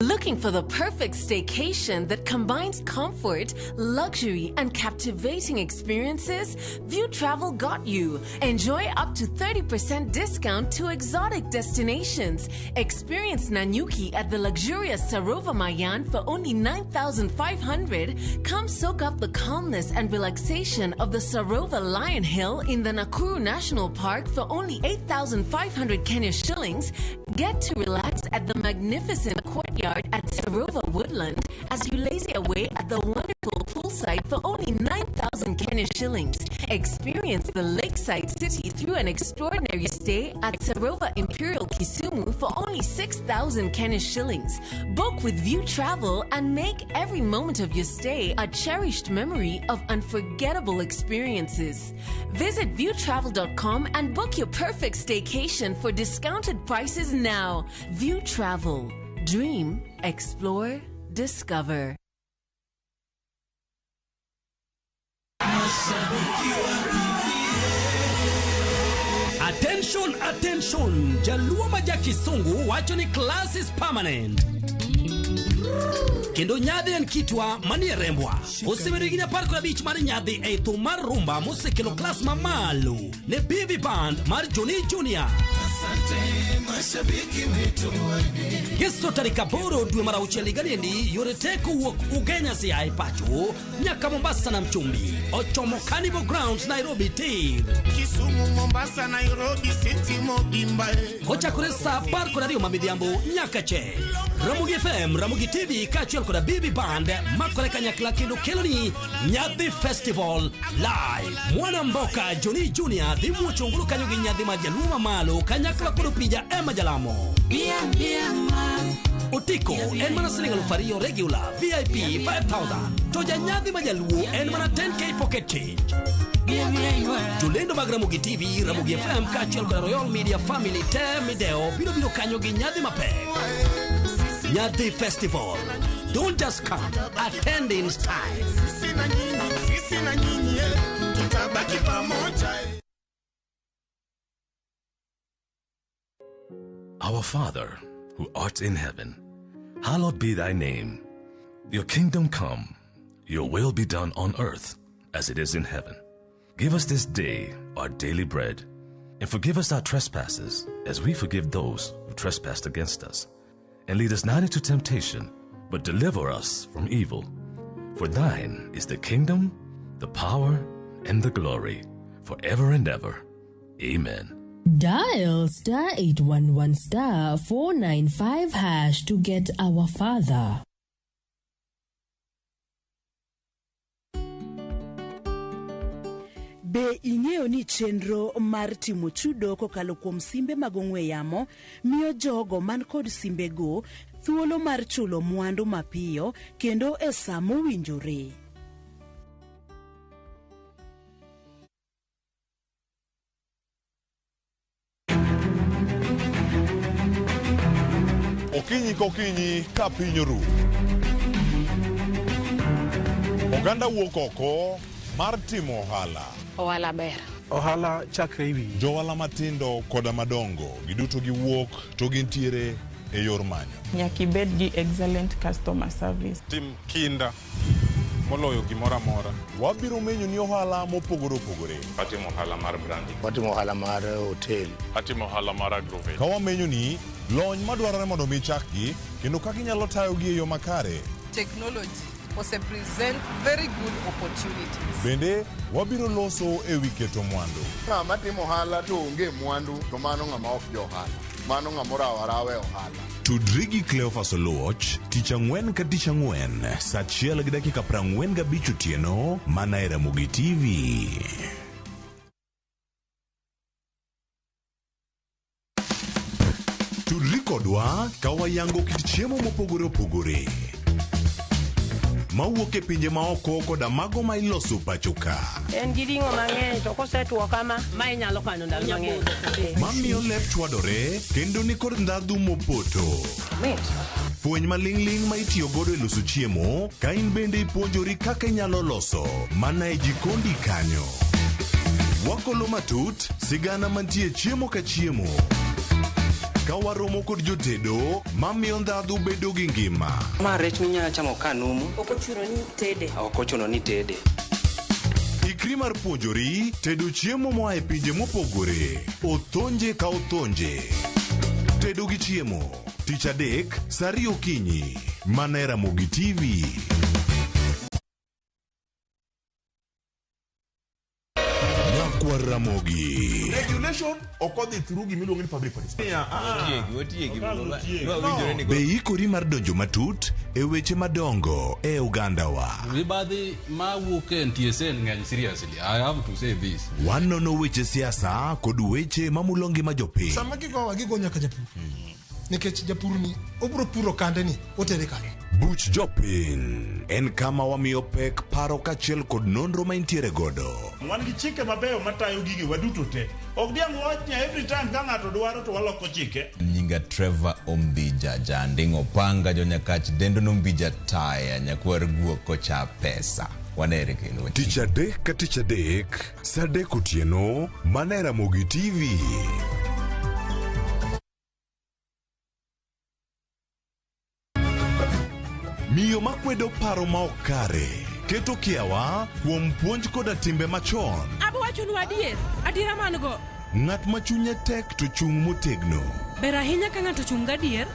Looking for the perfect staycation that combines comfort, luxury, and captivating experiences? View Travel got you. Enjoy up to 30% discount to exotic destinations. Experience Nanyuki at the luxurious Sarova Mayan for only 9,500. Come soak up the calmness and relaxation of the Sarova Lion Hill in the Nakuru National Park for only 8,500 Kenya shillings. Get to relax at the magnificent courtyard at Sarova Woodland as you lazy away at the wonderful poolside for only 9,000 Kenya shillings. Experience the lakeside city through an extraordinary stay at Sarova Imperial Kisumu for only 6,000 Kenya shillings. Book with View Travel and make every moment of your stay a cherished memory of unforgettable experiences. Visit viewtravel.com and book your perfect staycation for discounted prices now. View Travel. Dream, explore, discover. Attention, attention. Jaluo ma ja Kisungu wacho ni class is permanent. Kendo nyadhi en kitwa manie rembwa. Osebedo higni 15 mar nyadhi ei thum mar rumba mosekelo klas mamalo ne BV Band mar Johnny Junior. Ngeso tarik 8 dwe mar auchiel higani endi yore te kowuok Ugenya Siaya e pacho nyaka Mombasa nam chumbi ochomo Carnival Grounds Nairobi tir. Kisumu, Mombasa, Nairobi, City, Mobimba. Kochakore saa 12 ma midhiambo nyaka che. Ramogi FM, Ramogi TV kaachiel koda BB Band makore kanyakla kendo keloni Nyadhi Festival Live. Mwana Mboka Johnny Junior dhi muocho ngulu kanyo gi nyadhi mar jaluo mamalo kanyakla kod opija Emma Jalamo. Otiko en mana siling 2,000 regular, VIP 5,000. To janyadhi ma jaluo en mana 10k pocket change. Jolendo mag Ramogi TV, Ramogi FM kaachiel kod Royal Media Family te mideo biro biro kanyo gi nyadhi mapek. Nyadhi Festival. Don't just come, attend in style. Sisi na nyinyi, sisi na nyinyi, eh, tutabaki pamoja. eh. Our Father, who art in heaven, hallowed be thy name. Your kingdom come, your will be done on earth as it is in heaven. Give us this day our daily bread, and forgive us our trespasses as we forgive those who trespass against us. And lead us not into temptation, but deliver us from evil. For thine is the kingdom, the power, and the glory, forever and ever. Amen. Dial star 811 star 495 hash to get our father. Be ing'eyo ni chenro mar timo chudo kokalo kuom simbe mag ong'we yamo miyo jogo man kod simbego thuolo mar chulo mwandu mapiyo kendo e sa mowinjore? Okinyi kokinyi ka piny oru. Oganda wuok oko mar timo ohala. Ohala ber. Ohala chakre ewi. Johala matindo koda madongo giduto giwuok to gintiere e yor manyo. Nyaka ibed gi excellent customer service. Tim kinda moloyo gimoro amora. Wabiro menyo ni ohala mopogore opogore. Atimo ohala mar branding. Watimo ohala mar hotel. Atimo ohala mar agrovet. Ka wamenyo ni lony madwarore mondo mi chakgi kendo kaka inyalo tayogi e yo makare. Technology ose present very good opportunities. Bende wabiro loso e wi keto mwandu. Ng'ama timo ohala to onge mwandu to mano ng'ama ok jo ohala. Mano ng'ama orawo arawa e ohala. Tudri gi Cleophas Oluoch tich ang'wen ka tich ang'wen saa 1:45 otieno mana e Ramogi TV. Tudri kodwa ka wayango kit chiemo mopogore opogore mawuok e pinje maoko koda mago ma iloso pacho ka. En gi ring'o mang'eny to kosetwo kama, ma inyalo kano ndalo mang'eny. Mamiyo lep chwadore kendo nikod ndhadhu mopoto. Mit. Fweny maling'ling' ma itiyo godo e loso chiemo ka in bende ipuonjori kaka inyalo loso mana e jikondi kanyo. Wakolo matut sigana mantie chiemo ka chiemo. Ka waromo kod jotedo mamiyo ndhadhu bedo gi ngima. Ma rech minyalo chamo ka numu, Ok ochuno ni tede. ok ochuno ni tede. Ikri mar puonjori tedo chiemo moa e pinje mopogore. Othonje ka othonje. Tedo gi chiemo. Tich adek, saa ariyo okinyi. Mana e Ramogi TV. Nyakwar Ramogi. Regulation ok odhi through gimiluongo ni public participation. Be ikori mar donjo matut e weche madongo e ogandawa. Mibadhi mawuok e NTSA ng'eny seriously. I have to say this. Wanono weche siasa kod weche mamulo ngima jopiny. Sama gigowa gigo nyaka japur. Nikech japur ni obiro puro kande ni otere kanye. Buch jopiny en kama wamiyo pek paro kaachiel kod nonro ma intiere godo. Wan gi chike mabeyo matayo gigi waduto te. Ok diang' wach ni every time ka ng'ato dwaro to waloko chike. Nyinga Trevor Ombija Janding' Opanga Jonyakach Dendo Nombija Taya Nyakwar Guok Kocha Pesa. Wanere kendo. Tich adek ka tich adek, saa adek otieno, mana e Ramogi TV. Miyo makwedo paro ma ok kare, keto kiawa kuom puonj koda timbe machon. Abo wachonu adier, adiera man go. Ng'at ma chunye tek to chung' motegno. Ber ahinya ka ng'ato ochung' gadier,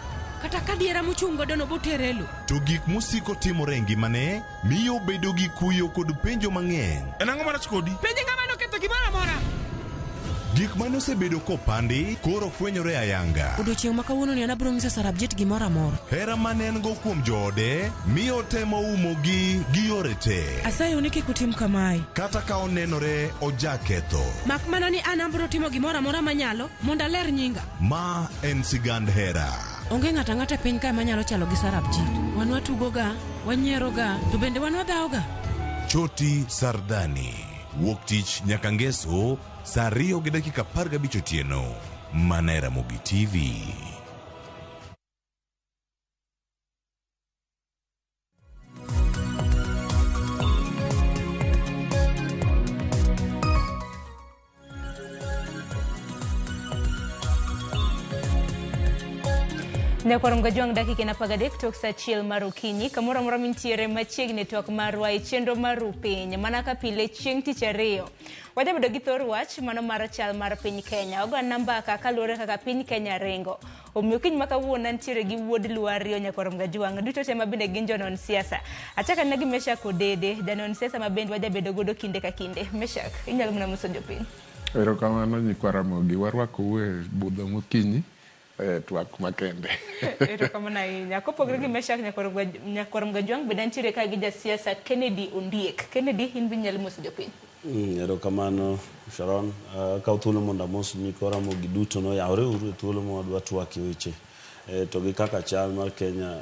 kata ka adiera mochung' godono botere e lo. To gik mosiko timore e ngimane miyo obedo gi kuyo kod penjo mang'eny. En ang'o marach kodi? Penj ng'ama noketho gimoro amora. Gik mane osebedo kopandi koro fwenyore ayanga. Odiechieng' ma kawuononi an abiro nyiso Sarabjit gimoro amora. Hera mane en go kuom joode miyo otemo umogi gi yore te. Asayou ni kik utim kamae. Kata ka onenore ojaketho. Mak mana ni an abiro timo gimoro amora manyalo mondo aler nyinga. Ma en sigand hera. Onge ng'ato ang'ata e piny kae manyalo chalo gi Sarabjit. Wan watugoga, wanyieroga, to bende wan wadhawoga. Choti Sardani. Wuok tich nyaka ngeso saa 2:15 otieno. Mana e Ramogi TV. Nyakwar Mgajwang' dakika en 13 tok sa achiel mar okinyi kamoro amora mintiere machiegni twak marwa e chenro mar ru piny mana ka pile chieng' tich ariyo wajabedo gi thor wach mano mar chal mar piny Kenya wagona mbaka kaluwore kaka piny Kenya ringo omiyo kiny ma kawuono antiere gi wuod Luo ariyo Nyakwar Mgajwang' duto te ma bende gin jonon siasa achako anena gi Meshak Odede janon siasa ma bende wajabedo godo kinde ka kinde Meshak inyalo mana moso jopiny. Erokamano nyikwa Ramogi warwakou e budho mokinyi e twak makende. Erokamano ahinya. Kopogore gi Meshak Nyakwar Mgajwang' bende antiere ka gi jasiasa Kennedy Ondiek. Kennedy, in be inyalo moso jopiny. Erokamano Sharon. Akawo thuolo mondo amos nyikwa Ramogi duto noyawre uru e thuolo ma wadwa twak e weche to gi kaka chal mar Kenya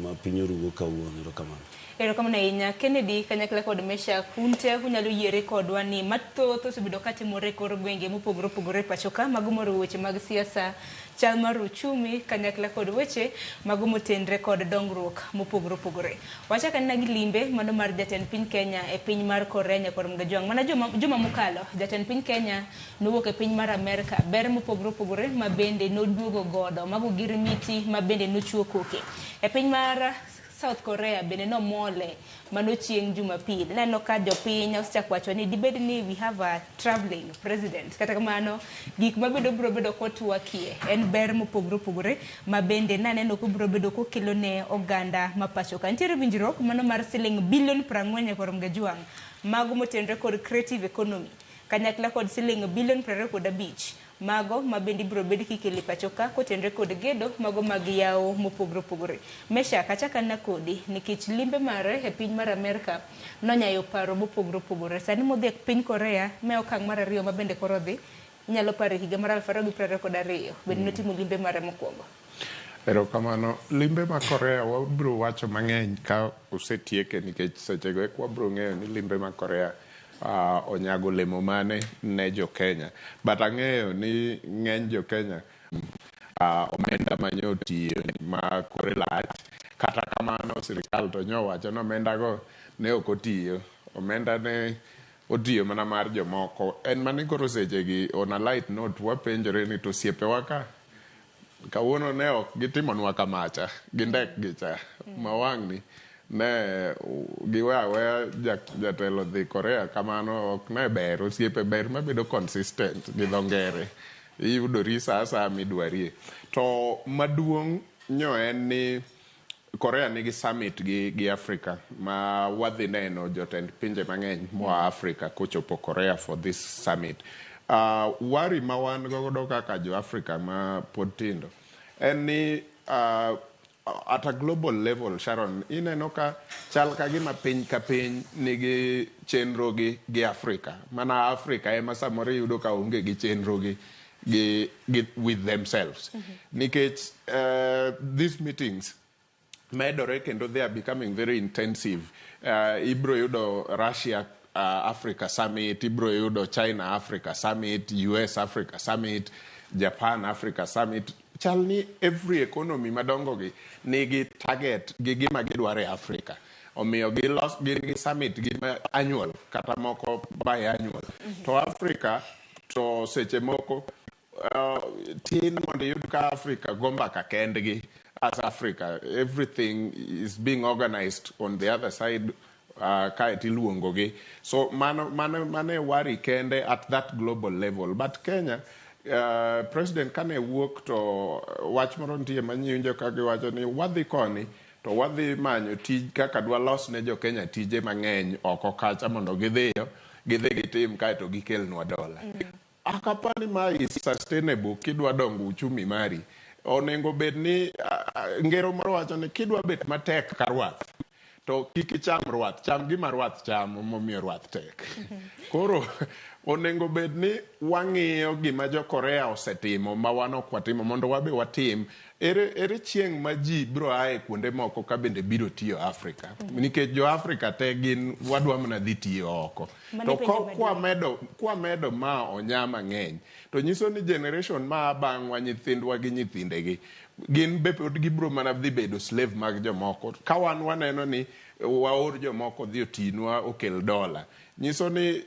ma piny orugo kawuono. Erokamano. Erokamano ahinya Kennedy kanyakla kod Meshak un te unyalo yiere kodwa ni mathoth osebedo katimore e kor gwenge mopogore opogore e pacho ka mago moriwo weche mag siasa, chal mar uchumi kanyakla kod weche mago motenre kod dongruok mopogore opogore. Wachak anena gi limbe mano mar jatend piny Kenya e piny mar Korea Nyakwar Mgajwang'. Mana juma mokalo jatend piny Kenya nowuok e piny mar Amerka ber mopogore opogore ma bende noduogo godo mago gir miti ma bende nochuo koke. E piny mar South Korea bende nomole mano chieng' Jumapil. Neno ka jopiny osechako wacho ni dibed ni we have a traveling president. Kata kamano gik mabende obiro bedo kotwakie en ber mopogore opogore ma bende naneno kobiro bedo kokelo ne oganda ma pacho ka. Nitiere winjruok mano mar siling bilion 40 Nyakwar Mgajwang' mago motenore kod creative economy kanyakla kod siling bilion 25 mago ma bende ibiro bed kikelo e pacho ka kotenore kod gedo mago mag yawo mopogore opogore. Meshak achako anena kodi nikech limbe mare e piny mar Amerka nonyayo paro mopogore opogore. Sani modhi e piny Korea me okang' mar ariyo ma bende koro dhi inyalo paro e higa mar 2022 bende notimo limbe mare mokwongo. Erokamano. Limbe ma Korea wabiro wacho mang'eny ka osetieke nikech sechego eka wabiro ng'eyo ni limbe ma Korea onyago olemo mane ne jo Kenya. But ang'eyo ni ng'eny jo Kenya omenda manyo otiyo ma kore lach. Kata kamano sirikal to nyowacho ni omenda go ne ok otiyo. Omenda ne otiyo mana mar jomoko. En mani koro sechegi on a light note wapenjore ni to osiepewa ka kawuono ne ok gitimonwa kamacha gi ndek gi cha ma wang'ni ne giwe aweya jatelo dhi Korea kamano ok ne ber. Osiepe ber mabedo consistent gi dho ngere. Iyudori sa asaya midwarie. To maduong' nyo en ni Korea nigi summit gi Africa ma wadhi neno jotend pinje mang'eny moa Africa kochopo Korea for this summit. Worry ma wan godo kaka jo Africa ma pod tindo en ni at a global level Sharon ineno ka chal ka gima piny ka piny nigi chenro gi Africa. Mana Africa ema samoro iyudo ka onge gi chenro gi with themselves. Nikech these meetings medore kendo they are becoming very intensive. Ibro yudo Russia Africa Summit, ibro yudo China Africa Summit, US Africa Summit, Japan Africa Summit. Chal ni every economy madongo gi nigi target gi gima gidwaro e Africa. Omiyo gin gi summit gi annual kata moko biannual. To Africa to seche moko tin mondo iyud ka Africa go mbaka kendgi. as Africa. Everything is being organized on the other side, kae tiluongogi. So mano e worry kende at that global level. But Kenya, president kane wuok to wach moro nitie manyiwinjo ka giwacho ni wadhi koni to wadhi manyo tij kaka dwalos ne jo Kenya tije mang'eny oko kacha mondo gidhiyo gidhi gitim kaeto gikelnwa dola. Akapani ma is sustainable. Kidwa dongo uchumi mari, onego bed ni ngero moro wacho ni kidwa bet matek ka rwath to kik icham rwath, cham gima rwath chamo momiyo rwath tek. Koro onego bed ni wang'iyo gima jo Korea osetimo ma wan ok watimo mondo wabe watim. Ere chieng' ma ji biro ae kuonde moko ka bende biro tiyo Afrika? Nikech jo Afrika te gin wadwa mana dhi tiyo oko. Mano To penjo maduong'. Kwamedo ma onya mang'eny to nyiso ni generation ma bang'wa, nyithindwa gi nyithindegi, gin be pod gibiro mana dhi bedo slave mag jomoko. Ka wan waneno ni waor jomoko dhi otinwa okel dola, nyiso ni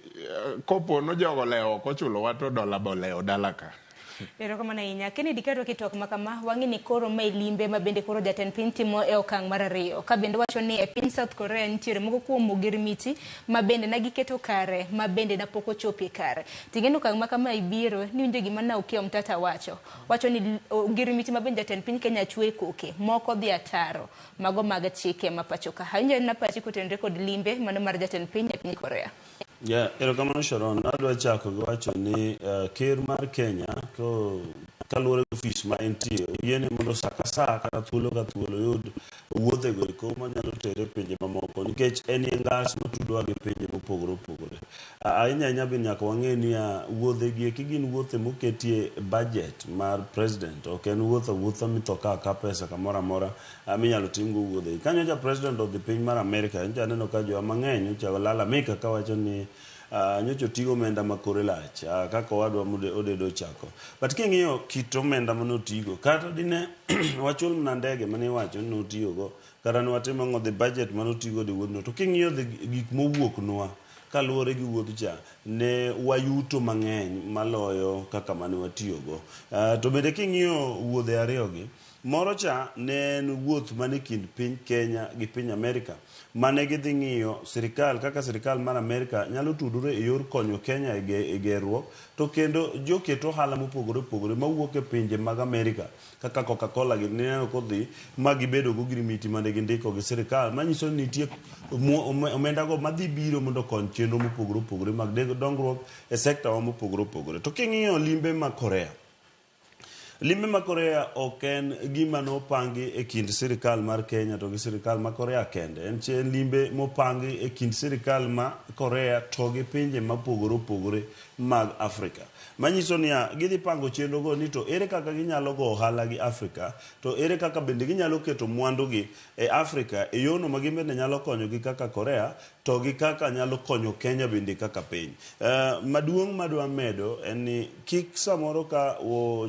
kopo no jogo lewo ok ochulowa to dola bo lewo dala ka. Erokamano ahinya. Kennedy, ka kitwak ma kama, wang'e ni koro mae limbe ma bende koro jatend piny timo e okang' mar ariyo. Ka bende wacho ni e piny South Korea nitiere moko kuom ogirimiti ma bende ne giketo kare ma bende ne pok ochopie kare. Ting'e okang' ma kama ibiro ni winjo gima na Okiya Omtata wacho. Wacho ni ogirimiti ma bende jatend piny Kenya chwe koke moko dhi ataro mago mag chike ma pacho ka. Awinjo na pachi kotenore kod limbe mano mar jatend piny e piny Korea. Yeah, erokamano Sharon. Adwa chako gi wacho ni ker mar Kenya ko kaluwore gi ofis ma entie oyiene mondo sa ka sa kata thuolo ka thuolo yud wuodhego eko manyalo tere e pinje mamoko nikech en e ngas matudowa gi pinje mopogore opogore. Ahinya ahinya be nyaka wang'e niya wuodhe gi eki gin wuothe moketie budget mar president, ok en wuoth awuotha mitho ka aka pesa kamoro amora minyalo timgo wuodhe. Ka nyocha president odhi piny mar Amerika, nyocha aneno ka jowa mang'eny nyocha lalamika kawacho ni nyocha oting'o omenda ma kore lach, kaka owadwa Odedo ochako. But king'iyo kit omenda mane otigo, kata dine wachul mana ndege mane iwacho ni notiyogo, kata ne watimo ang'o, the budget mane otigo e wuodhno, to king'iyo gik mowuok nwa kaluwore gi wuodh cha, ne wayuto mang'eny maloyo kaka mane watiyogo. To bende king'iyo wuodhe ariyogi, moro cha ne en wuoth mane kind piny Kenya gi piny Amerika mane gidhi ng'iyo sirikal kaka sirikal mar Amerika nyalo tudore e yor konyo Kenya e gerruok, to kendo joket ohala mopogore opogore mawuok e pinje mag Amerika kaka Coca-Cola gi nineno kodhi ma gibedo go ogirimiti mane gindiko gi sirikal, manyiso ni nitie omenda go madhi biro mondo okony chenro mopogore opogore mag dongruok e sekta wa mopogore opogore. To king'iyo limbe ma Korea, limbe ma Korea ok en gima nopangi e kind sirikal mar Kenya to gi sirikal ma Korea kende. En limbe mopangi e kind sirikal ma Korea to gi pinje mopogore opogore mag Afrika. Manyiso niya, gidhi pango chenro go ni to ere kaka ginyalo go ohala gi Afrika, to ere kaka bende ginyalo keto mwandu gi e Afrika e yono ma gin bende nyalo konyogi kaka Korea to gi kaka nyalo konyo Kenya bende kaka piny. Maduong' madwa medo en ni kik samoro ka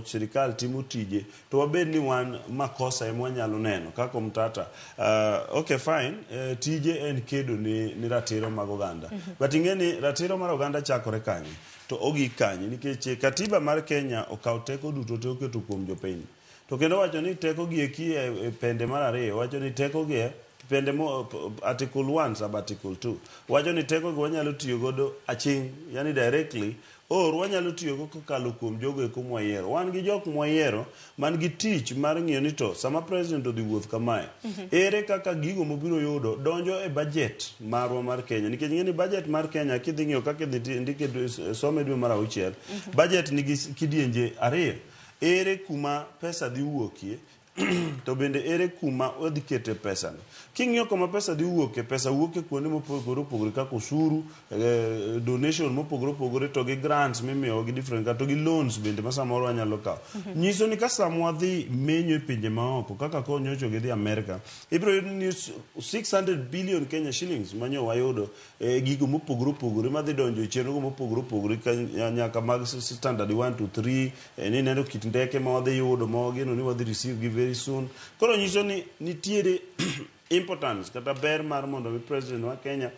sirikal timo tije to wabed ni wan makosa ema wanyalo neno kaka Omtata. Okay fine, tije en kedo ni ratiro mag oganda. But ing'e ni ratiro mar oganda chakore kanye to ogik kanye, nikech katiba mar Kenya okawo teko duto te oketo kuom jopiny. To kendo wacho ni teko gi eki e pende mar ariyo wacho ni teko gi e pende mo, article 1 sub article 2 wacho ni teko gi wanyalo tiyo godo aching', yani directly or wanyalo tiyo go kokalo kuom jogo eko mwayiero. Wan gi jok mwayiero man gi tich mar ng'iyo ni to sama president odhi wuoth kamae, ere kaka gigo mobiro yudo donjo e budget marwa mar Kenya, nikech ing'e ni budget mar Kenya kidhi ng'iyo kaka idhi ndike some dwe mar auchiel, budget nigi kidienje ariyo. Ere kuma pesa dhi wuokie to bende ere kuma odhi kete pesano? King'iyo kama pesa dhi wuoke, pesa wuok e kuonde mopogore opogore kaka osuru, donation mopogore opogore to gi grants mimiyowa gi different to gi loans bende ma samoro wanyalo kawo. Nyiso ni ka sama wadhi menyo e pinje maoko kaka ko nyocha gidhi Amerika, ibiro yudo ni 600 billion Kenya shillings manyo wayudo e gigo mopogore opogore madhi donjo e chenro go mopogore opogore nyaka mag standard 1 to 3, ni neno kit ndeke ma wadhi yudo ma wageno ni wadhi receive gi very soon. Koro nyiso ni nitiere importance kata ber mar mondo mi president wa Kenya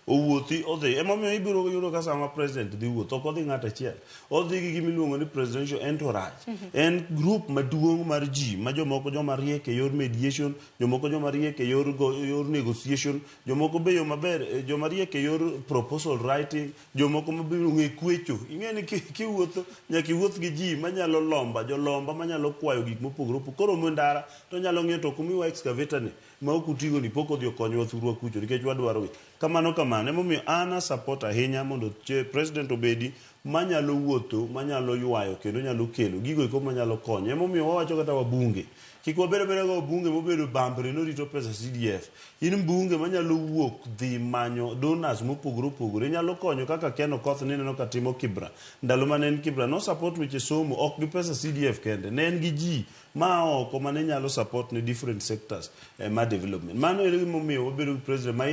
Owuothi odhi. Emomiyo ibiro yudo ka sama president dhi wuoth, ok odhi ng'ato achiel. Odhi gi gima iluongo ni presidential entourage. En group maduong' mar ji ma jomoko joma riek e yor mediation, jomoko joma riek e yor, go, yor negotiation, jomoko be yo maber, joma riek e yor proposal writing, jomoko ma be ong'e kwecho. Ing'e ni kiwuotho, nyaka iwuoth gi ji manyalo lomba, jolomba manyalo kwayo gik mopogore opogore. Koro mo ndara to nyalo ng'iyo to kumiwa excavator ni ma ok utigo ni pok odhi okonyowa thurwa kucho nikech wadwaro gi. Kamano kamano, emomiyo an a support ahinya mondo president obedi manyalo wuotho, manyalo ywayo kendo nyalo kelo gigo eko manyalo konyo. Emomiyo wawacho kata wabunge, kik wabed abeda ga wabunge mobedo bambre norito pesa CDF. In mbunge manyalo wuok dhi manyo donors mopogore opogore, nyalo konyo kaka Ken Okoth nineno ka timo Kibra. Ndalo mane en Kibra, no support weche somo, ok gi pesa CDF kende, ne en gi ji ma oko mane nyalo support ne different sectors mar development. Mano ere gimomiyo wabedo gi president ma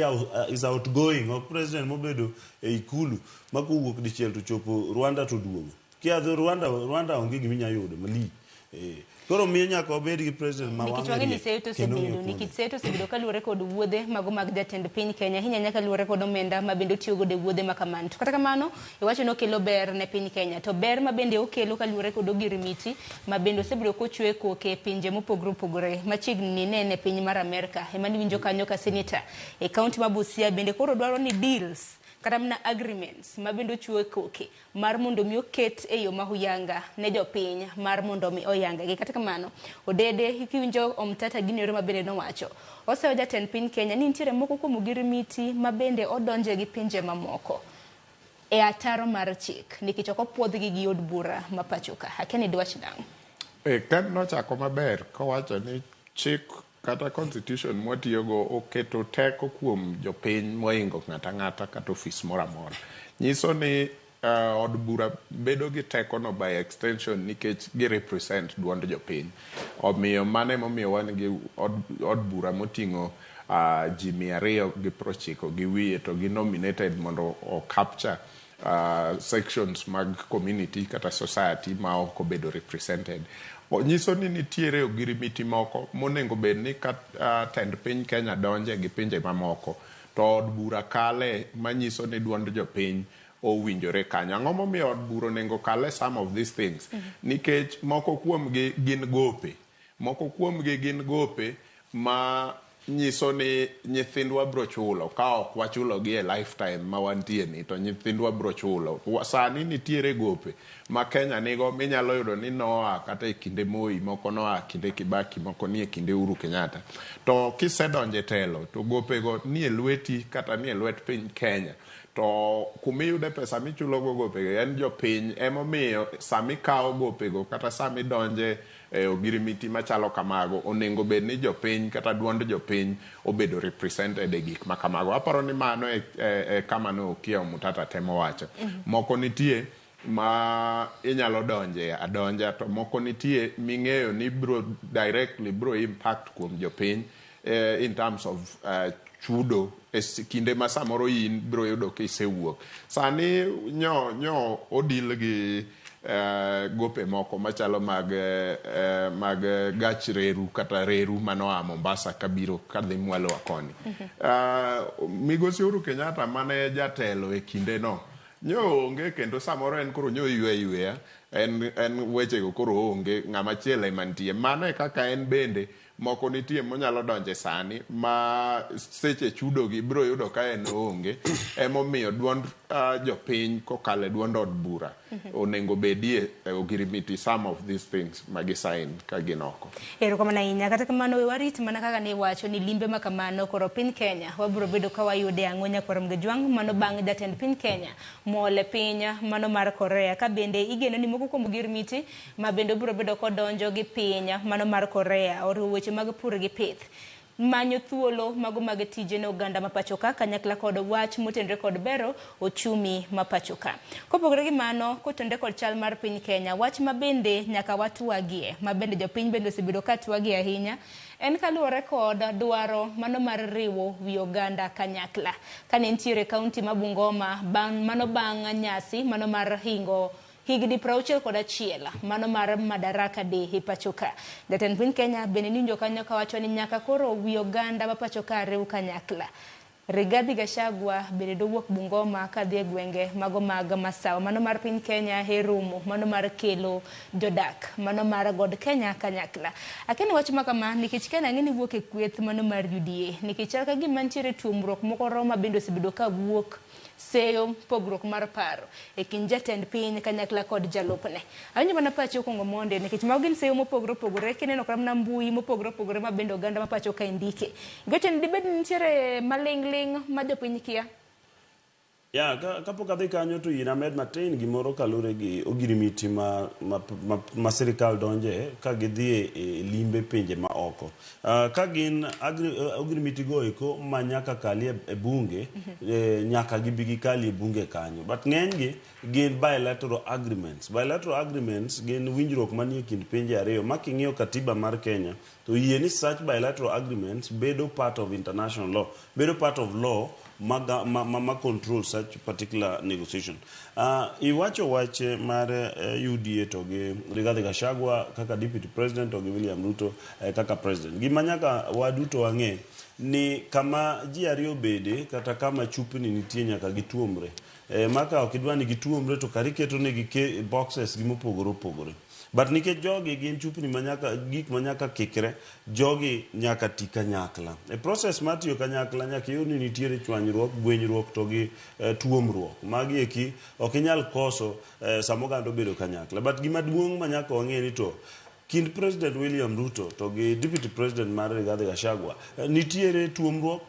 is outgoing, ok president mobedo e ikulu ma kowuok dichiel to chopo Rwanda to duogo. Kia dhi Rwanda, Rwanda onge gima inyalo yudo malich. Koro miyo nyaka wabed gi president ma Nikech wang'e wang'e ni riek seto kendo osebedo, ong'e puonjo. nikech seto osebedo kaluwore kod wuodhe mago mag jatend piny Kenya, ahinya ahinya kaluwore kod omenda ma bende otiyo godo e wuodhe ma kamano. To kata kamano, iwacho ni okelo ber ne piny Kenya. To ber ma bende okelo kaluwore kod ogirimiti ma bende osebedo kochwe koke e pinje mopogore opogore. Machiegni ni ne en e piny mar Amerka. Ema niwinjo kanyo ka senator e kaunti ma Busia bende koro dwaro ni deals kata mana agreements ma bende ochwe koke mar mondo mi oket e yo ma huyanga ne jopiny mar mondo mi oyangegi. Kata kamano, Odede kiwinjo Omtata gini ero ma bende nowacho, oseyo jatend piny Kenya ni nitiere moko kuom ogirimiti ma bende odonje gi pinje mamoko e ataro mar chik nikech ok opuodhgi gi od bura ma pacho ka. Akia ni dwach nang'o? Ken nochako maber kowacho ni chik kata constitution mwatiyogo oketo teko kuom jopiny moingo ng'ata ang'ata kata ofis moro amora. Nyiso ni od bura bedo gi teko no by extension nikech gi represent duond jopiny. Omiyo mano emomiyo wan gi od bura moting'o ji 290 gi wiye to gi nominated mondo o capture sections mag community kata society ma ok obedo represented. Nyiso ni nitiere ogirimiti moko monego bed ni ka tend piny Kenya donje gi pinje mamoko to od bura kale manyiso ni duond jopiny owinjore kanyo. Ang'o momiyo od bura onego kale some of these things? Nikech moko kuomgi gin gope. Moko kuomgi gin gope ma nyiso ni nyithindwa bro chulo ka ok wachulo gi e lifetime ma wantie ni to nyithindwa bro chulo. Sani nitiere gope ma Kenya nigo minyalo yudo ni noa kata e kinde Moi, moko noa kinde Kibaki, moko nie kinde Uhuru Kenyatta. To kisedonje telo to gopego nie lweti kata nie lwet piny Kenya. To kumiyude pesa michulo go gopego en jopiny emomiyo samikawo gopego kata samidonje e ogirimiti machalo kamago onego bed ni jopiny kata duond jopiny obedo represented e gik ma kamago. Aparo ni mano e kama ne Okiya Omtatah temo wacho. Moko nitie ma inyalo donje adonja to moko nitie ming'eyo ni bro directly bro impact kuom jopiny in terms of chudo e kinde ma samoro in bro yudo kisewuok. Sani nyo odil gi gope moko machalo mag gach reru kata reru manoa Mombasa kabiro kadhi mwalo wa koni. Migosi Uhuru Kenyatta mane jatelo e kinde no nyo onge kendo samoro en koro nyo ywe yweya en wechego koro onge ng'ama chielo ema nitie. Mano e kaka en bende moko nitie monyalo donje sani ma seche chudo gi biro yudo ka en onge. Emomiyo duond jopiny kokalo e duond od bura onego bedie ogirimiti some of these things ma gisign ka gin oko. Erokamano ahinya. Kata kamano we warit mana kaka ne iwacho ni limbe ma kamano koro piny Kenya wabiro bedo ka wayude ang'o nyakwar Mgejwang' mano bang' jatend piny Kenya mool e piny mano mar Korea ka bende igeno ni moko kuom ogirimiti ma bende obiro bedo kodonjo gi piny mano mar Korea oriwo weche mag pur gi pith. Manyo thuolo mago mag tije ne oganda ma pacho ka kanyakla kod wach motenore kod bero ochumi ma pacho ka. Kopogore gi mano, kotenore kod chal mar piny Kenya, wach ma bende nyaka watwagie, ma bende jopiny bende osebedo ka twagie ahinya, en kaluwore kod dwaro mano mar riwo wi oganda kanyakla. Kane nitiere kaunti ma Bungoma, mano bang' nyasi mano mar hingo higni 61 mano mar Madaraka Day e pacho ka. Jatend piny Kenya bende niwinjo kanyo kawacho ni nyaka koro wi oganda ma pacho ka riw kanyakla. Rigathi Gachagua bende dowuok Bungoma kadhi e gwenge mago mag Masawa. Mano mar piny Kenya e romo, mano mar kelo jodak, mano mar God Kenya kanyakla. Akia ni wach ma kama nikech Kenya ang'e ni wuok e kweth mano mar UDA nikech chal ka gima nitiere tuomruok moko ma bende osebedo ka wuok seyo pogruok mar paro e kind jatend piny kanyakla kod jalupne. Awinjo mana pachi okuongo monde nikech mago gin seyo mopogore opogore kineno kata mana mbui mopogore opogore ma bende oganda ma pacho kae ndike. Gocho ni dibed ni nitiere maling'ling' ma jopiny kia? Ya, kapok adhi kanyo to yie amed matin gimoro kalure gi ogirimiti ma sirikal donje ka gidhi e limbe pinje ma oko. Ka gin ogirimiti go eko ma nyaka kalie e bunge, nyaka gibi gikalie bunge kanyo. But ng'enygi gin bilateral agreements. Bilateral agreements gin winjruok manie kind pinje ariyo ma king'iyo katiba mar Kenya to yie ni such bilateral agreements bedo part of international law, bedo part of law ma control such particular negotiation. Iwacho wach mar UDA to gi Rigathi Gachagua kaka deputy president to gi William Ruto kaka president. Gima nyaka waduto wang'e ni kama ji ariyo bede kata kama chupni nitie nyaka gituomre. Maka ok idwa ni gituomre to kar iketo negi boxes gi mopogore opogore. But nikech jogi gin chupni manyaka gik manyaka kikre, jogi nyaka ti kanyakla. E process mar tiyo kanyakla nyaka iyud ni nitiere chwanyruok, gwenyruok to gi tuomruok. Magi eki ok inyal koso sama oganda obedo kanyakla. But gima duong' ma nyaka wang'e ni to kind President William Ruto to gi Deputy President mar Rigathi Gachagua nitiere tuomruok?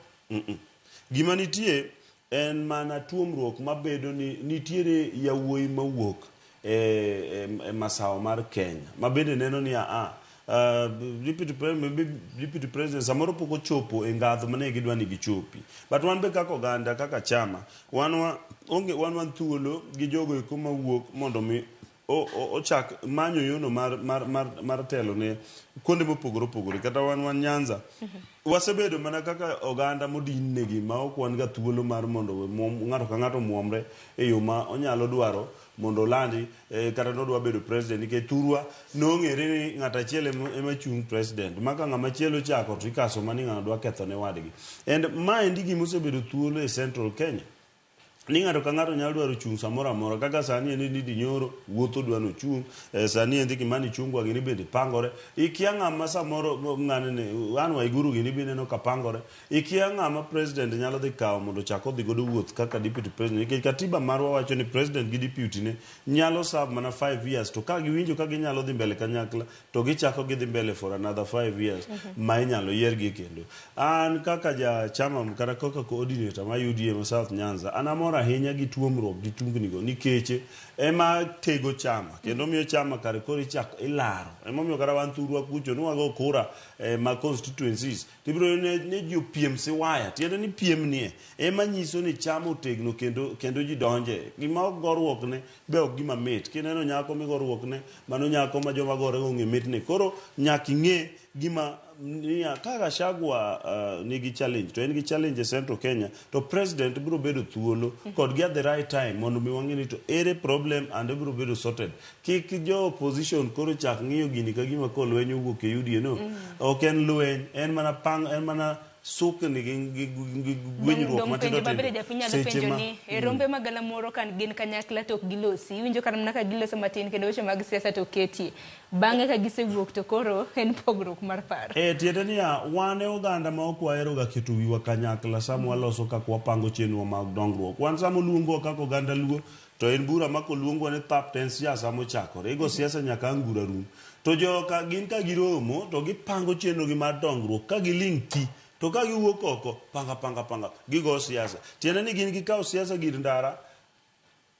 Gima nitie en mana tuomruok mabedo ni nitiere yawuoyi mawuok e masawa mar Kenya ma bende neno ni Deputy President samoro pok ochopo e ngadho mane gidwa ni gichopi. But wan be kaka oganda, kaka chama, wan thuolo gi jogo eko mawuok mondo mi ochak manyo yono mar telo ne kuonde mopogore opogore. Kata wan Nyanza, wasebedo mana kaka oganda modin negi ma ok wan ga thuolo mar mondo ng'ato ka ng'ato muomre e yo ma onyalo dwaro mondo olandi kata nodwa bedo president nikech thurwa nong'ere ni ng'ato achiel ema chung' president ma ka ng'ama chielo chako to ikaso mana ni ng'ano dwa ketho ne wadgi. And maendi gima osebedo thuolo e Central Kenya ni ng'ato ka ng'ato nyalo dwaro chung' samoro amora kaka sani en Ndindi Nyoro wuotho dwa nochung', sani en Kimani Ichung'wa gini bende pangore, ikia ng'ama samoro ng'ane Anne Waiguru gini be ineno ka pangore, ikia ng'ama president nyalo dhi kawo mondo ochak odhi godo wuoth kaka deputy president nikech katiba marwa wacho ni president gi deputy ne nyalo serve mana 5 years to ka giwinjo ka ginyalo dhi mbele kanyakla to gichako gidhi mbele for another 5 years ma inyalo yiergi kendo. An kaka ja chama kata kaka coordinator ma UDA ma South Nyanza, an amor ahinya gi tuomruok gi tungni go nikech ema tego chama kendo miyo chama kare koro ichak ilaro. Emomiyo kata wan thurwa kucho ni wago kura ma constituencies tibiro yudo ni ji opiem siwaya, tiende ni piem nie ema nyiso ni chama otegno kendo ji donje. Gima ok goruok ne be ok gima mit. Kineno nyako migoruok ne, mano nyako ma joma gore go ong'e mitne. Koro nyaka ing'e gima niya, ka Gachagua nigi challenge to en gi challenge e Central Kenya to president biro bedo thuolo kodgi at the right time mondo mi wang'e ni to ere problem and biro bedo sorted. Kik jo opposition koro chak ng'iyo gini ka gima ko lweny owuok e UDA no. Ok en lweny, en mana pang, en mana sukni gi gwenyruok matindo tindo. Penjo japiny nyalo penjo ni e rombe mag galamoro ka gin kanyakla to ok gilosi. Iwinjo kata mana ka giloso matin kendo weche mag siasa to oketie. Bang'e ka gisewuok to koro en pogruok mar paro. Tiende niya, wan e oganda ma ok wahero ga keto wiwa kanyakla sama waloso kaka wapango chenro mag dongruok. Wan sama oluongwa kaka oganda Luo to en bura ma koluongwa ni thap to en siasa mochakore. Igo siasa nyaka ang' bura rum. To joka gin ka giromo to gipango chenro gi mar dongruok ka giling' thi. To ka giwuok oko, panga panga panga, gigo siasa. Tiende ni gin gikawo siasa gir ndara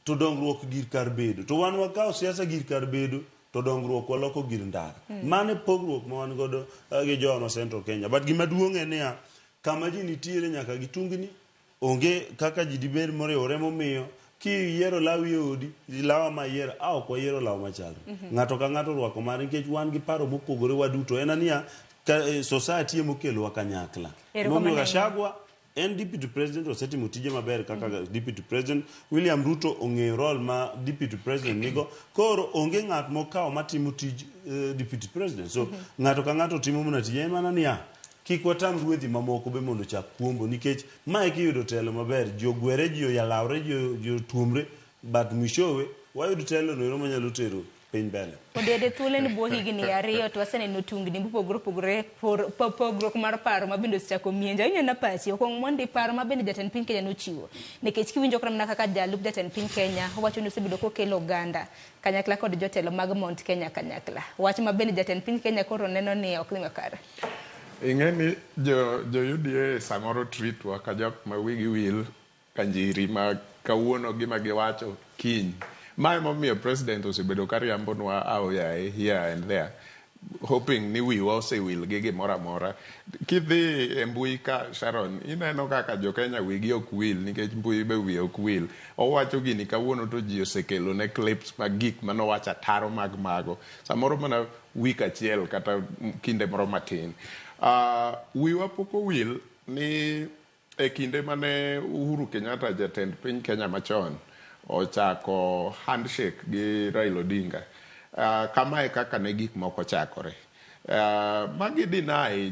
to dongruok gir kar bedo. To wan wakawo siasa gir kar bedo to dongruok waloko gir ndara. Mano e pogruok ma wan godo gi jowa ma Central Kenya. But gima duong' en niya, kama ji nitiere nyaka gitungni, onge kaka ji dibed moriwore momiyo kiyiero lawi e odi, lawa ma iyiero, ok wayiero law machalre. Ng'ato ka ng'ato orwako mare nikech wan gi paro mopogore waduto. En aniya, society emokelowa kanyakla. Momiyo Gachagua en deputy president osetimo tije maber kaka deputy president. William Ruto ong'eyo role ma deputy president nigo. Koro onge ng'at mokawo matimo tij deputy president. So ng'ato ka ng'ato timo mana tije. En mana niya, Kik watam ruedhi mamoko be mondo ochak kuombo nikech mae kiyudo telo maber ji ogwere ji oyalawre ji otuomre but mwishowe wayud telo no ero manyalo tero piny mbele. Odede thuolo en bwo higni ariyo to waseneno tungni mopogore opogore pogruok mar paro ma bende osechako mienjo. Awinjo na pachi okuong mondi paro ma bende jatend piny Kenya nochiwo. Nikech kiwinjo kata mana kaka jalup jatend piny Kenya owacho ni osebedo kokelo oganda kanyakla kod jotelo mag Mount Kenya kanyakla. Wach ma bende jatend piny Kenya koro neno ni ok dhi makare. Ing'e ni jo UDA samoro treat wa ka jok ma wigi wil ka njiri ma kawuono gima giwacho kiny. Ma emomiyo president osebedo ka riambonwa aoyaye here and there hoping ni wiwa osewil gi gimoro amora. Kidhi e mbui ka Sharon, ineno kaka jo Kenya wigi ok wil nikech mbui be wiye ok wil. Owacho gini kawuono to ji osekelo ne clips mag gik manowacho ataro mag mago. Samoro mana week achiel kata kinde moro matin. Wiwa pok owil ni e kinde mane Uhuru Kenyatta jatend piny Kenya machon ochako handshake gi Raila Odinga, kamae kaka ne gik moko chakore. Magi deny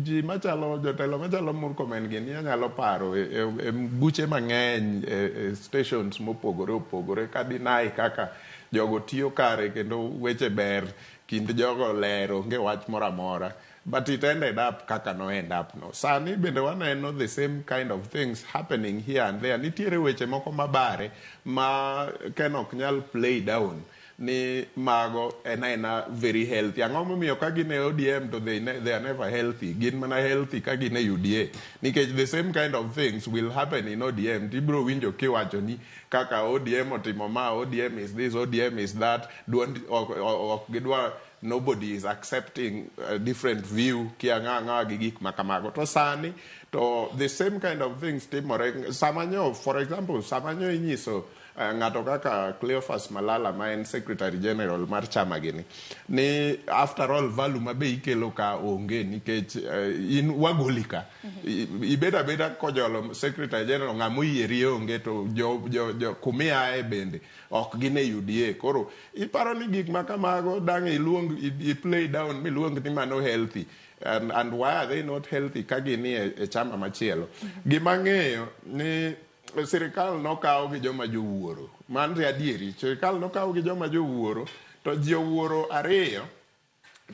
ji machalo jotelo machalo Murkomen gini anyalo paro e buche mang'eny e stations mopogore opogore ka deny kaka jogo tiyo kare kendo weche ber kind jogo ler onge wach moro amora. But it ended up kaka no end up no. Sani bende waneno the same kind of things happening here and there. Nitiere weche moko mabare ma Ken ok nyal play down ni mago en aena very healthy. Ang'o momiyo ka gin e ODM to they are never healthy. Gin mana healthy ka gin e UDA. Nikech the same kind of things will happen in ODM. Tibiro winjo kiwacho ni kaka ODM otimo ma, ODM is this, ODM is that. Duond ok gidwa nobody is accepting a different view kia ng'a gi gik makamago. To sani to the same kind of things timore. Samanyo, for example, samanyo inyiso ng'ato kaka Cleophas Malala ma en Secretary General mar chama gini ni after all value ma be ikelo ka onge nikech in wagoli ka. Ibed abeda kojolo Secretary General ng'ama oyieri onge to jo kumiaye bende ok gin e UDA. Koro iparo ni gik ma kamago dang' iluong i play down miluong ni mano healthy. And why are they not healthy ka gin e chama machielo? Gima ng'eyo ni sirikal nokaw gi joma jowuoro. Mano to adieri. Sirikal nokaw gi joma jowuoro to ji owuoro ariyo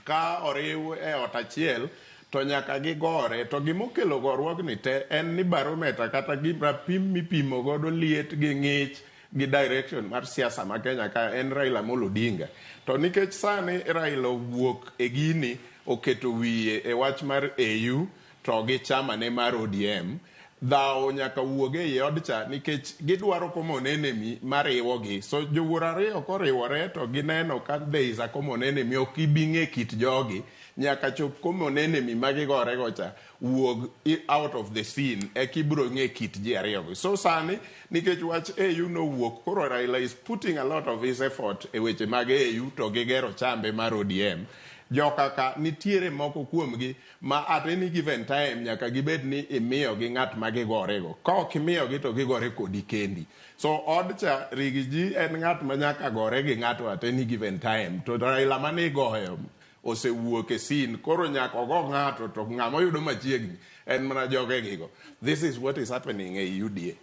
ka oriw e ot achiel to nyaka gigore. To gimokelo goruogni te en ni barometer kata rapim mipimo godo liet gi ng'ich gi direction mar siasa ma Kenya ka en Raila Amolo Odinga. To nikech sani Raila owuok e gini oketo wiye e wach mar AU to gi chama ne mar ODM, dhawo nyaka wuog ei odcha nikech gidwaro common enemy mariwogi. So jowuoro ariyo koriwore to gineno ka there is a common enemy, ok ibi ng'e kit jogi nyaka chop common enemy ma gigorego cha wuog out of the scene eka ibiro ng'e kit ji ariyogo. So sani nikech wach AU nowuok, koro Raila is putting a lot of his effort e weche mag AU to gigero chambe mar ODM. Joka ka nitiere moko kuomgi ma at any given time nyaka gibed ni imiyogi ng'at ma gigorego. Ka ok imiyogi to gigore kodi kendi. So odcha Rigiji en ng'at ma nyaka gore gi ng'ato at any given time. To Raila mane igoyo osewuok e scene, koro nyaka ogo ng'ato to ng'ama oyudo machiegni en mana jogegigo. This is what is happening e UDA.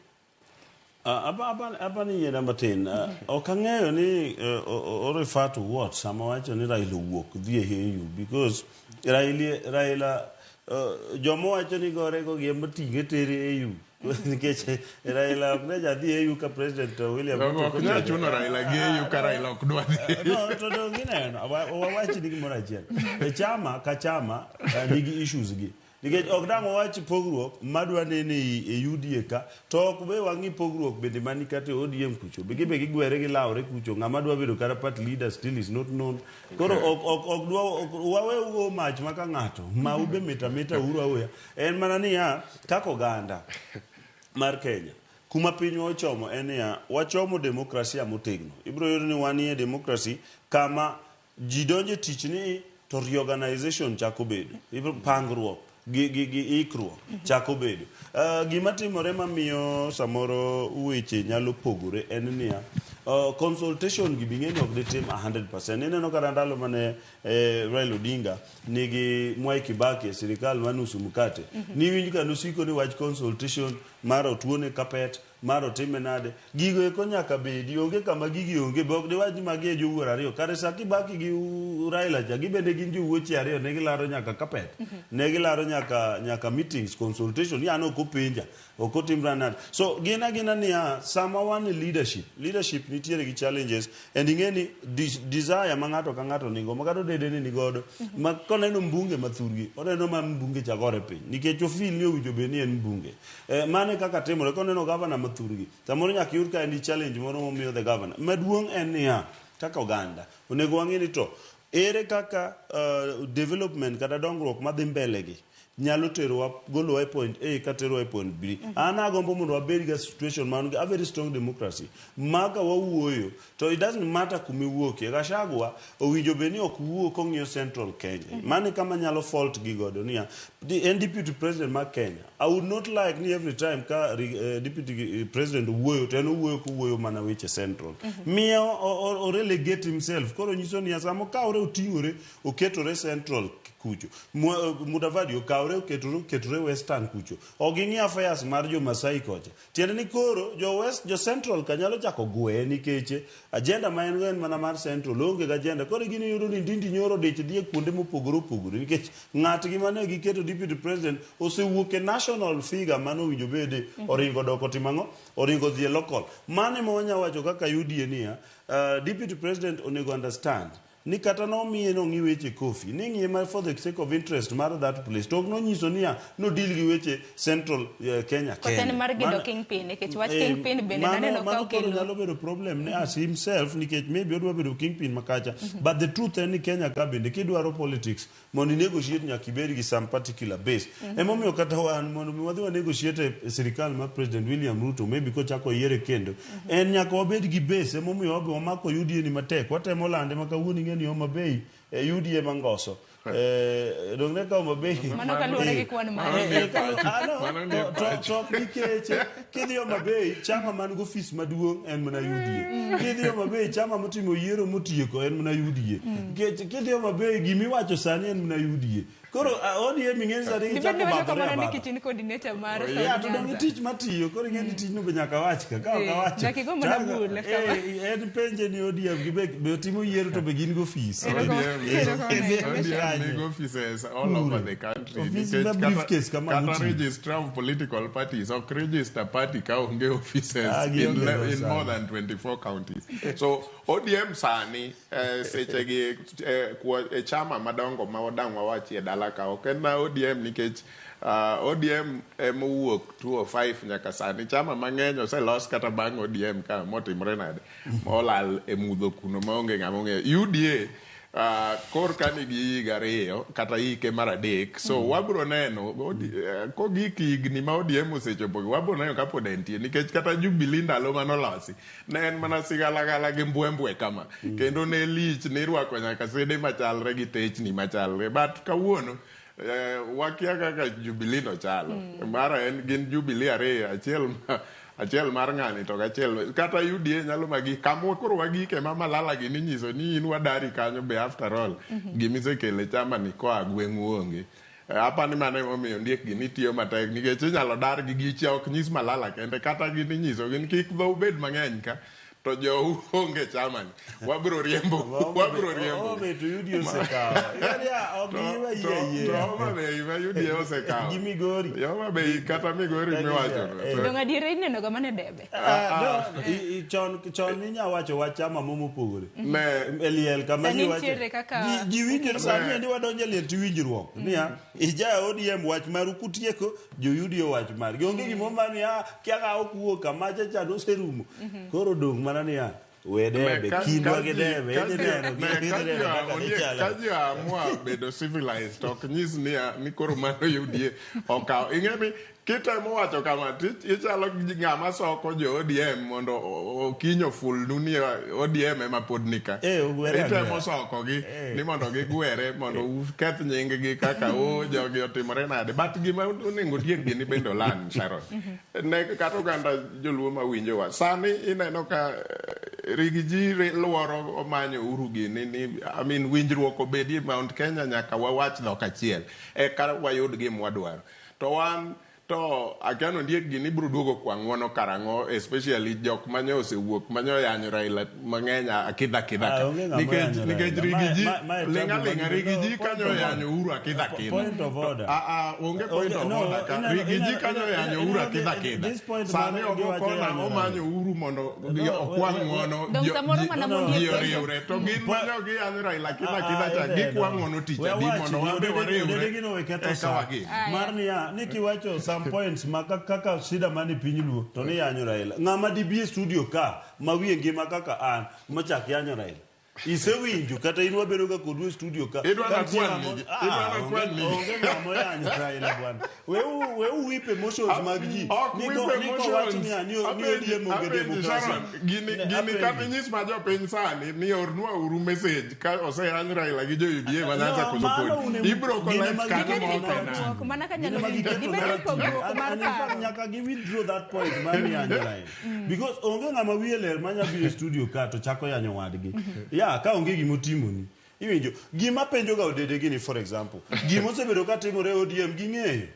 Apa ni yiena matin. Ok ang'eyo ni o refer to what sama wacho ni Raila owuok dhi e AU because Raila joma wacho ni gore go gi ema ting'e tere AU nikech Raila ok ne jadhi AU ka President William Ruto Ok nyal chuno Raila gi AU ka Raila ok dwa dhi. No, to dong ineno wawach ni gimoro achiel. E chama ka chama nigi issues gi. Nikech ok dang' wawach pogruok madwa nene e UDA ka to ok be wang'i pogruok bende mani kata e ODM kucho. Be gibe gigwere gilawre kucho. Ng'ama dwa bedo kata party leader still is not known. Koro ok dwa wawe ugo mach maka ng'ato ma ube mita mita uru aweya. En mana niya kaka oganda mar Kenya kuma pinywa ochomo en niya wachomo demokrasia motegno. Ibiro yudo ni wanie democracy kama ji donjo e tich ni to reorganization chako bedo. Ibiro pangruok gi ikruok chako bedo. Gima timore mamiyo samoro weche nyalo pogore en niya Consultation gi bing'e ni ok ditim 100%. Ineno kata ndalo mane Raila Odinga nigi Mwai Kibaki e sirikal mar nusu mkate. Niwinj ka nosiko ni wach consultation mar otuone kapet, mar otime nade. Gigo eko nyaka bedi, onge kama gigi onge, be ok diwach ni magi e jowuoro ariyo. Kare sa Kibaki gi Raila cha, gibende gin jowuoche ariyo, ne gilaro nyaka kapet. Ne gilaro nyaka meetings, consultation, ni an ok openja, ok otimra nade. So gin agina niya, sama wan e leadership, leadership nitiere gi challenges, and ing'e ni desire ma ng'ato ka ng'ato nigo, ma kata odede ni nigodo, ma koneno mbunge ma thurgi, oneno ma mbunge cha gore piny, nikech ofil ni owinjo bed ni en mbunge. Mano e kaka timore, koneno governor ma thurgi, samoro nyaka iyud ka en gi challenge moro momiyo the governor. Maduong' en niya, kaka oganda, onego wang'e ni to ere kaka development kata dongruok madhi mbele gi nyalo terowa golowa e point A ka terowa e point B. An agombo mondo wabed ga situation man gi a very strong democracy. Ma ka wawuoyo to it doesn't matter kuma iwuokie. Gachagua owinjo bed ni ok wuo kong'iyo Central Kenya. Mano e kama nyalo fault gi godo niya, en deputy president mar Kenya. I would not like ni every time ka deputy president owuoyo to en owuoyo kowuoyo mana weche Central. Miyo o relegate himself. Koro nyiso niya sama okawore oting'ore oketore Central kucho. Mudavadi okawore oketore Western kucho. Ok ging'i affairs mar jo Masai kocha. Tiende ni koro jo West, jo Central ka nyalo chako gweye nikech agenda ma en go en mana mar Central, oonge gi agenda. Koro gini yudo ni Ndindi Nyoro dich dhi e kuonde mopogore opogore nikech ng'atgi mane giketo deputy president osewuok e national figure mane owinjo bede oringo dok otimo ang'o? Oringo dhi e local. Mano ema wanya wacho kaka UDA niya, deputy president onego understand ni kata nomiye nong'i weche Kofi, ni ng'iye mar for the sake of interest mar that place, to ok nonyiso niya nodeal gi weche Central Kenya Koso en kende. mar gedo kingpin, nikech wach kingpin bende naneno ka mano koro okelo. nyalo bedo problem ne as himself nikech maybe odwa bedo kingpin makacha. But the truth en ni Kenya ka bende kidwaro politics mondo i negotiate nyaka ibed gi some particular base. Emomiyo kata wan mondo mi wadhi wa negotiate e sirikal mar President William Ruto maybe kochako yiere kendo en nyaka wabed gi base. Emomiyo wabe wamako UDA ni matek, watemo lande ma kawuono ing'e ni Homa Bay UDA mangoso. Dong ne ka Homa Bay. Mano kaluwore gi kwan mare. No, to nikech kidhi Homa Bay chama man gi ofis maduong' en mana UDA. Kidhi Homa Bay chama motimo yiero motieko en mana UDA. Nikech kidhi Homa Bay gimiwacho sani en mana UDA. Koro ODM ing'e ni sani Dibed gichako ni wacho badhore kamano abadha. nikech in coordinator mar Yeah, South to dong' Nyanza. tich matiyo, koro ing'e ni tijno be nyaka wach ka, ka ok awacho. Nyaka igo mana bul, kama. En penje ni ODM gi be otimo yiero to be gin gi ofis. ODM nigi offices all over the country. Office Nikech ma briefcase kama kata noting'o. registrar of political parties ok register party ka onge offices Gionge go in sani. more than 24 counties. So ODM sani sechegi e chama madongo ma wadang' wawachie dala ka ok en na ODM nikech ODM emowuok 205 nyaka sani chama mang'eny oselos kata bang' ODM ka motimore nade molal e mudho kuno maonge ng'ama ong'eyo. UDA kor ka nigi higa 2 kata hike mar 3 so wabro neno kogik higni ma ODM osechopo wabro neno kapod entie nikech kata Jubilee ndalo manolosi ne en mana sigalagala gi mbwembwe kama kendo ne lich nirwako nyaka sede machalre gi techni machalre but kawuono wakia kaka Jubilee no chalo mara en gin Jubilee 2 achiel mar ng'ani to gachiel kata UDA nyalo magi kama koro wagike ma Malala gi ninyiso ni in wadari kanyo be after all gimisekele chama ni koa gweng'u onge. Apani mano emomiyo ondiek gi nitiyo matek nikech inyalo dar gi gicha ok nyis Malala kende kata gin inyiso gin kik dhou bed mang'eny ka to jou onge chama ni wabro riembo wabro riembo. Homa Bay to UDA osekawo. Yaani ok giwa yie yie. To Homa Bay ma UDA osekawo. Gi Migori. Homa Bay kata Migori miwacho no. Dong' adiera ineno ga mana e debe. No, chon inya wacho wach chama mo mopogore. Ne. E liel kama Sani ji wacho. nitiere kaka Ji winjo sani endi wadonjo e liel tiwinjruok. Niya, ija ODM wach maru kutieko, jo UDA wach margi. Onge gimoro mar niya, kia ka ok wuok kama cha cha noserumo. Koro dong' mana niya, we debe, kindwa gi debe, idhi neno, idhi neno kaka dhi chalo. Ka ji oamua bedo civilized ok nyis ni koro mano UDA okawo. Ing'e ni kitemo wacho kama ichalo ng'ama soko jo ODM mondo okiny ofulnu ni ODM ema pod ni ka. Itemo sokogi ni mondo gigwere mondo uketh nying gi kaka o jogi otimore nade. But gima onego tiek gini bende oland, Sharon. Ne kata oganda joluo mawinjowa sani ineno ka Rigiji luoro omanyo Uhuru gini ni I mean winjruok obedie Mount Kenya nyaka wawach dhok achiel eka wayud gima wadwaro. To wan to akia ni ondiek gini biro duogo kwa ng'uono karang'o especially jok manyo osewuok manyo yanyo Raila mang'eny akidha akidha Ah, ka. onge ng'ama Nikech oyanyo nikech Raila. Rigiji Mae ling'a tabu ling'a mag- Rigiji No, kanyo point of oyanyo order. Uhuru akidha akidha. Point of order. Ah, ah, onge point of No, order ka. ineno- Rigiji kanyo oyanyo Uhuru akidha akidha. this point Sani mano ogo giwacho kona yanyo omanyo Uhuru mondo No, okwa ng'uono Dong samoro mana ji mondiek oriwre to gin manyo giyanyo Raila akidha akidha cha gikwa ng'uono tich We adi awach mondo ni wan be odede wariwre gino we ketho eka sa. wagin. Mar niya, ni kiwacho some points ma kaka shida mani piny luo to ni yanyo Raila. Ng'ama dibi e studio ka ma wiye ngima kaka an machak yanyo Raila. Isewinjo kata in wabedo ga kodu e studio ka. Idwa ka nitie nakwan ng'ama- nigi. Ah, Idwa nakwan onge- nigi. Onge ng'ama oyanyo Raila bwana. Weu weu whip emotions mag ji. Ok Niko whip niko wach emotions. niya ni ni Apenji- ODM onge apenji, demokrasia. Sharon, gini Ne, gini apenji. kata inyis ma jopiny sani ni ornwa uru message ka oseyany Raila gi jo UDA ma Nyanza No, koso mano podi. une- Ibro gine collect mag- kanyo Dibed ma ni ok en pogruok an. mana kanyalo Gine ma winjo giketo dibed ni narrative. pogruok And- mar and in fact, paro nyaka gi withdraw that point mar yanyo Raila. Because onge ng'ama wiye ler manya biro e studio ka to chako yanyo wadgi. Ya, ka onge gimotimoni. Iwinjo, gima penjo ga odede gini for example, gima osebedo ka timore e ODM ging'eyo.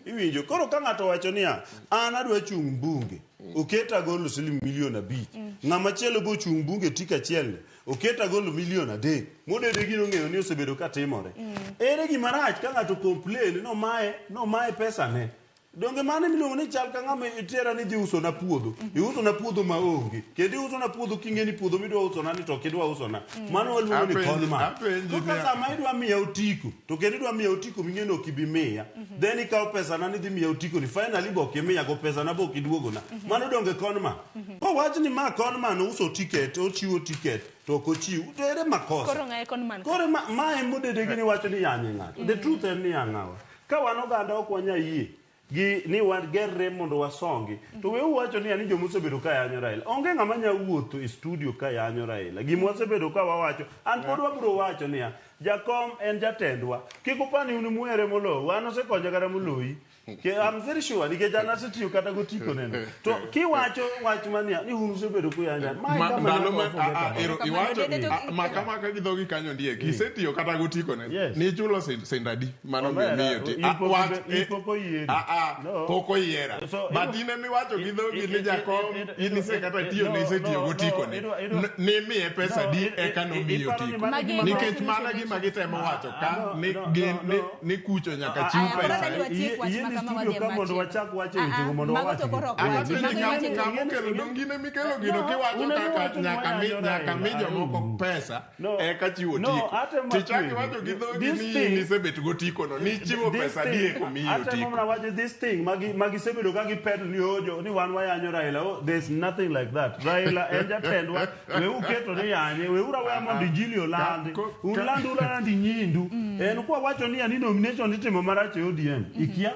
Iwinjo, koro ka ng'ato owacho niya, an adwa chung' bunge, oketa golo siling milion 5. Ng'ama chielo be ochung' bunge tik achiel ni, oketa golo milion 3. Modede gino ong'eyo ni osebedo ka timore. Ere gima rach ka ng'ato complain nomaye, nomaye pesa ne. Donge mano miluongo ni chal ka ng'ama itera ni dhi usona puodho. Iusona puodho ma onge. Kendo iusona puodho king'e ni puodho midwa usona ni to ok idwa usona. Mano waluongo ni Apenji- con man. apenji Koro niya- sama idwa miya otiko, to kendo idwa miya otiko ming'e ni ok ibi miya. Then ikawo pesana ni idhi miya otiko ni finally be ok imiya go pesana be ok iduogona. Mano donge con man. Kowach ni ma con man ouso ticket, ochiwo ticket, to ok ochiw, to ere makosa? Koro ng'aye con man ka. Koro ma, mae modede gini wacho ni yanye ng'ato. The truth en ni yang'awa. Ka wan oganda ok wanya yie gi ni wagerre mondo wasongi. To weu wacho ni ani joma osebedo ka yanyo Raila. Onge ng'ama nya wuotho e studio ka yanyo Raila. Gima wasebedo ka wawacho, an pod wabiro wacho niya, jakom en jatendwa. Kik upar ni un muhere moloyo, wan osekonyo kata moloyi. I'm very sure nikech an asetiyo kata gotiko neno. To kiwacho wach mania ni un usebedo kuyanyo. Mae Ma- kama ndalo nyaka ma waforget ah, ah, about. ero, iwacho ah, maka gi dhogi kanyo ndiek isetiyo kata gotiko ne nichulo sendadi mano Omera, miyo ti in Ah, pok wach ibe- in pok oyieri. ah, ah, No. pok oyiera So, but in emiwacho gi dhogi ni jakom in isekata tiyo no, ne isetiyo no, gotiko no, ne nimiye pesa No, di eka nomiyo iparo ni otiko mano gima- nikech mana gima gitemo wacho ka ni gin ni kucho nyaka chiw Aya, koro pesa adwa tiek wach Yie ma ni kama studio wadhi e ka mondo machielo. wachak wacho Ah, ah, wechego mondo mago to wawachgi. koro ok Ah, wachi. penji Mago iwacho ng'ama to- okelo dong gine mikelo gino No, kiwacho une kaka miwacho ni nyaka mi wayanyo nyaka mi Raila. jomoko pesa eka chiwo No, otiko atemo tichak akwedi. iwacho gi dhogi This ni thing- in isebet gotiko no nichiwo This pesa thing- di eko miyi atemo otiko mana wacho this thing magisebedo ka gipedl ni ojo ni wan wayanyo Raila. Oh, there's nothing like that. Raila en jatendwa. Weuru keto ni yanye. Weuru aweya mondo injili olandi. Uland ulandi nyindu. En kwa wacho ni ani nomination itimo marach e ODM. Ikia.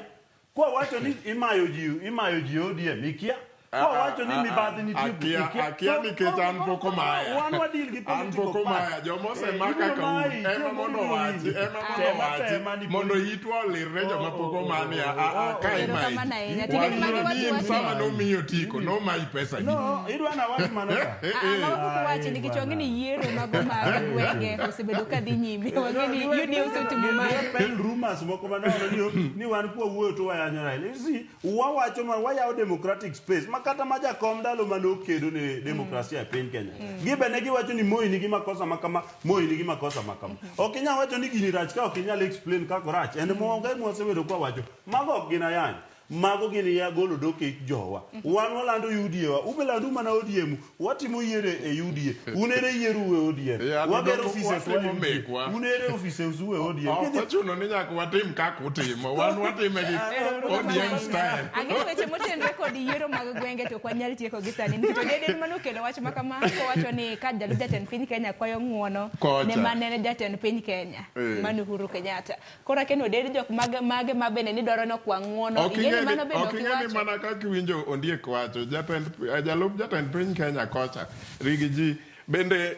Kwa wacho ni imayo ji e ODM. Ikia. Kwa wacho ni mibadhi nitie. Akia akia nikech an pok omaya. Wan wadil gi An political pok omaya. party. Joma Eh, osemaka ibiro ka un mayi, ema chieng' mondo moro owachi ibiro ema mondo Tema, owachi tema ni mondo itwa olirre joma pok omani a a ka imayi. Erokamano ahinya. Ting'eni magi Wach wach ni in wacho. sama nomiyi otiko nomayi pesa di. No, idwa na wach mano ka. Ah, ah, mago pok owachi nikech wang'e ni yiero mago mag gwenge osebedo ka dhi nyime. Wang'e ni UDA osetimo mano. Pel rumors moko manono ni wan kwa wuoyo to wayanyo Raila. You see, wawacho ma wayawo democratic space ma kata ma jakom ndalo mane okedo ne demokrasia e piny Kenya. Gibe ne giwacho ni Moi nigi makosa ma kama, Moi nigi makosa ma kama. Ok inyal wacho ni gini rach ka ok inyal explain kaka orach. En monge mwasebedo kwa wacho. Mago ok gin ayany. Mago gin ya golo dok e jowa. Wan walando UDA wa. Ube landu mana ODM. Watimo yiero e UDA. Un ere yiero e ODM. Ya, to Wagero doko offices wa watimo UDA. mekwa. Un ere offices u e ODM. Ok ochuno ni nyaka watim kaka utimo. Wan watime gi ODM style. Ang'e ni weche motenre kod yiero mag gwenge to ok wanyal tieko gi sani nikech Odede mane okelo wach ma kama kowacho ni ka jalup jatend piny Kenya kwayo ng'uono Kocha. ne mane jatend piny Kenya Eh. mane Uhuru Kenyatta. Koro akia ni Odede jok mage mage ma bende ni dwaro ni okwa ng'uono. Ok Ing'e ni ing'e mano ni bende ok ok ing'e ni iwacho. mana kaka iwinjo ondiek wacho jatend jalup jatend piny Kenya kocha Riggy G bende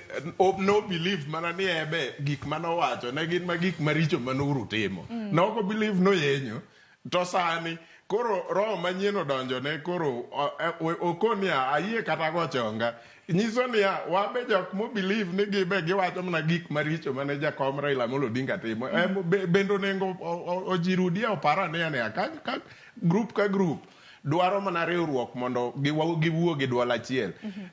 no believe mana ni ebe gik manowacho ne gin ma gik maricho mane Uhuru timo. Ne ok o believe noyenyo to sani Koro roho manyien odonjone koro okonia ayie kata go chonga. Nyiso niya wabe jok mo believe ni gibe giwacho mana gik maricho mane jakom Raila Amolo Odinga timo. Bende onego ojirudie opar ane niya ka group ka group dwaro mana riwruok mondo giwuo gi duol achiel.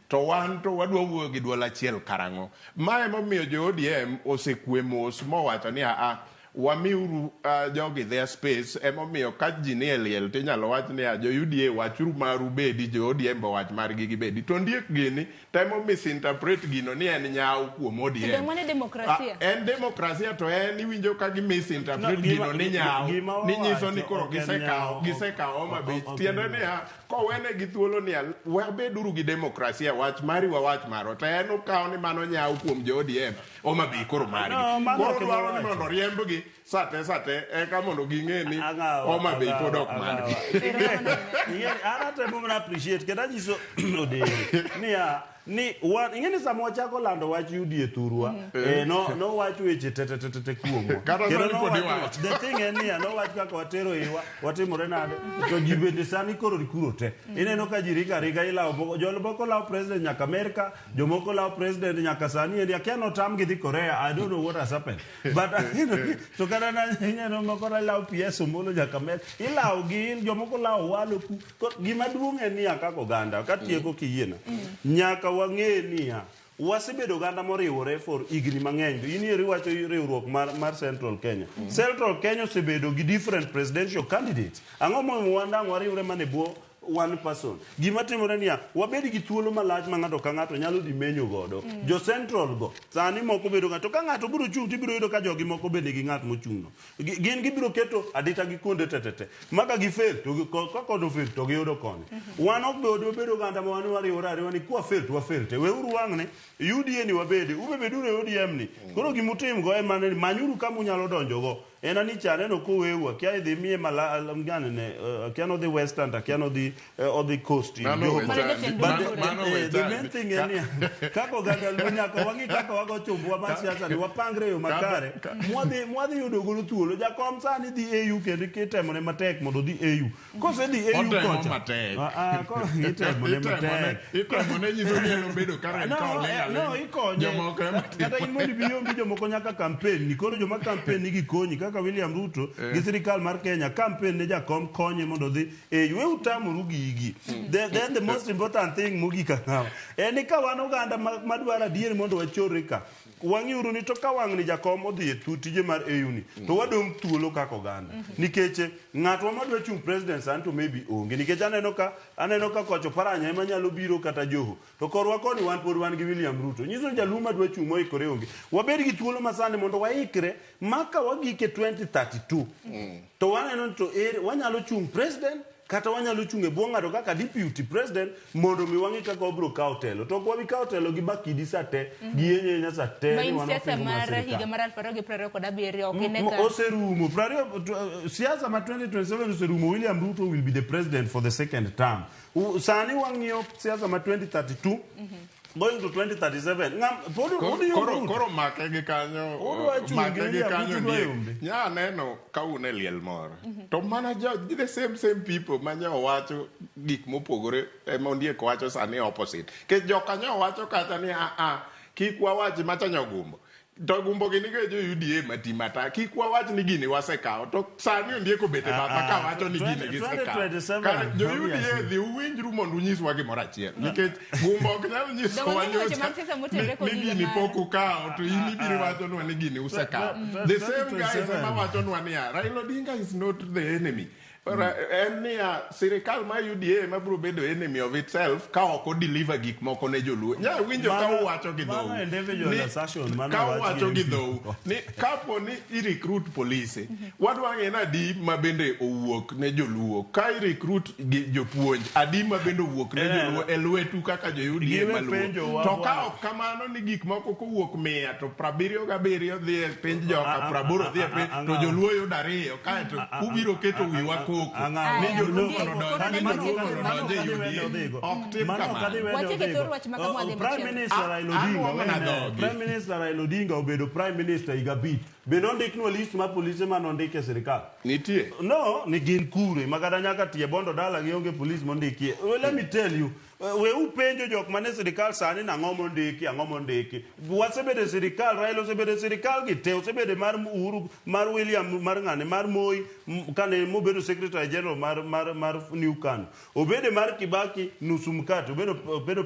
To wan to wadwa wuoyo gi duol achiel karang'o? Ma emomiyo jo ODM osekwe mos mowacho ni aa wamiuru jogi their space. Emomiyo ka ji nie liel tinyalo wach niya jo UDA wachuru maru bedi, jo ODM be wach margi gibedi. To ondiek gini temo misinterpret gino ni en nyawo kuom ODM. To mano demokrasia. En demokrasia to en iwinjo ka gi misinterpret gino ni nyawo, ni nyiso ni koro gisekawo Homa Bay. Tiende niya kowene gi thuolo niya wabeduru gi demokrasia, wach mari wawach marwa. To en okawo ni mano nyawo kuom jo ODM, Homa Bay koro margi. Koro dwaro ni mondo riembgi sate eka mondo ging'e ni Homa Bay pod ok margi. An atemo mana appreciate kendo anyiso Odero niya ni wan ing'e ni sama wachako lando wach UDA thurwa nowach weche te kuomwa. Kendo nowach the thing en niya nowach kaka watero iwa watimore nade to ji bende sani koro kuro te. Ineno ka ji riga riga ilawo jomoko lawo president nyaka Amerika, jomoko lawo president nyaka sani endi akia notam gi dhi Korea. I don't know what has happened but to kata ineno moko lawo PS Omolo nyaka Amerika, ilawo gi jomoko lawo walo ku. Gima duong' en niya kaka oganda katieko kiyiena nyaka wang'e niya wasebedo oganda moriwore for higni mang'eny. In eri iwacho riwruok mar Central Kenya. Central Kenya osebedo gi different presidential candidates. Ang'o momiyo wan dang' wariwre mana e bwo one person? Gima timore niya wabed gi thuolo malach ma ng'ato ka ng'ato nyalo dhi menyo godo. Jo Central go sani moko bedo ga to ka ng'ato biro chung' tibiro yudo ka jogi moko bende gi ng'at mochung' no. Gin gibiro keto adita gi kuonde te maka gi fail to ka kono fail to giyudo koni. Wan ok be wabedo oganda ma wan wariwore ariwa ni kwa fail to wafail te. Weuru wang'ni UDA ni wabede, ube beduru e ODM ni. Koro gimutim go en mana ni manyuru kama unyalo donjo go. En ani cha aneno kowewu akia idhi miye ne akia nodhi Western akia nodhi odhi Coast. But the main thing en niya kaka oganda Luo nyaka wang'i kaka wago chumbwa mar siasa ni wapangre yo makare mwadhi yudo godo thuolo. Jakom sani dhi AU kendo itemone matek mondo odhi AU. Kosedhi AU kocha itemone matek. Itemone nyiso ni en obedo karen ka oling' aling'. No, ikonye. Kata in mondo ibi yombi jomoko nyaka campaign ni. Koro joma campaign nigi konyi kaka William Ruto gi sirikal mar Kenya campaign ne jakom konye mondo odhi AU. We utamoru gigi. Then the most important thing mogik ang'awa en ni ka wan oganda madwaro adier mondo wachorre ka wang'iuru ni to ka wang'ni jakom odhi e tije mar AU ni to wadong' thuolo kaka oganda. Nikech ng'atwa madwa chung' president sani to maybe onge. Nikech aneno ka kocho Paranya ema nyalo biro kata Joho. To korwa koni wan pod wan gi William Ruto. Nyiso ni jaluo madwa chung' moikore onge. Wabed gi thuolo masani mondo waikre maka wagike 2032. To waneno to wanyalo chung' president kata wanyalo chung' e bwo ng'ato kaka deputy president mondo mi wang'i kaka wabiro kawo telo. To ok wabi kawo telo gi bakidi sa te, gi yenye sa te. Ma in siasa mar higa mar 2027 ok ine ka oserumo. Siasa ma 2027 oserumo. William Ruto will be the president for the second term. Sani wang'iyo siasa ma 2032 going to 2037. Koro make gi kanyo, make gi kanyo ndiek. Nya aneno ka un e liel moro. To mana the same people ma nyo wacho gik mopogore ema ondiek wacho sani opposite. Nikech jokanyo wacho kata ni kik wawach macha nyogumbo. To gumbo gi nigo jo UDA mati mata. Kik wawach ni gini wasekawo. To sani ondiek obet e batha ka wacho ni gini gisekawo. Kare jo UDA dhi uwinjru mondo unyiswa gimoro achiel. Nikech gumbo ok nyal nyisowa nyocha ni gini pok ukawo to in ibiro wachonwa ni gini usekawo. The same guys ema wachonwa niya Raila Odinga is not the enemy. En niya sirikal mar UDA ema biro bedo enemy of itself ka ok odeliver gik moko ne joluo. Nya winjo ka uwacho gi dhou. Ka uwacho gi dhou ni kapo ni i recruit polise wadwa ng'e ni adi ma bende owuok ne joluo. Ka i recruit jopuonj adi ma bende owuok ne joluo e lwetu kaka jo UDA maluo. To ka ok kamano ni gik moko kowuok 100 to 77 dhi e piny joka 80 dhi e piny to joluo yudo 2 kaeto ubiro keto wiwa koko ni joluo mondo odonj e UDA. Ok tim kamano. Prime Minister Raila Odinga obedo Prime Minister higa 5. Bende ondiknwa list mar polise mane ondik e sirikal? Nitie. No, ni gin kure ma kata nyaka tie bondo dala gi onge polis mondikie. Well, let me tell you, we upenjo jok mane sirikal sani nang'o mondiki, ang'o mondiki. Wasebedo e sirikal, Raila osebedo e sirikal gi te, osebedo mar Uhuru, mar William, mar ng'ane, mar Moi, kane mobedo Secretary General mar New KANU. Obedo mar Kibaki nusu mkate, obedo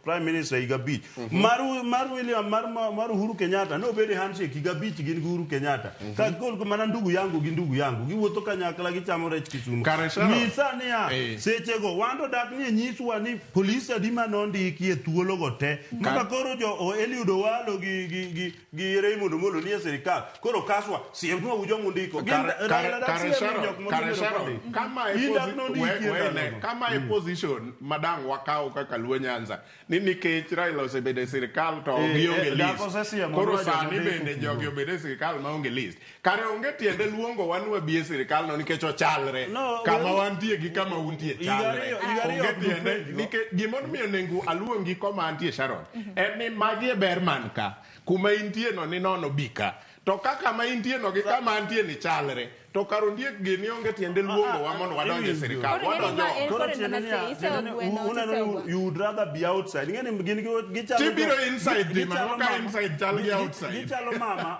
Prime Minister higa 5. Mar William, mar Uhuru Kenyatta, ne obedo e handshake higa 5 gin gi Uhuru Kenyatta. Ka kol mana ndugu yangu gi ndugu yangu, giwuotho kanyakla gichamo rech Kisumu. Nyisa niya, sechego wan to dak ni nyiswa ni polise adi manondiki e thuologo te. Maka koro jo Eliud Owalo gi Raymond Omolo nie sirikal. Koro kaswa siemnwa u jomondiko. Kama e position madang wakawo kaka Luo Nyanza ni nikech Raila osebedo e sirikal to gionge list. Koro sani bende jogi obedo e sirikal maonge list. Kare onge tiende luongo wan wabi e sirikal no nikech ochalre. Kama wantie gi kama untie chalre. Onge tiende nikech gimomiyo nengo aluongi koma antie Sharon. En ni magi e ber man ka. Kuma intie no ni nono bika. To kaka ma intie no gi kama antie ni chalre. To kar ondiek gi ni onge tiende luongo wa mondo wadonj e sirikal. Wadonjo. You would rather be outside. Tibiro inside di ma ka inside chal gi outside. Gichalo mama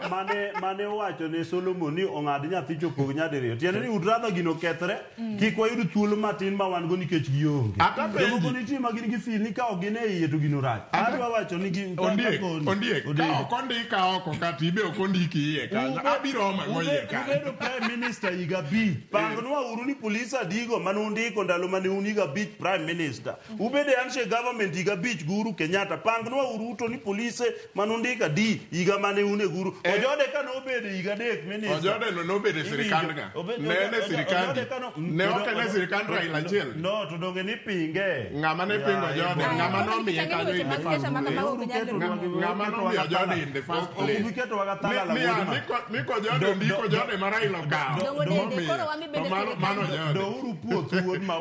mane owacho ne Solomon ni ong'ad nyathi chopog nyadiriyo. Tiende ni would rather gino kethre kik wayud thuolo matin ma wan go nikech gionge. Jomoko nitie ma gin gi feel ni ka ok gin e iye to gino rach. Adwa wacho ni gi Ondiek ka ok ondika oko kata ibe ok ondiki iye kanyo. Abiro omo ang'o iye kanyo. Ubedo Prime Minister higa 5. Pangnwa uru ni polise adigo mane undiko ndalo mane un higa 5 Prime Minister. Ubede handshake government higa 5 gi Uhuru Kenyatta. Pangnwa uru to ni polise mane undiko adi higa mane un e guru. Ojode ka nobedo higa 3 minister. Ojode no nobedo e sirikand ng'a? Ne en e sirikand. Ne ok en e sirikand Raila achiel. No, to donge ni pinge. Ng'ama ne pingo Ojode, ng'ama nomiye kanyo in the first place. Ng'ama nomiyo Ojode in the first place. Miko Ojode ondiko Ojode ma Raila okawo. Douru puoth wuod ma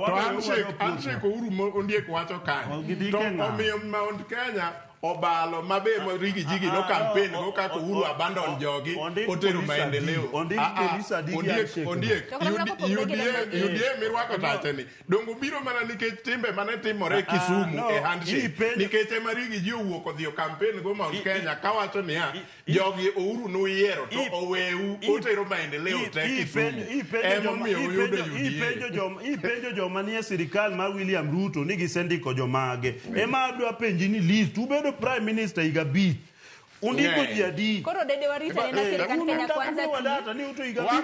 handshake Uhuru ondiek wacho kanyo. To omiyo Mount Kenya obalo mabe Riggy G no campaign go kaka Uhuru abandon jogi otero maendeleo. Ondiek UDA mirwako tache ni dongo biro mana nikech timbe mane timore Kisumu e handshake nikech ema Riggy G owuok odhi o campaign go Mount Kenya kawacho niya jogi Uhuru noyiero to oweu otero maendeleo te Kisumu. Emomiyo uyudo UDA. Ipenjo joma nie sirikal mar William Ruto ni gisendiko jomage. Ema adwa penji ni list ubedo Prime Minister higa 5. Undiko ji adi? Koro dede warita nena sirikal Kenya Kwanza ti. Undiko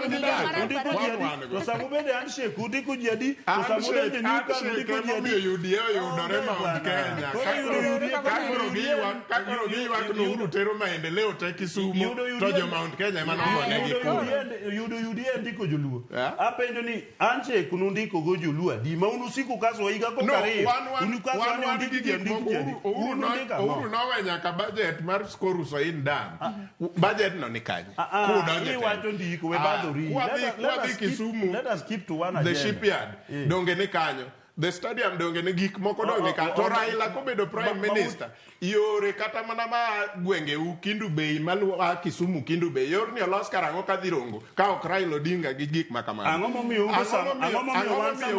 ji adi? To sama ubede handshake undiko ji adi? To sama udonjo New KANU undiko ji adi? UDA oyudore Mount Kenya. Kakoro giywak ni Uhuru tero maendeleo te Kisumu to jo Mount Kenya ema nogonegi kura. Yudo UDA ndiko joluo. Apenjo ni handshake nundiko go joluo adi? Ma un usiku kaso higa kokariyo. Wan wan gi gik moko Uhuru nowe nyaka budget mar skoru in dam. Budget no ni kanye. Iwacho ndiko we badhori. Wadhi Kisumu. Let us keep to one agenda. The shipyard donge ni kanyo. The stadium donge ni gik moko donge kanyo. To Raila kobedo Prime Minister yore kata mana ma gwengeu Kendu Bay maluwo Kisumu Kendu Bay yorni olos karang'o kadhi Rongo ka ok Raila Odinga gi gik ma kamano. Ang'o momiyo wan sama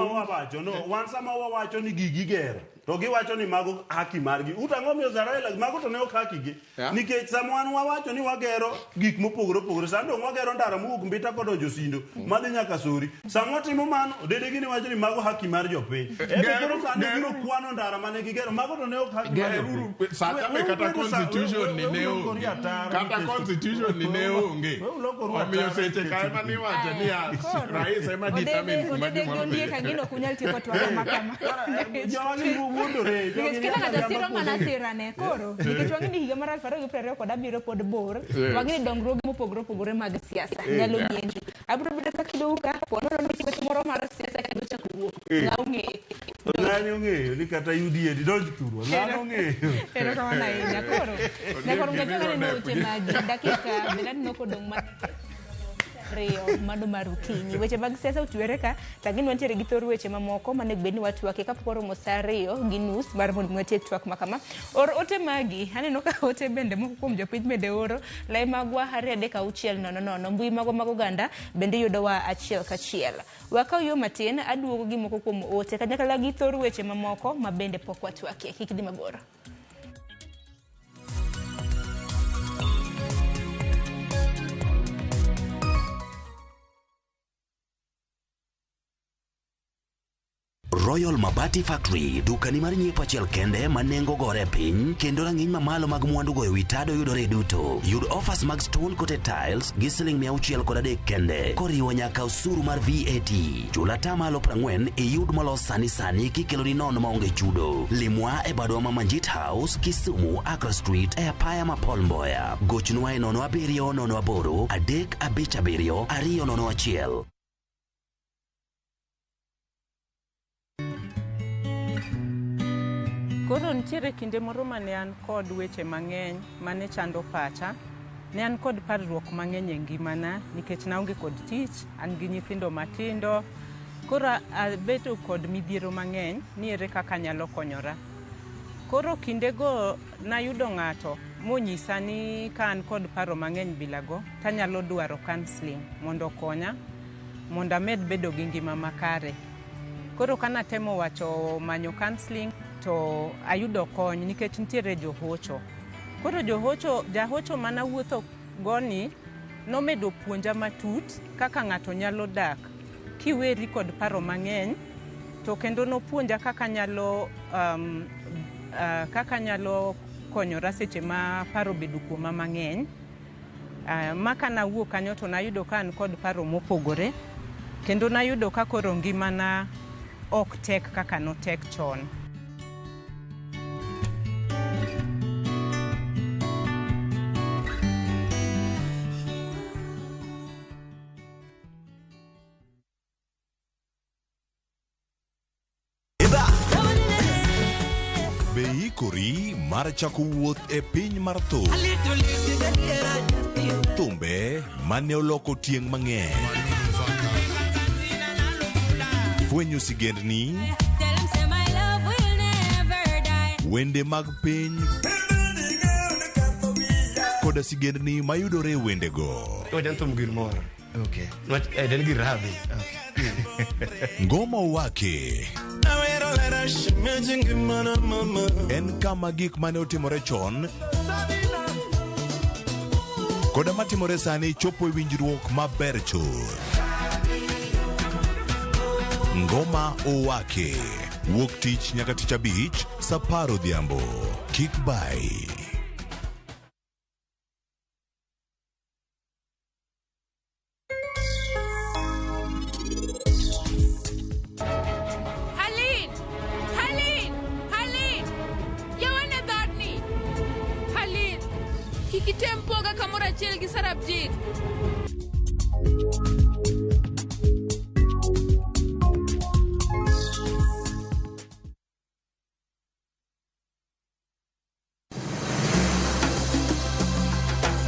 wawacho no wan sama wawacho ni gigi gero to giwacho ni mago haki margi. Utang'o miyo Raila mago to ne ok haki gi. Nikech sama wan wawacho ni wagero gik mopogore opogore sani dong wagero ndara mowuok Mbita kodonjo Sindo madhi nyaka Sori. Sama watimo mano dede gini wacho ni mago haki mar jopiny. Ebe koro sani biro kwano ndara mane gigero mago to ne ok haki mar jopiny. Sacha be kata constitution ni ne onge. Kata constitution ni ne onge. Omiyo seche ka ema niwacho ni rais ema determine kuma gimoro Ondiek dhiye. ang'ino ok unyal tieko twak ma kama. Jogi wuondore. Nikech kila ng'ato siro mana sirane koro nikech wang'e ni higa mar 2027 pod bor. Wang'e ni dongruoge mopogore opogore mag siasa nyalo ng'enjo. Abiro bedo ka kidou ka ponono ni kweth moro mar siasa kendo chako wuok. Ng'a ong'eyo. Ng'ani ong'eyo ni kata UDA didonj thurwa. Ng'ano ong'eyo. Erokamano ahinya koro. Nyakoro ng'ato kaneno weche magi dakika bende aneno kodong' mana 2 mano mar okinyi. Weche mag siasa otwere ka, to gin wantiere gi thor weche mamoko manego bed ni watwake kapok oromo saa 2:30 mar mondo mi watiek twak makama. Or ote magi, aneno ka ote bende moko kuom jopiny bende oro, lai magwa 2 3 6 0 0, mbui magwa mag oganda bende yudowa achiel kachiel. Wakaw yo matin, aduogo gi moko kuom ote kanyakla gi thor weche mamoko ma bende pok watwakie. Kik idhi mabor. Royal Mabati Factory, dukani mar nyiepo achiel kende ma nengo gore piny kendo rang'iny mamalo mag mwandu goyo wi tado yudore duto. Yud offers mag stone coated tiles gi siling 603 kende koriwo nyaka osuru mar VAT. Chul atamalo 40 iyud molos sani sani kikeloni nono maonge chudo. Limwa e badwa ma Manjit House, Kisumu, Accra Street e apaya ma Paul Mboya. Gochnwa e 07 08 357 201. Koro nitiere kinde moro mane an kod weche mang'eny mane chando pacha. Ne an kod parruok mang'eny e ngimana nikech naonge kod tich, an gi nyithindo matindo. Koro abedo kod midhiero mang'eny ni ere kaka anyalo konyora. Koro kindego nayudo ng'ato monyisa ni ka an kod paro mang'eny bilago, tanyalo dwaro counseling mondo okonya mondo amed bedo gi ngima makare. Koro kanatemo wacho manyo counseling to ayudo kony nikech nitiere johocho. Koro jahocho manawuotho goni nomedo puonja matut kaka ng'ato nyalo dak kiweri kod paro mang'eny, to kendo nopuonja kaka nyalo kaka nyalo konyora seche ma paro obedo kuoma mang'eny. Ma kanawuok kanyo to nayudo ka an kod paro mopogore, kendo nayudo ka koro ngimana ok tek kaka notek chon. Be ikori mar chako wuoth e piny mar thum? Thumbe mane oloko tieng' mang'eny. Fwenyo sigendni, wende mag piny, koda sigendni mayudore e wendego. Okay. Ngoma Wake en kama gik mane otimore chon koda matimore sani chopo e winjruok maber chuth. Ngoma Owake wuok tich nyaka tich abich saa 10 odhiambo. Kik bai. Haleen! Haleen! Haleen! Yawane dhoodni! Haleen! Kik item poga kamoro achiel gi Sarabjit.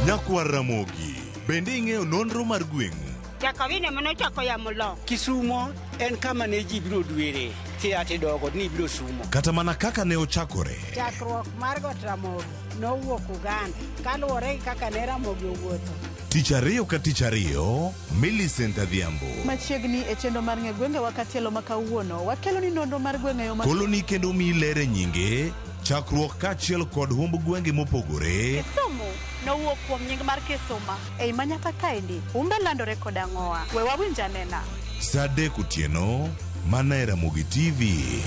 Nyakwar Ramogi, bende ing'eyo nonro mar gweng'u? Jakawine manochako yamo lo. Kisumo en kama ne ji biro dwere kia tidogo ni biro sumo. Kata mana kaka ne ochakore. Chakruok mar Got Ramogi nowuok Uganda kaluwore gi kaka ne Ramogi owuotho. Tich ariyo ka tich ariyo, Millicent Adhiambo. Machiegni e chenro mar ng'e gwengewa katielo ma kawuono, wakelo ni nonro mar gwenge yo ma Koloni kendo miyi lere nyinge, chakruok kaachiel kod humb gwenge mopogore. Kisumu nowuok kuom nying mar Kisuma. Ei manyaka kaendi, humbe landore kod ang'owa. We wawinj anena. Saa 3 otieno, mana e Ramogi TV.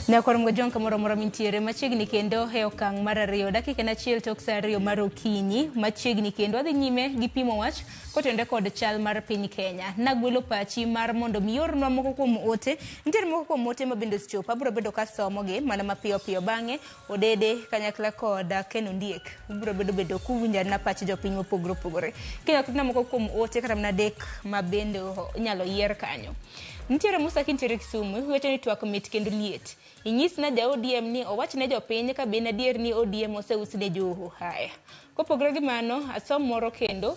Nyakwar Mgojong kamoro amora mintiere machiegni kendo e okang' mar ariyo dakika en achiel tok saa ariyo mar okinyi machiegni kendo adhi nyime gi pimo wach kotenore kod chal mar piny Kenya. Nagwelo pachi mar mondo mi iornwa moko kuom ote nitiere moko kuom ote ma bende osechopo abiro bedo kasomogi mana mapiyo piyo bang'e Odede kanyakla kod Ken Ondiek ubiro bedo bedo kuwinjo anena pach jopiny mopogore opogore. Kinyalo ketna moko kuom ote kata mana adek ma bende inyalo yier kanyo. Nitiere Musa kintiere Kisumu, iwacho ni twak mit kendo liet. Inyisna ja ODM ni owach ne jopiny ka be en adier ni ODM oseus ne Joho. Haya. Kopogore gi mano, asom moro kendo.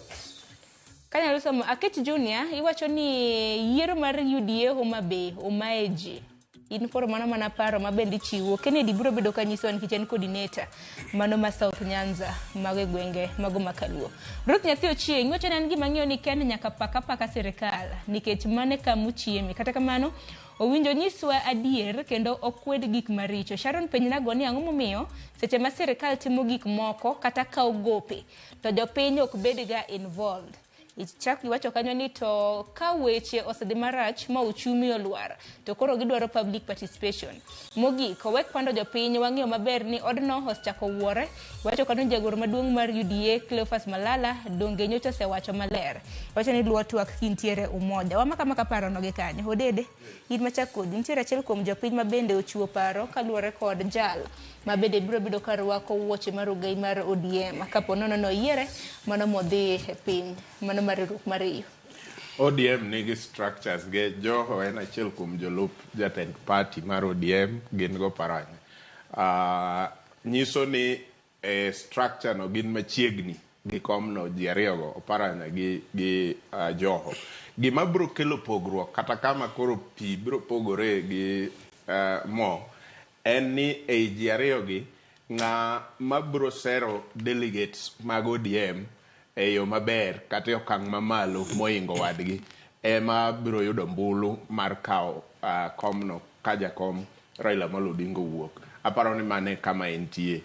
Kanyalo somo Akech Junior, iwacho ni yiero mar UDA Homa Bay omaye ji. In koro mano mana paro ma bende ichiwo. Kennedy biro bedo ka nyisowa nikech en coordinator mano ma South Nyanza mago e gwenge mago ma Kaluo. Ruth Nyathi Ochieng' iwacho ni an gima ang'eyo ni Ken nyaka pak apaka sirikal nikech mano e kama ochieme. Kata kamano owinjo onyiswa adier kendo okwed gik maricho. Sharon penjnago ni ang'o momiyo seche ma sirikal timo gik moko kata kawo gope to jopiny ok bedga involved. Ichak iwacho kanyo ni to ka weche osedhi marach ma uchumi olwar to koro gidwaro public participation. Mogik, owek pando jopiny wang'eyo maber ni odno osechako wuore. Iwacho kanyo ni jagoro maduong' mar UDA Cleophas Malala donge nyocha osewacho maler. Iwacho ni luwo twak kintiere umoja. Wamaka maka paro no gi kanyo. Odede, in machak kodi nitiere achiel kuom jopiny ma bende ochiwo paro kaluwore kod jal ma bende biro bedo ka rwako wuoche mar ogai mar ODM kapo nono noyiere mano modhi e piny mano mar riwruok mar EU. ODM nigi structures ge Joho en achiel kuom jolup jatend party mar ODM gin go Paranya. Nyiso ni e structure no gin machiegni gi komno ji ariyogo Oparanya gi Joho. Gima biro kelo pogruok kata kama koro pi biro pogore gi mo en ni ei ji ariyogi ng'a mabiro sero delegates mag ODM e yo maber kata e okang' mamalo moingo wadgi ema biro yudo ombulu mar kawo komno ka jakom Raila Amolo Odinga owuok. Aparo ni mano e kama entie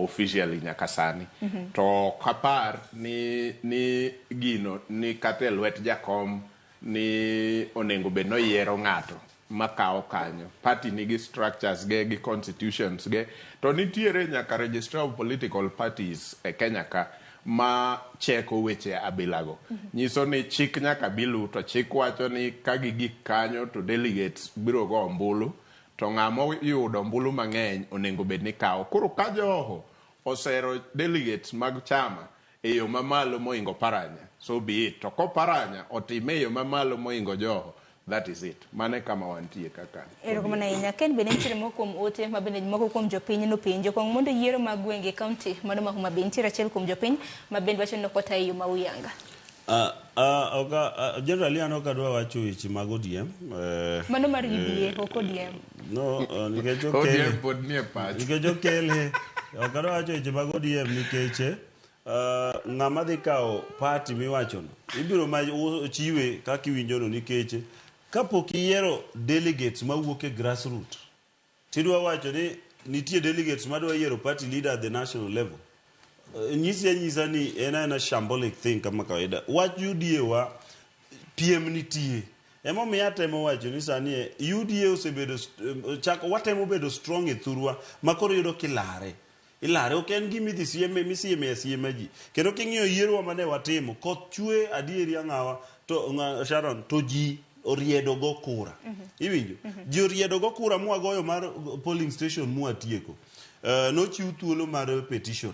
officially nyaka sani. To ok apar ni gino ni kata e lwet jakom ni onego bed ni oyiero ng'ato makawo kanyo. Party nigi structures ge gi constitutions ge to nitiere nyaka registrar of political parties e Kenya ka ma cheko weche abilago. Nyiso ni chik nyaka bilu to chik wacho ni ka gigik kanyo to delegates biro go ombulu to ng'ama oyudo ombulu mang'eny onego bed ni kawo. Koro ka Joho osero delegates mag chama e yo mamalo moingo Paranya, so be it. To koparanya otime e yo mamalo moingo Joho, that is it. Mano e kama wantie kaka. Erokamano ahinya. Ken bende nitiere moko kuom ote ma bende moko kuom jopiny nopenjo. Kong mondo yiero mag gwenge e kaunti mano ma Homa Bay nitiere achiel kuom jopiny ma bende wacho ni ok otayo e yo ma uyanga. Generally an ok adwa wacho weche mag ODM. Mano mar UDA ok ODM. No, nikech okele. ODM pod nie pach. Nikech okele. Ok adwa wacho weche mag ODM nikech ng'ama dhi kawo party miwachono ibiro ma chiwe kaka iwinjono nikech kapok iyiero delegates mawuok e grassroot tidwa wacho ni nitie delegates madwa yiero party leader at the national level. Nyisi anyisa ni en aena shambolic thing kama kawaida. Wach UDA wa piem nitie. Emomiyo atemo wacho ni sani UDA osebedo chako watemo bedo strong e thurwa ma koro iyudo kilare. Ilare ok en gima idhi sieme misieme asiema ji. Kendo king'iyo yierowa mane watimo koth chwe adieri ang'awa to Sharon to ji oriedo go kura. Iwinjo? Ji oriedo go kura mwagoyo mar polling station mwatieko. Nochiw thuolo mar petition.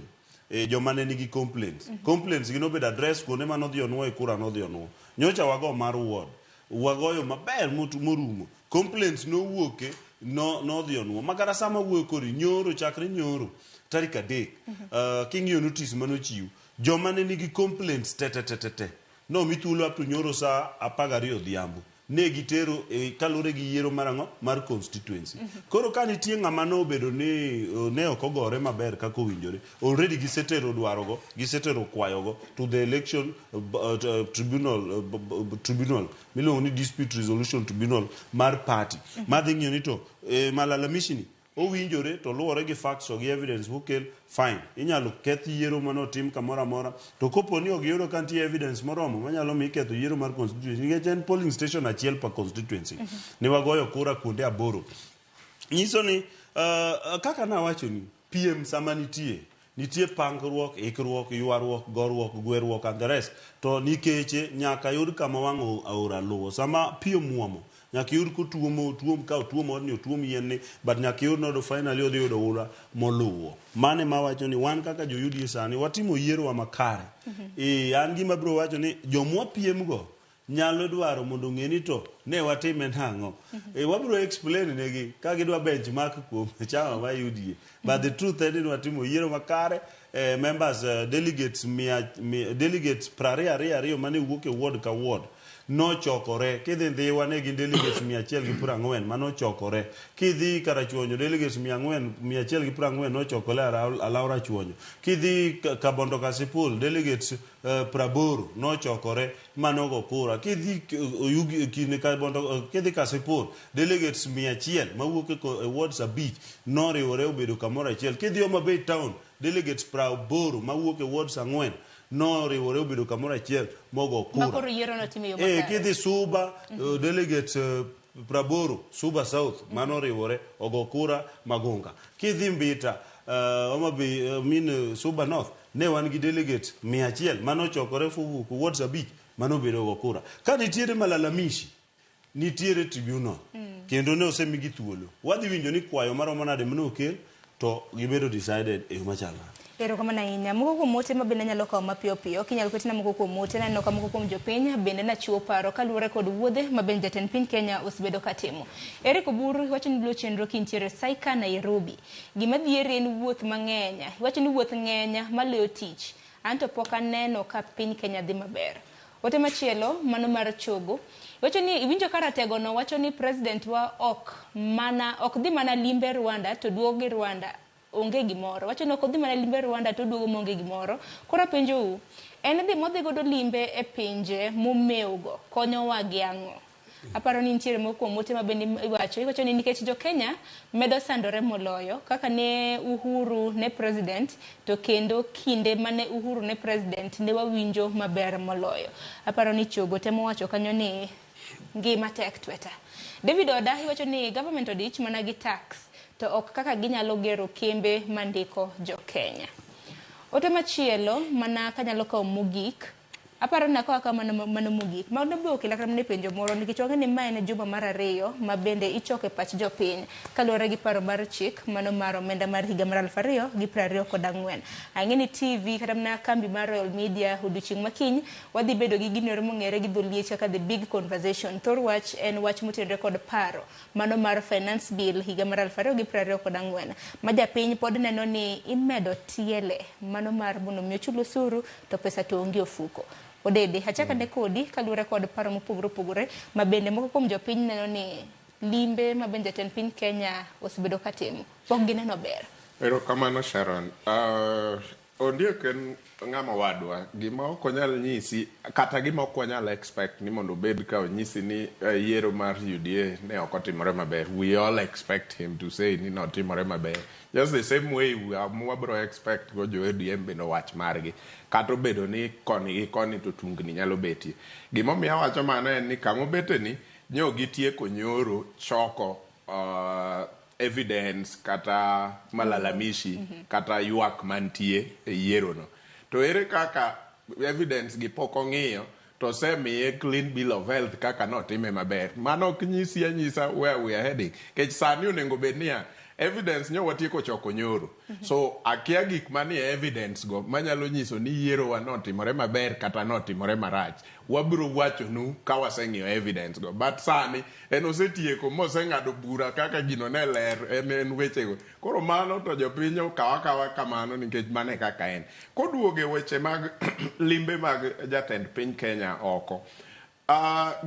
Joma ne nigi complaints. Complaints gi nobedo address kuonde mane odhi onwo e kura nodhi onwo. Nyocha wago mar ward. Wagoyo maber morumo. Complaints nowuoke nodhi onwo. Makata sama wuoyo kodi nyoro chakre nyoro tarik 3. King'iyo notice manochiw. Joma ne nigi complaints te te te te te. Nomi thuolo up to nyoro saa 12 odhiambo. Ne gitero kaluwore gi yiero mar ang'o mar constituency. Koro ka nitie ng'ama nobedo ni ne ok ogore maber kaka owinjore, already gisetero dwarogo, gisetero kwayogo to the election tribunal miluongo ni dispute resolution tribunal mar party. Madhi ng'iyo ni to malalamishi ni owinjore to luwore gi facts to gi evidence mokel, fine. Inyalo keth yiero manotim kamoro amora. To kopo ni ok giyudo ka nitie evidence moromo manyalo mi ketho yiero mar constituency, nikech en polling station achiel per constituency. Ne wagoyo kura kuonde 8. Nyiso ni kaka nawachoni, piem sama nitie, nitie pangruok, ikruok, ywaruok, goruok, gweruok and the rest. To nikech nyaka yud kama wang' aora luwo. Sama pi omuomo, nyaka iyud kotuomo, otuom ka otuom odni, otuom yien ni, but nyaka iyud nodo finally odhi yudo oula moluwo. Mano ema awacho ni wan kaka jo UDA sani watimo yierowa makare. An gima abiro wacho ni jomwa piem go nyalo dwaro mondo ong'e ni to ne watime nang'o. Wabiro explain negi ka gidwa benchmark kuom chama ma UDA. But the truth en ni watimo yiero makare, members, delegates mia, delegates 22 mane wuok e ward ka ward nochokore. Kidhi Ndhiwa ne gin delegates 140 manochokore. Kidhi Karachuonyo delegates 400, 140 nochokore Alao Rachuonyo. Kidhi Kabondo Kasipul delegates 80 nochokore manogo kura. Kidhi Oyugi kine Kabondo, kidhi Kasipul delegates 100 mawuok e wards 5 noriwore obedo kamoro achiel. Kidhi Homa Bay town delegates 80 mawuok e wards 4 noriwore obedo kamoro achiel mogo kura. Makoro yiero notim e yo makare. Kidhi Suba, delegates 80 Suba South manoriwore ogo kura Magunga. Kidhi Mbita, Homa Bay, min Suba North ne wan gi delegates 100 manochokore fugu wards 5 manobedo go kura. Ka nitiere malalamishi, nitiere tribunal kendo ne osemigi thuolo. Wadhi winjo ni kwayo maromo nade mane okel to gibedo decided e yo machal nade. Erokamano ahinya. Moko kuom ote ma bende anyalo kawo mapiyo piyo, kinyalo ketna moko kuom ote, naneno ka moko kuom jopiny bende nachiwo paro kaluwore kod wuodhe ma bende jatend piny Kenya osebedo katimo. Eric Oburu wacho ni luwo chenro kintiere Saika Nairobi. Gima dhieri en wuoth mang'eny. Iwacho ni wuoth ng'eny maloyo tich. Anto pok aneno ka piny Kenya dhi maber. Ote machielo mano mar Chogo wacho ni iwinjo ka ratego no wacho ni president wa ok dhi mana limbe Rwanda to duogo gi Rwanda onge gimoro. Wacho ni ok odhi mana limbe Rwanda to oduogo maonge gimoro. Koro apenjou, en dhi modhi godo limbe e pinje momewgo konyowa gi ang'o? Aparo ni nitiere moko kuom ote ma bende iwacho ni nikech jo Kenya medo sandore moloyo kaka ne Uhuru ne president to kendo kinde mane Uhuru ne president ne wawinjo maber moloyo. Aparo ni Chogo temo wacho kanyo ni ngima tek tweta. David Oda iwacho ni government odich mana gi tax to ok kaka ginyalo gero kembe mandiko jo Kenya. Ote machielo mana kanyalo kawo mogik, aparo ni akawo akawa mano mogik. Mano be okela kata mana e penjo moro nikech wang'e ni ma en juma mar 2 ma bende ichoko e pach jopiny kaluwore gi paro mar chik mano mar omenda mar higa mar 2024. Ang'e ni TV kata mana kambi mar Royal Media odiochieng' makiny wadhi bedo gi gino mong'ere gi dho liech kaka The Big Conversation. Thor wach en wach motenore kod paro mano mar Finance Bill higa mar 2024 ma japiny pod neno ni imedo tiele mano mar mondo mi ochul osuru to pesa to onge ofuko. Odede, achako ane kodi kaluwore kod paro mopogore opogore ma bende moko kuom jopiny neno ni limbe ma bende jatend piny Kenya osebedo katimo pok gineno ber. Erokamano Sharon. Ondiek en ng'ama wadwa. Gima ok onyal nyisi kata gima ok wanyal expect ni mondo obed ka onyisi ni yiero mar UDA ne ok otimore maber. We all expect him to say ni notimore maber. Just the same way wabro expect go jo ODM bende owach margi. Kata obedo ni koni gi koni to tungni nyalo betie. Gimomiyo awacho mano en ni kamobete ni nyo gitieko nyoro choko evidence kata malalamishi kata ywak mantie e yiero no. To ere kaka evidence gi pok ong'iyo to osemiye clean bill of health kaka notime maber. Mano ok nyisi anyisa where we are heading. Kech sani onego bed niya, evidence nyo watieko choko nyoro. So akia gik manie evidence go manyalo nyiso ni yiero wa notimore maber kata notimore marach. Wabiro wachonu ka waseng'iyo evidence go. But sani en osetieko moseng'ado bura kaka gino ne ler en wechego. Koro mano to jopiny okaw akawa kamano nikech mano e kaka en. Koduogo e weche mag limbe mag jatend piny Kenya oko.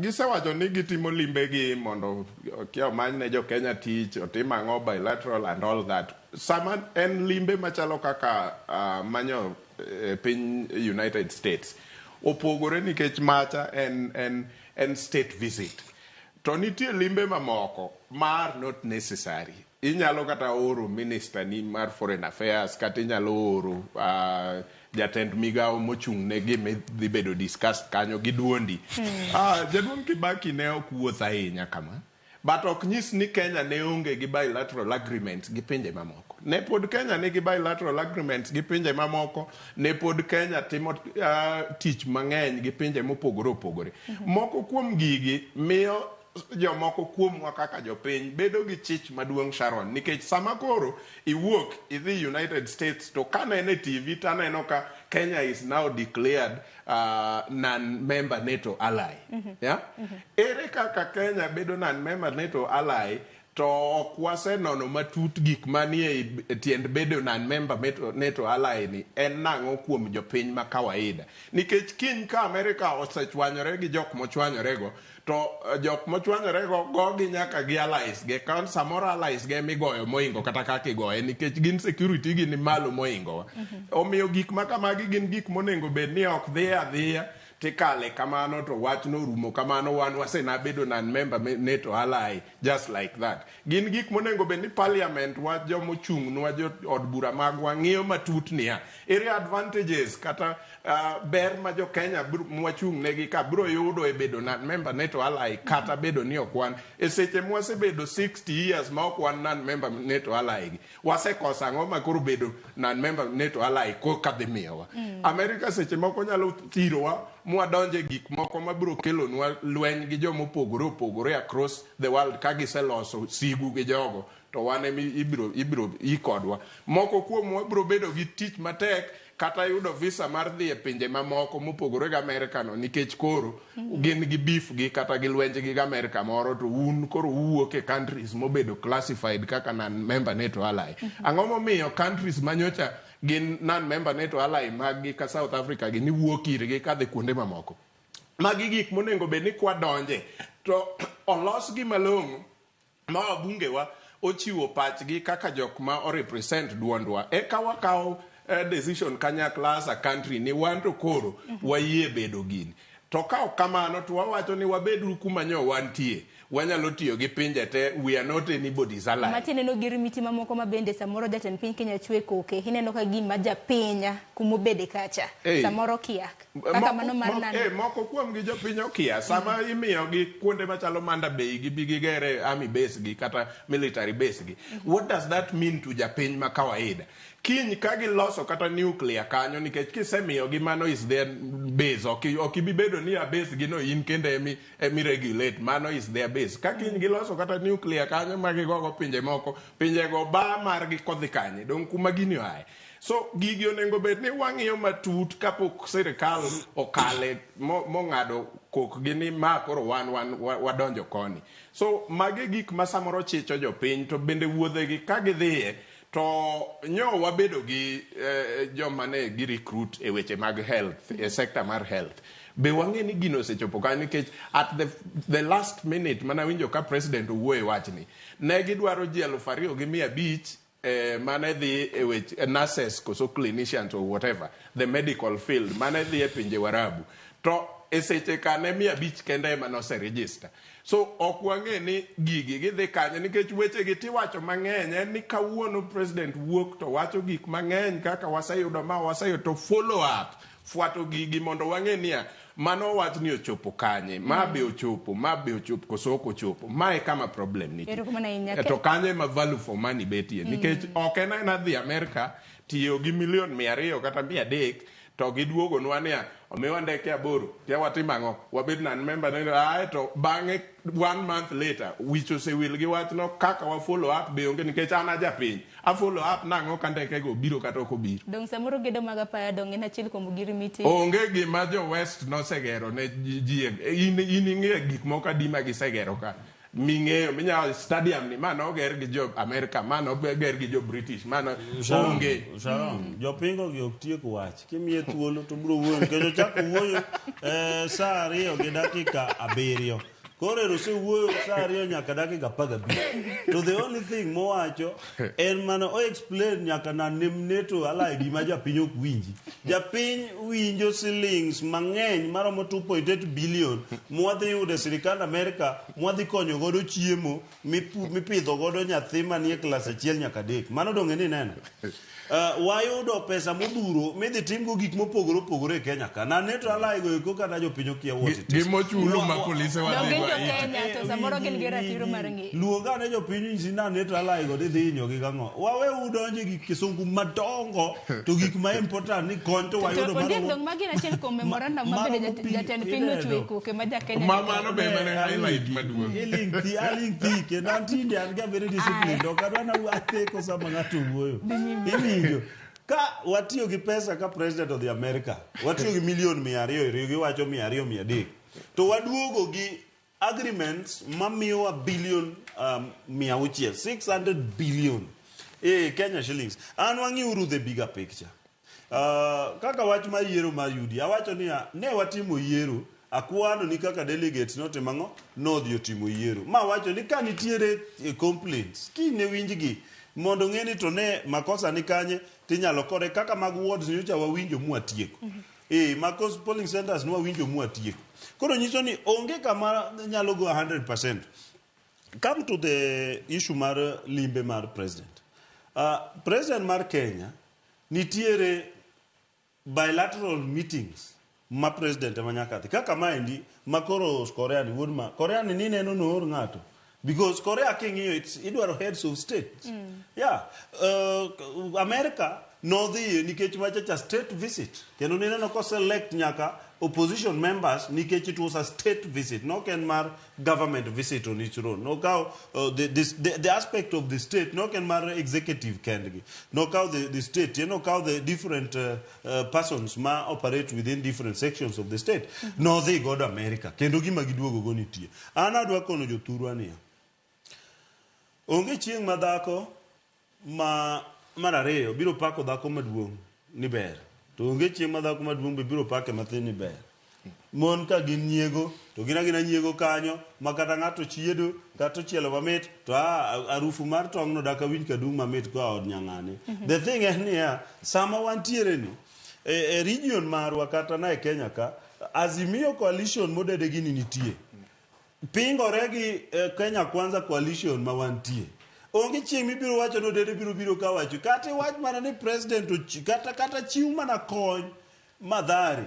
Gisewacho ni gitimo limbegi mondo kia omany ne jo Kenya tich, otim ang'o bilateral and all that. Sama en limbe machalo kaka manyo piny United States, opogore nikech macha en state visit. To nitie limbe mamoko ma are not necessary. Inyalo kata oro minister ni mar foreign affairs kata inyalo oro jatend migawo mochung' ne gima dhi bedo discussed kanyo gi duondi. Jaduong' Kibaki ne ok wuoth ahinya kama. But ok nyis ni Kenya ne onge gi bilateral agreements gi pinje mamoko. Ne pod Kenya nigi bilateral agreements gi pinje mamoko, ne pod Kenya timo tich mang'eny gi pinje mopogore opogore. Moko kuom gigi miyo jomoko kuomwa kaka jopiny bedo gi chich maduong' Sharon, nikech sama koro iwuok idhi United States to kaneno e TV taneno ka Kenya is now declared non-member NATO ally. Yeah? Ere kaka Kenya bedo non-member NATO ally to ok wasenono matut gik manie e tiend bedo non-member NATO ally ni en nang'o kuom jopiny ma kawaida. Nikech kiny ka Amerika osechwanyore gi jok mochwanyorego, to jok mochwanyorego gogi nyaka gi allies ge, ka samoro allies ge migoyo moingo kata kaka igoye nikech gin security gi ni malo moingowa. Omiyo gik ma kamagi gin gik monego bed ni ok dhi adhiya tikale kamano to wach norumo kamano, wan wasena bedo non-member NATO ally just like that. Gin gik monego bed ni parliament wa jomochung'nwa jo od bura magwa ng'iyo matut niya ere advantages kata ber ma jo Kenya mwachung' negi ka biro yudo e bedo non-member NATO ally kata bedo ni ok wan e seche mwasebedo 60 years ma ok wan non-member NATO ally gi wasekoso ang'o ma koro bedo non-member NATO ally koka dhi miyowa. Amerika seche moko nyalo thirowa mwadonje gik moko mabiro kelonwa lweny gi jomopogore opogore across the world ka giseloso sigu gi jogo to wan ema ibiro ikodwa. Moko kuomwa biro bedo gi tich matek kata yudo visa mar dhi e pinje mamoko mopogore gi Amerika no nikech koro gin gi beef gi kata gi lwenj gi Amerika moro to un koro uwuok e countries mobedo classified kaka non-member NATO ally. Ang'o momiyo countries manyocha gin non-member NATO ally mag gi ka South Africa gi ni wuok irgi kadhi kuonde mamoko? Magi gik monego bed ni kwadonje to olosgi malong'o ma wabungewa ochiwo pachgi kaka jok ma orepresent duondwa eka wakawo decision kanyakla as a country ni wan to koro wayie bedo gini. To ka ok kamano to wawacho ni wabeduru kuma nyo wantie, wanyalo tiyo gi pinje te, we are not anybody's ally. Matiende no gir miti mamoko ma bende samoro jatend piny Kenya chwe koke, ineno ka gima japiny kumobede kacha samoro kia kaka mano mar nano. Moko kuom gi jopiny okia sama imiyo gi kuonde machalo Manda Bay gi bi gigere army base gi kata military base gi. What does that mean to japiny ma kawaida? Kiny ka giloso kata nuclear kanyo nikech kisemiyo gi mano is their base, ok ibi bedo ni a base gi no in kende emi regulate, mano is their base. Ka kiny giloso kata nuclear kanyo ma gigogo pinje moko, pinjego ba margi kodhi kanye, dong' kuma gini oaye. So gigi onego bed ni wang'iyo matut kapok sirikal okale mong'ado kokgi ni ma koro wan wadonjo koni. So magi gik ma samoro chicho jopiny to bende wuodhegi ka gidhiye to nyo wabedo gi joma ne gi recruit e weche mag health, e sector mar health. Be wang'e ni gino osechopo kanyo nikech at the last minute mana winjo ka president owuoyo e wachni, ne gidwaro ji 2,500 mane dhi e weche nurses koso clinicians or whatever, the medical field mane dhi e pinje Warabu. To e seche ka ne 500 kende ema nose register. So ok wang'e ni gigi gidhi kanye nikech weche gi tiwacho mang'eny en ni kawuono president wuok to wacho gik mang'eny kaka waseyudo ma waseyudo to follow up fwato gigi mondo wang'e niya mano wach ni ochopo kanye, ma be ochopo, ma be ochopo koso ok ochopo. Ma e kama problem nitie. To kanye ma value for money betie nikech ok en aena dhi Amerika tiyo gi milion 200 kata 300 to giduogonwa niya omiwa ndeke 8 tia watimo ang'o, wabed non member ae to bang'e 1 month later wich osewil gi wachno kaka wa follow up be onge nikech an ajapiny a follow up nang'o ka ndeke go biro kata ok obiro. Dong' samoro gedo mag apaya dong' en achiel kuom gir miti. Onge gima jo West nosegero ne ji in ing'e gik moko adi ma gisegero ka ming'eyo minyalo stadium ni ma noger gi jo America, ma noger gi jo British, ma onge. Sharon, jopingo gi ok tiek wach. Kimiye thuolo to biro wuoyo nikech ochako wuoyo saa 2:07. Koro ero osewuoyo saa 2 nyaka dakika 15. To the only thing mowacho en mana o explain nyaka na NATO ally gima japiny ok winji. Japiny winjo shillings mang'eny maromo 2.8 billion mwadhi yudo e sirikand Amerika mwadhi konyo godo chiemo mipidho godo nyathi manie klas 1 nyaka 3. Mano dong' ni neno. Wayudo pesa modhuro midhi timgo gik mopogore opogore e Kenya ka. Na NATO ally go eko kata jopiny okia what it is. Gimochulo ma polise wadhi go jo-Kenya to samoro gin gi ratiro mar ng'eyo. Luong ane jopiny nyisi ni neutralize go tidhi hinyogi gang'o. Wawe udonje gi kisungu madongo to gik ma important ni kony to wayudo To ondiek maromo dong magi en achiel kuom memorandum ma bende maromo pi jatend piny nochiwo e ineno. koke ma ja-Kenya Ma mano be mane highlight maduong'. Iling thi, aling thi, kendo an tinde an ga very disciplined. Ok adwa na atheko sama ng'ato wuoyo. Iwinjo. Ka watiyo gi pesa ka president odhi America, watiyo gi milion 200 iriyo giwacho 200 300. To waduogo gi agreements mamiyowa billion 600, 600 billion Kenya shillings. An wang'iuru the bigger picture. Kaka wach mar yiero mar UDA, awacho niya, ne watimo yiero, akwano ni kaka delegates notimo ang'o? Nodhi otimo yiero. Ma wacho ni ka nitiere complaints, kiny ne winjgi, mondo ng'e ni to ne makosa ni kanye, tinyalo kore kaka mag wards nyocha wawinjo mwatieko. Makos polling centers nwawinjo mwatieko. Koro nyiso ni onge kama nyalo go 100%. Come to the issue mar limbe mar president. President mar Kenya nitiere bilateral meetings ma president ema nyaka dhi. Kaka maendi ma koro Korea ni wuod ma Korea ni nineno noor ng'ato. Because Korea king'iyo it's idwaro heads of state. Yeah, America nodhiye nikech wachacha state visit. Kendo nineno ko select nyaka opposition members nikech it was a state visit, nok en mar government visit on its own. Nokaw the aspect of the state, nok en mar executive kendgi. Nokaw the state, nokaw the different persons ma operate within different sections of the state. Nodhi godo America, kendo gima giduogo go nitie. An adwa kono jothurwa niya, onge chieng' ma dhako ma mar ariyo biro pako dhako maduong' ni ber. To onge chieng' ma dhako maduong' be biro pake mathin ni ber. Mon ka gin nyiego, to gin agina nyiego kanyo, ma kata ng'ato chiedo, kata ochielo mamit, to arufu mar tong' no dak awinj kadung' mamit koa od nyang'ane. The thing en niya, sama wantiere ni, e region marwa kata na e Kenya ka, Azimio coalition modede gini nitie. Pingore gi Kenya Kwanza coalition ma wantie. Onge chieng' mibiro wacho ni Odede biro biro ka wacho. Kata iwach mana ni president kata chiw mana kony Mathare.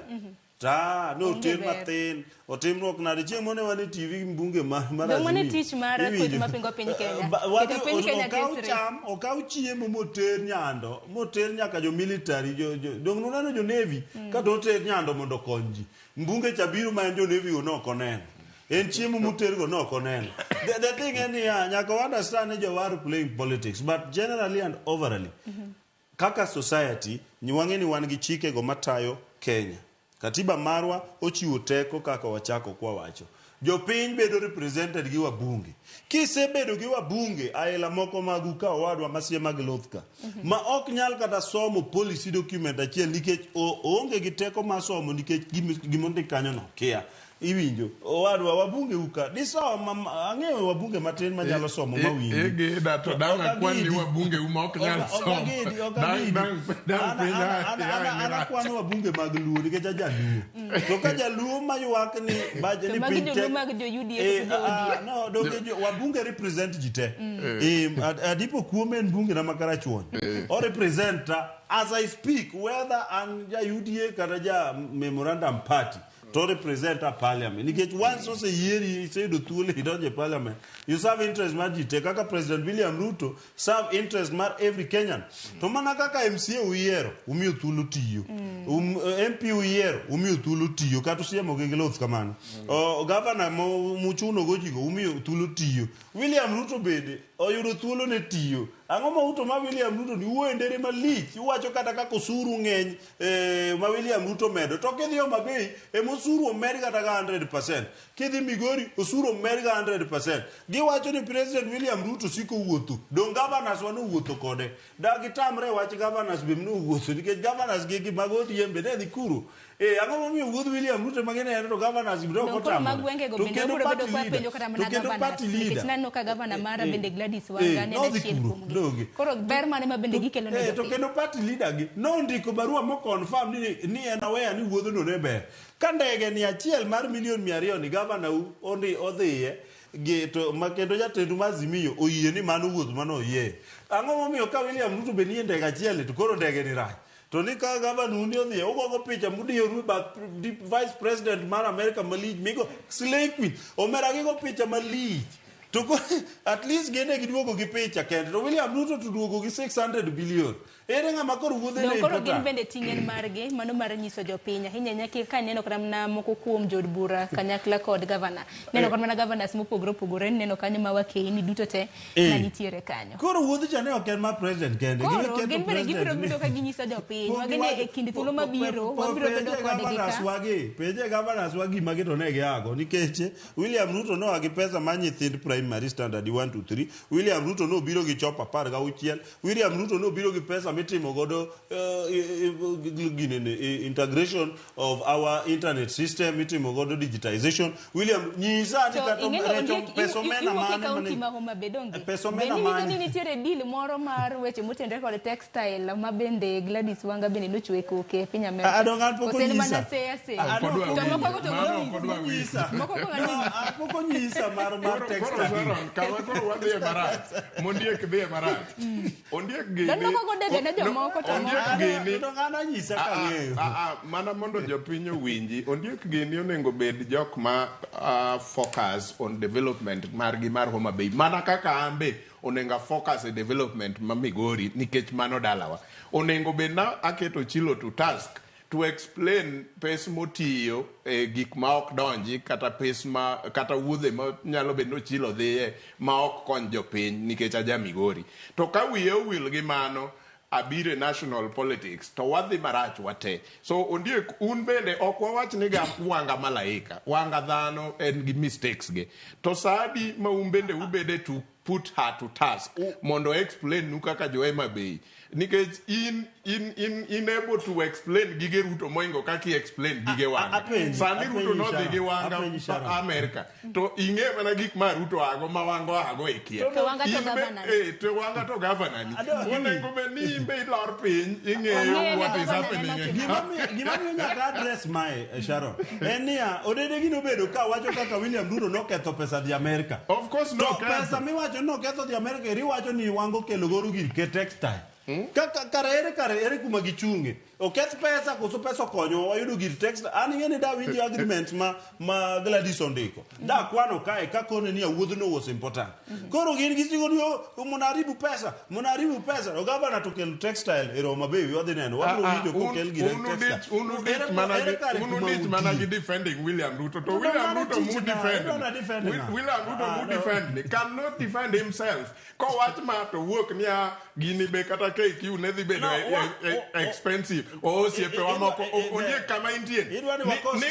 Ta, no Onge oter ber. mathin, otimruok nade. Chieng' mane wan e TV mbunge mar Dong' mane Azimio. tich mar Iwinjo? kweth mapingo piny Kenya. Wadhi Keto piny Kenya okaw tesre. cham, okaw chiemo moter Nyando, moter nyaka jo military, dong' nuneno jo Navy, kata oter Nyando mondo okony ji. Mbunge cha biro ma en jo Navy go nok oneno. En chiemo moter go nok oneno. The thing en niya, nyaka wa understand ni jowar playing politics, but generally and overally, kaka society, wang'e ni wan gi chike go matayo Kenya. Katiba marwa ochiwo teko kaka wachako kwa wacho. Jopiny bedo represented gi wabunge. Kisebedo gi wabunge, aila moko magu ka owadwa masie mag luth ka, ma ok nyal kata somo policy document achiel nikech oonge gi teko mar somo nikech gimondik kanyo no kia. Iwinjo, owadwa wabunge uka, disom, ang'eyo wabunge matin manyalo somo mawinji. Igida to dang' akwan ni wabunge u ma ok nyal somo. Ok agidi. Dang' piny An akwano wabunge mag Luo nikech ajaluo. To ka jaluo maywak ni baje To ni magi piny joluo tek. mag jo UDA koso jo ODM? No, donge wabunge represent ji te. Adipo kuome en bunge na makarachuonyo. O represent as I speak whether an ja UDA kata ja memorandum party. To represent a parliament. Nikech once oseyieri iseyudo thuolo idonjo e parliament, you serve interest mar ji te. Kaka President William Ruto serve interest mar every Kenyan. To mana kaka MCA uyiero, umiyo thuolo tiyo. MP uyiero, umiyo thuolo tiyo. Kata usiemo gi luth kamano. Governor muchuno go jigo, umiyo thuolo tiyo. William Ruto bende oyudo thuolo ne tiyo. Ang'o ma uto ma William Ruto ni wuoyo e ndere malich, iwacho kata kaka osuru ng'eny ma William Ruto medo. To kidhi Homa Bay, ema osuru omed kata ga 100%. Kidhi Migori, osuru omed ga 100%. Giwacho ni President William Ruto siko wuotho. Dong' governors wa nowuotho kode. Da gitamre wach governors be nowuotho, nikech governors gi mag ODM be ne dhi kuro. Ang'o momiyo wuodh William Ruto ema gineno to governors be ok Dong' koro otamore? mag gwengego To bende kendo wabiro bedo party kwa leader. penjo kata To mana kendo governors, party nikech leader. naneno ka governor mara bende Gladys Wanga ne en Nodhi achiel kuro, kuomgi. donge. Koro ber mane ma bende gikelo ne To jopiny? kendo party leader gi nondiko barua mo confirm ni en aware ni wuodhno ne ber. Ka ndege ni achiel mar milion 200 ni governor u odhiye gi to ma kendo jatendu mar Azimio oyie ni mano wuoth mane oyie. Ang'o momiyo ka William Ruto be nie ndege achiel to koro ndege ni rach? To ni ka gavana uni odhi, ugogo picha mudiyoru bath vice president mar America malich migo Slay Queen. Omera gigo picha malich. To at least gin e giduogo gi picha kende. To William Ruto to duogo gi 600 billion. Ere ng'ama koro wuodhe ne Koro gin important? bende ting' en margi, mano mar nyiso jopiny. Ahinya ahinya ka neno kata mana moko kuom jood bura kanyakla kod gavana. Neno kata mana governors mopogore opogore, neno kanyo ma wakeini duto te manitiere kanyo. Koro wuodh cha ne ok en mar president kende. Koro gin bende gibiro bedo ka ginyiso jopiny. Wagene e kind thuolo mabiro, wabiro bedo kodgi ka. Penje governors wa gima gi to ne giago nikech William Ruto noa gi pesa mar nyithind primary standard 1 to 3. William Ruto nobiro gi chop 16. William Ruto nobiro gi pesa mitimo godo integration of our internet system, mitimo godo digitization. William nyisa ni kata pesa omena mane kaunti ma Homa Bay donge. Pesa omena mane. Bende nitiere deal moro mar weche motenore kod textile ma bende Gladys Wanga bende nochwe koke e piny Amerika. Adong an pok onyisa. To moko to pok onyisa mar textile. Kama koro wadhi e marach. Mondiek dhi e marach. Ondiek gini. Mana mondo jopiny owinji, ondiek gini onego bed jok ma focus on development margi mar Homa Bay. Mana kaka an be onego focus e development ma Migori nikech mano dalawa. Onego bed na aketo Chilo to task to explain pes motiyo e gik ma ok donji kata pes ma kata wuodhe ma nyalo bedo ni Ochilo dhiye ma ok kony jopiny nikech aja Migori. To ka wiye owil gi mano, abire national politics to wadhi marach wate. So ondiek un bende ok wawach ni ga Wanga malaika. Wanga dhano en gi mistakes ge. To saadi ma un bende ubede to put her to task mondo explain nu kaka jo Homa Bay. Nikech in able to explain gige Ruto moingo kaka i explain gige Wanga. Sani Ruto nodhi gi Wanga Amerika. To ing'e mana gik ma Ruto ago ma Wanga ago e kia. To Wanga to governor. To Wanga to governor ni. Onego bed ni in be ilor piny ing'eyo what is happening. Gima miyo nyaka address mae, Sharon. En niya, odede gi nobedo ka wacho kaka William Ruto noketho pesa dhi Amerika. Of course no. To pesa miwacho noketho dhi Amerika, eri wacho ni Wanga okelo godo gir textile. Kare ere kuma gichunge. Oketh pesa koso pesa okonyo wayudo gir text. An ing'e ni da winjo agreement ma Gladys ondiko. Da kwano kae ka kone ni awuodhno was important. Koro gin gisigo ni munaharibu pesa, munaharibu pesa. O governor to kelo textile e Homa Bay wadhi neno. Wabiro winjo kokel gir textile. Unudich mana gi defending William Ruto. To William Ruto mu defend. William Ruto mu defend ni cannot defend himself. Kowach ma to wuok niya gini be kata KQ ne dhi bedo expensive. Osiepe wa moko ondiek kama intie. Ni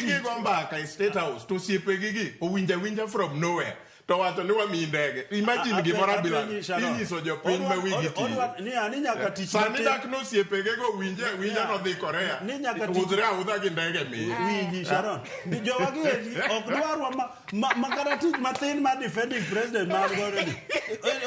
gigo mbaka e State House to osiepe gigi owinja winja from nowhere. To wacho ni wamiyi ndege. Imagine gimoro abila. Inyiso jopiny ma wigi tiyo. Sani dak nosiepegego winje winja nodhi Korea. Udhre audha gi ndege miye. Winji Sharon. Jowagi ok dwarwa ma kata tich mathin mar defending president mar godo ni.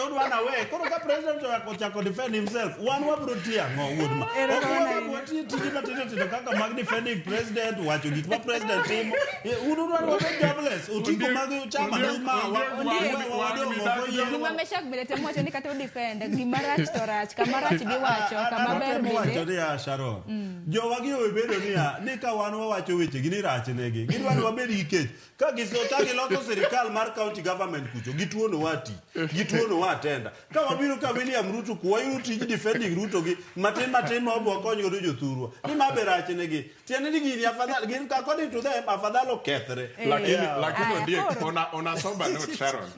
Odwa na we. Koro ka president ochako defend himself, wan wabiro tiyo ang'o wuod ma? Ok wabiro tiyo tije matindo tindo kaka mag defending president, wacho gik ma president timo. Un udwaro wabed jobless. Otiko mag chama ne mawa. Gima Meshak bende temo wacho ni kata udefend gima rach to rach, kama rach giwacho, kama ber bende. Wacho niya Sharon. Jowagi obedo niya ni ka wan wawacho weche gi ni rach negi. Gidwaro wabed gi kech. Ka giloso sirikal mar county government kucho, gituono wa tich, gituono wa tenda. Ka wabiro ka William Ruto ku wayudo tij defending Ruto gi matin matin ma obwa kony godo jothurwa. Ni ma be rach negi. Tiende ni gini afadhal, gin according to them afadhal okethre. Lakini ondiek ona sober note Sharon.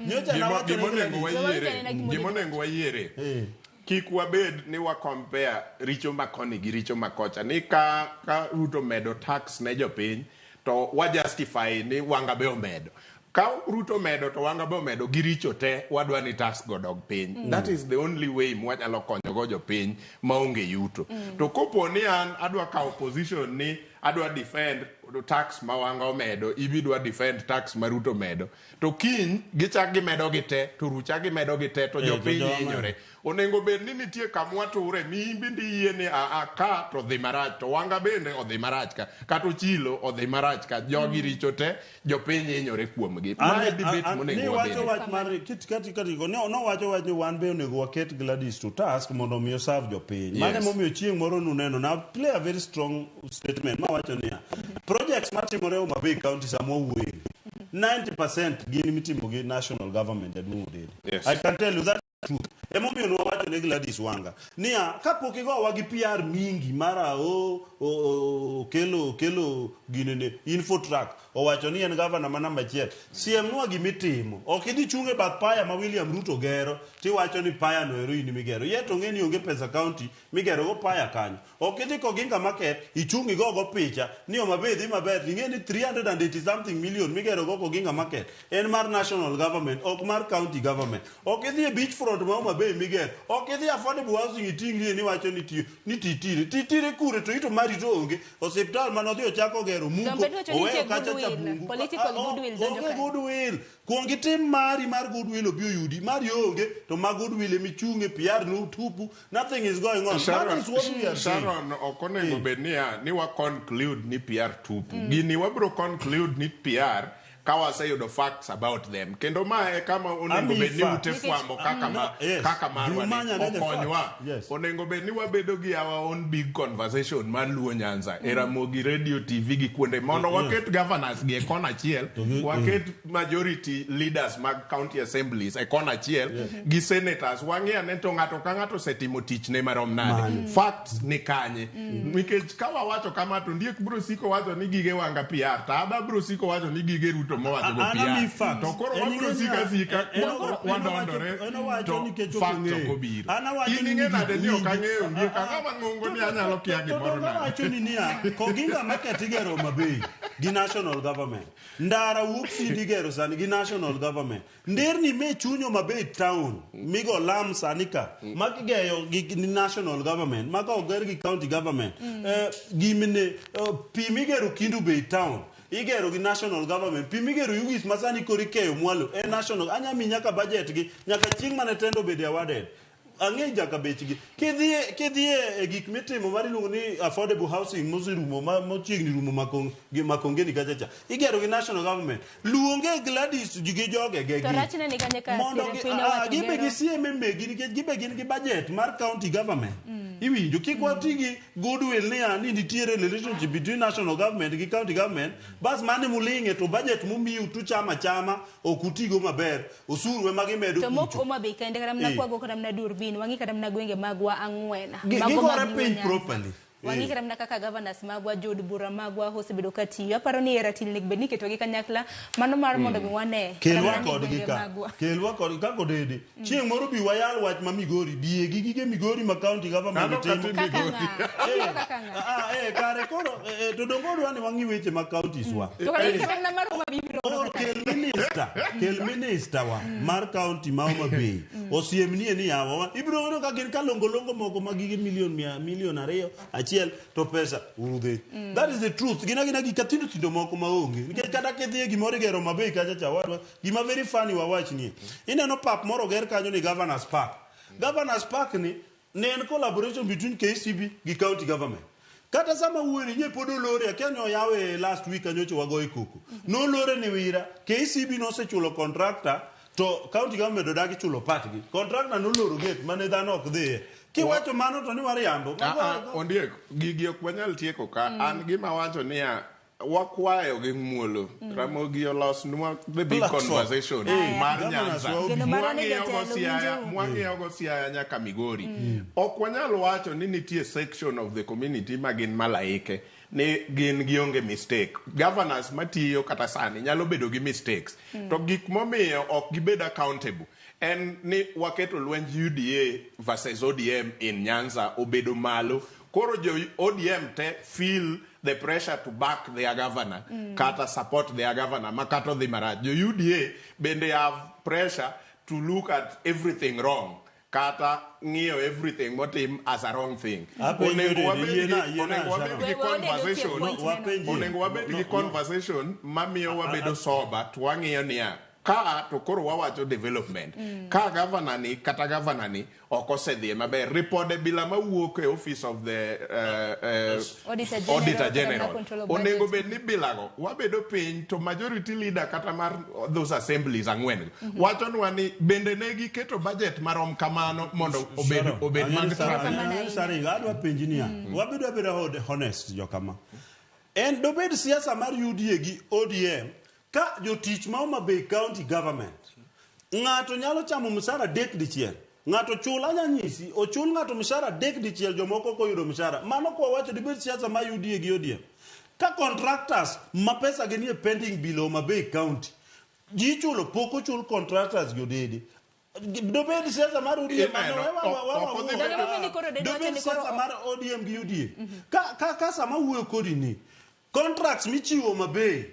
Gimonego wayiere. Kik wabed ni wa compare richo makoni gi richo makocha. Ni ka Ruto medo tax ne jopiny to wa justify ni Wanga be omedo. Ka Ruto medo to Wanga be omedo gi richo te wadwa ni tax go dog piny. That is the only way mwanyalo konyo go jopiny maonge yuto. To kopo ni an adwa kawo position ni adwa defend tax ma Wanga omedo, ibidwa defend tax ma Ruto omedo. To kiny gichak gimedo gi te, to rucha gimedo gi te, to Eh, to jopiny joma- hinyore. Onego bed ni nitie kamwa ture, miimbi ndi yie ni a ka to dhi marach, to Wanga bende odhi marach ka, kata Ochilo odhi marach ka, jogi richo te, jopiny hinyore kuomgi. Mae debate monego ni wacho wabede. wach mar kit kati kati ko no nowacho wach ni wan be onego waket Gladys to task mondo mi oserve jopiny. Mano Yes. emomiyo chieng' moro nuneno na play a very strong statement mawacho niya projects matimore Homa Bay County sama wawuoye 90% gin mitimo gi national government jaduong' Odede. Yes. I can tell you that truth. Emomiyo nwawacho ne Gladys Wanga niya kapok igowa gi PR mingi mara o okelo ginene Infotrack owacho ni en gavana ma namba achiel siemnwa gimitimo ok idhi chung' e bath paya ma William Ruto gero tiwacho ni paya no ero in migero ye to ng'e ni onge pesa county migero go paya kanyo ok idhi Koginga Market ichung' igogo picha ni Homa Bay dhi maber ing'e ni 380 something million migero go Koginga Market en mar national government ok mar county government ok idhi e beach front ma Homa Bay migero ok idhi affordable housing iting'rie ni wacho ni tiyo ni titire titire kure to ito mari to onge osiptal manodhi ochako gero muko Donbe dwacho ni oweyo nitie kacha cha goodwill, bungu political Ah, oh, goodwill donjo onge kae. goodwill kuong itim mari mar goodwill obi oyudi mari onge to ma goodwill emichung'e PR no tupu nothing is going on that is what we are saying Sharon ok onego bed niya ni wa conclude ni PR tupu. Gini wabro conclude ni PR ka waseyudo facts about them. Kendo ma e kama onego Ami bed ni facts. ute fwambo kaka ma Yes. kaka marwa ni Jumanya ne the okonywa. facts. Yes. Onego bed ni wabedo gi our own big conversation mar Luo Nyanza e Ramogi Radio TV gi kuonde mondo waket governors gi e kona achiel, waket majority leaders mag county assemblies e kona achiel gi senators wang'i ane to ng'ato ka ng'ato osetimo tichne marom nade. Facts ni kanye? Nikech ka wawacho kama to Ondiek biro siko wacho ni gige Wanga PR, to Aba biro siko wacho ni gige Ruto mowacho go An ami PR. facts. To koro En wabiro ing'e sika niya, sika wadondore en owacho to nikech ok facts ong'eyo. ok obiro. An awacho In ni ing'e nade ni ok winji- ang'eyo Ondiek, ang'o mang'ongo ni anyalo kia gimoro nade? Awacho ni niya, Koginga Market igero Homa Bay gi national government. Ndara wuok Sindi igero sani gi national government. Nderni me chuny Homa Bay town migo lam sani ka ma gigeyo gi national government ma ka oger gi county government. Gimne pi migero Kendu Bay town igero gi national government pi migero Ugis ma sani koro ikeyo mwalo e national anya mi nyaka budget gi nyaka chieng' mane tender obede awarded ang'e nyaka bechgi kidhie e gik mitimo mar iluongo ni affordable housing moserumo mochiegni rumo gi Makongeni kacha cha igero gi national government luonge Gladys gi joge ge To rachne ni kanye ka mondo sire piny owacho gibe gero. gisieme megi nikech gibe gin gi budget mar county government iwinjo kik wati gi goodwill niya ni nitiere relationship between national government gi county government bas mane muling'e to budget momiu tuchama chama ok utigo maber osuru ema gimedo To mok kucho Homa Bay kende kata mana Eh. kwago kata mana Durbin wang'i kata mana gwenge magwa ang'wen. Mago Gigore mag Luo piny Nyanza. properly Wang'i kata mana kaka governors magwa jood bura magwa osebedo ka tiyo. Aparo ni e ratil onego bed ni iketogi kanyakla mano mar mondo mi wane. kelwa kata mana kodgi gwenge ka magwa. kelwa kodgi kaka odede chieng' moro bi wayal wach ma Migori biye gi gige Migori ma county government Kano timo kata Kaka Migori. ng'a? Obiro kaka ng'a? Kare koro to donge odwa ni wang'i weche mag counties wa To kata kata mana mar Homa Bay ibiro Or kaka kel minister kel minister wa mar county ma Homa Bay osiemnie ni yawa ibiro yudo ka gin kalongolongo moko ma gige milion mia milion ariyo achiel to pesa urudhe that is the truth gin agina gik athindo thindo moko maonge nikech kata kidhiye gimoro igero Homa Bay kacha cha wadwa gima very funny wawach nie ineno pap moro oger kanyo ni governors park governors park ni ne en collaboration between KCB gi county government kata sama wuoyoni nye pod olore akia ni oyawe last week anyocha wagoye koko nolore ni wira KCB nosechulo contractor to county government odagi chulo partgi contractor noloro gate mane dhano ok dhiye kiwacho mano to ni wariambo Ondiek gigi ok wanyal tieko ka an gima wacho niya wakwayo gi muolo Ramogi olosnwa the big Platform. conversation mar Governors Nyanza wa obi. Geno marwa ni Mwang'iyogo jotelo Siaya winjo. mwang'iyogo Siaya nyaka Migori ok wanyal wacho ni nitie section of the community ma gin malaike ni gin gionge mistake governors matiyo kata sani nyalo bedo gi mistakes to gik momiyo ok gibed accountable en ni waketo lwenj UDA versus ODM in Nyanza obedo malo koro jo ODM te feel the pressure to back their governor kata support their governor ma kata odhi marach jo UDA bende have pressure to look at everything wrong kata ng'iyo everything motim as a wrong thing. Apenjo Onego Dede, wabed gi- yiena- yiena, onego wabed Sharon. gi We- we onego conversation tiek point neno. onego wabed No, gi no. conversation mamiyo wabedo sober to wang'iyo niya ka to koro wawacho development ka gavana ni kata gavana ni ok osedhiye maber ripode bila mawuok e office of the Auditor General, Auditor kata General control of onego budget. bed ni bilago wabedo piny to majority leader kata mar those assemblies ang'wen go wachonwa ni bende ne giketo budget marom kamano mondo obed, Sharon, obed mag ang'e ni traffic. ang'e ni Sari, adwa penji niya wabedo abeda honest jokama en dobed siasa mar UDA gi ODM ka jotich ma Homa Bay County Government ng'ato nyalo chamo mshahara dek dichiel ng'ato chul anya nyisi ochul ng'ato mshahara dek dichiel jomoko ok oyudo mshahara mano kwa wacho dibed siasa mar UDA gi ODM ka contractors ma pesa gi nie pending bill Homa Bay County ji ichulo pok ochul contractors gi odede dobed siasa mar ODM Ineno, mano, ok odhi bedo- Donge ni koro Odede wacho dobed ni koro siasa mar ODM gi UDA ka sama wuoyo kodi ni contracts michiwo Homa Bay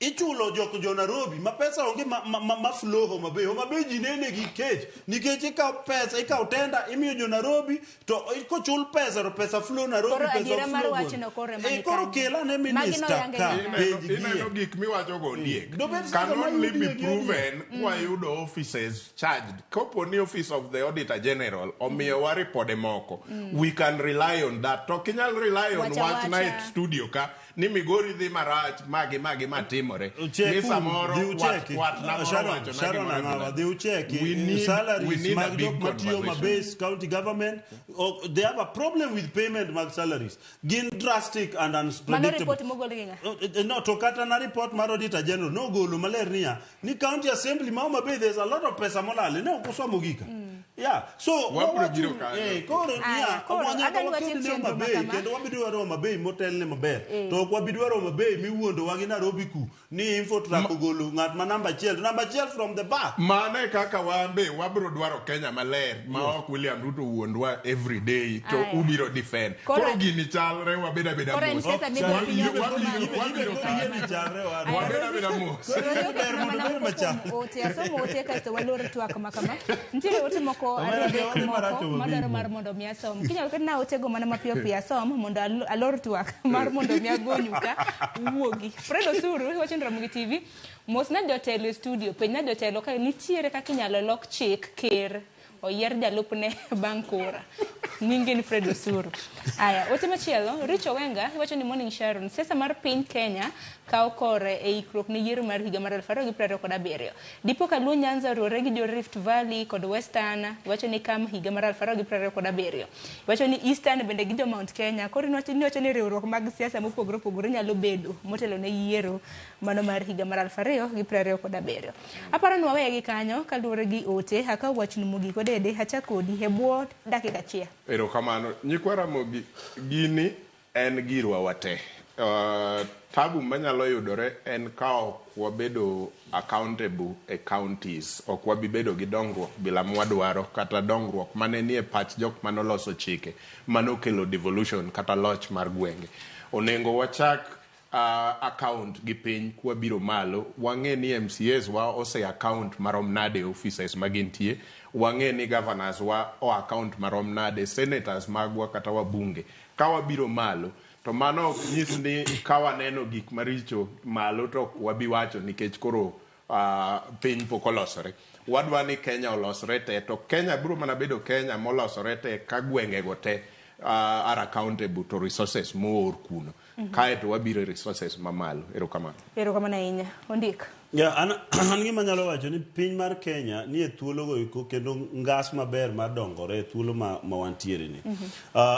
ichulo jok jo Nairobi ma pesa onge ma flow Homa Bay. Homa Bay ji nene gi kech nikech ikawo pesa ikawo tenda imiyo jo Nairobi to kochul pesa to pesa flow Nairobi Koro pesa adiera ok mar flow wachno gweng'. koro ema Eh, ni koro kanyo. kel ane Magi minister noyange ka gi- penj Ineno gie. gik miwachogo ondiek Dobed can siasa mar only be UDA gi ODM. proven kwayudo offices charged kopo ni office of the auditor general omiyowa ripode moko we can rely on that to ok inyal rely on Wacha wach na e wacha. studio ka ni Migori dhi marach magi magi matimore ni Check samoro dhi wat, ucheki. watna moro Sharon, wachona Sharon gimoro Ang'awa, bila. dhi ucheki. We need- we salaries need a mag big jok matiyo conversation. mabase county government they have a problem with payment mag salaries gin drastic and Mano unpredictable report mogol gi ng'a? No to kata na report mar auditor general nogolo maler niya ni county assembly ma Homa Bay there's a lot of pesa molal ne ok osomo gika yeah so Wabiro wawacho- biro kanyo. koro Aya, niya koro, nyaka adwa ni waked watim ne chenro Homa ma Bay kama. kendo wabidwaro Homa Bay motelne maber Eh. to ok wabidwaro Homa Bay miwuondowa gi Nairobi ku ni Infotrack ogolo ng'at ma namba achiel to namba achiel from the back mano e kaka wan be wabiro dwaro Kenya maler ma ok William Ruto wuondwa every day to Aya. ubiro defend Koro- koro gini chalre wabed abeda Koro en mos siasa migolo piny owacho malo. Wabiro kanyo. Wabed abeda mos ber mondo obed machal. Ote asomo ote kaeto walor twak ma kama. Nitiere ote moko Omera, ariyo adek wadhi marach moko Homa Bay madwaro mar mondo mi asom. Kinyalo ketna otego mana mapiyo piyo asom mondo alor twak mar mondo mi agonyu ka wuogi. Fred Osuru iwacho ni Ramogi TV mosna jotelo e studio penjna jotelo ka nitiere kaka inyalo lok chik ker oyier jalupne bang' kura. Nyingi en Fred Osuru. Aya, ote machielo, Rich Owenga iwacho ni Morning Sharon, siasa mar piny Kenya kawo kore e ikruok ne yiero mar higa mar 2027. Dipo ka Luo Nyanza oriwore gi jo Rift Valley kod Western, iwacho ni kam higa mar 2027. Iwacho ni Eastern bende gi jo Mount Kenya, koro iwacho ni riwruok mag siasa mopogore opogore nyalo bedo motelo ne yiero mano mar higa mar 2027. Aparo ni waweye gi kanyo kaluwore gi ote, akaw wachni mogik Odede, achak kodi e bwo dakika achiel. Erokamano. Nyikwa Ramogi, gini en girwa wate. Tabu manyalo yudore en ka ok wabedo accountable e counties. Ok wabi bedo gi dongruok bila mwadwaro kata dongruok mane nie pach jok manoloso chike manokelo devolution kata loch mar gwenge. Onego wachak account gi piny kwabiro malo wang'e ni MCAs wa ose account marom nade offices magintie wang'e ni governors wa o account marom nade senators magwa kata wabunge ka wabiro malo to mano ok nyis ni ka waneno gik maricho malo to ok wabi wacho nikech koro piny pok olosore wadwa ni Kenya olosre te to Kenya biro mana bedo Kenya molosore te ka gwengego te are accountable to resources moor kuno kaeto wabiro e resources mamalo erokamano Erokamano ahinya. Ondik. Yeah, an gima anyalo wacho ni piny mar Kenya nie thuolo go eko kendo ngas maber mar dongore e thuolo ma wantiere ni.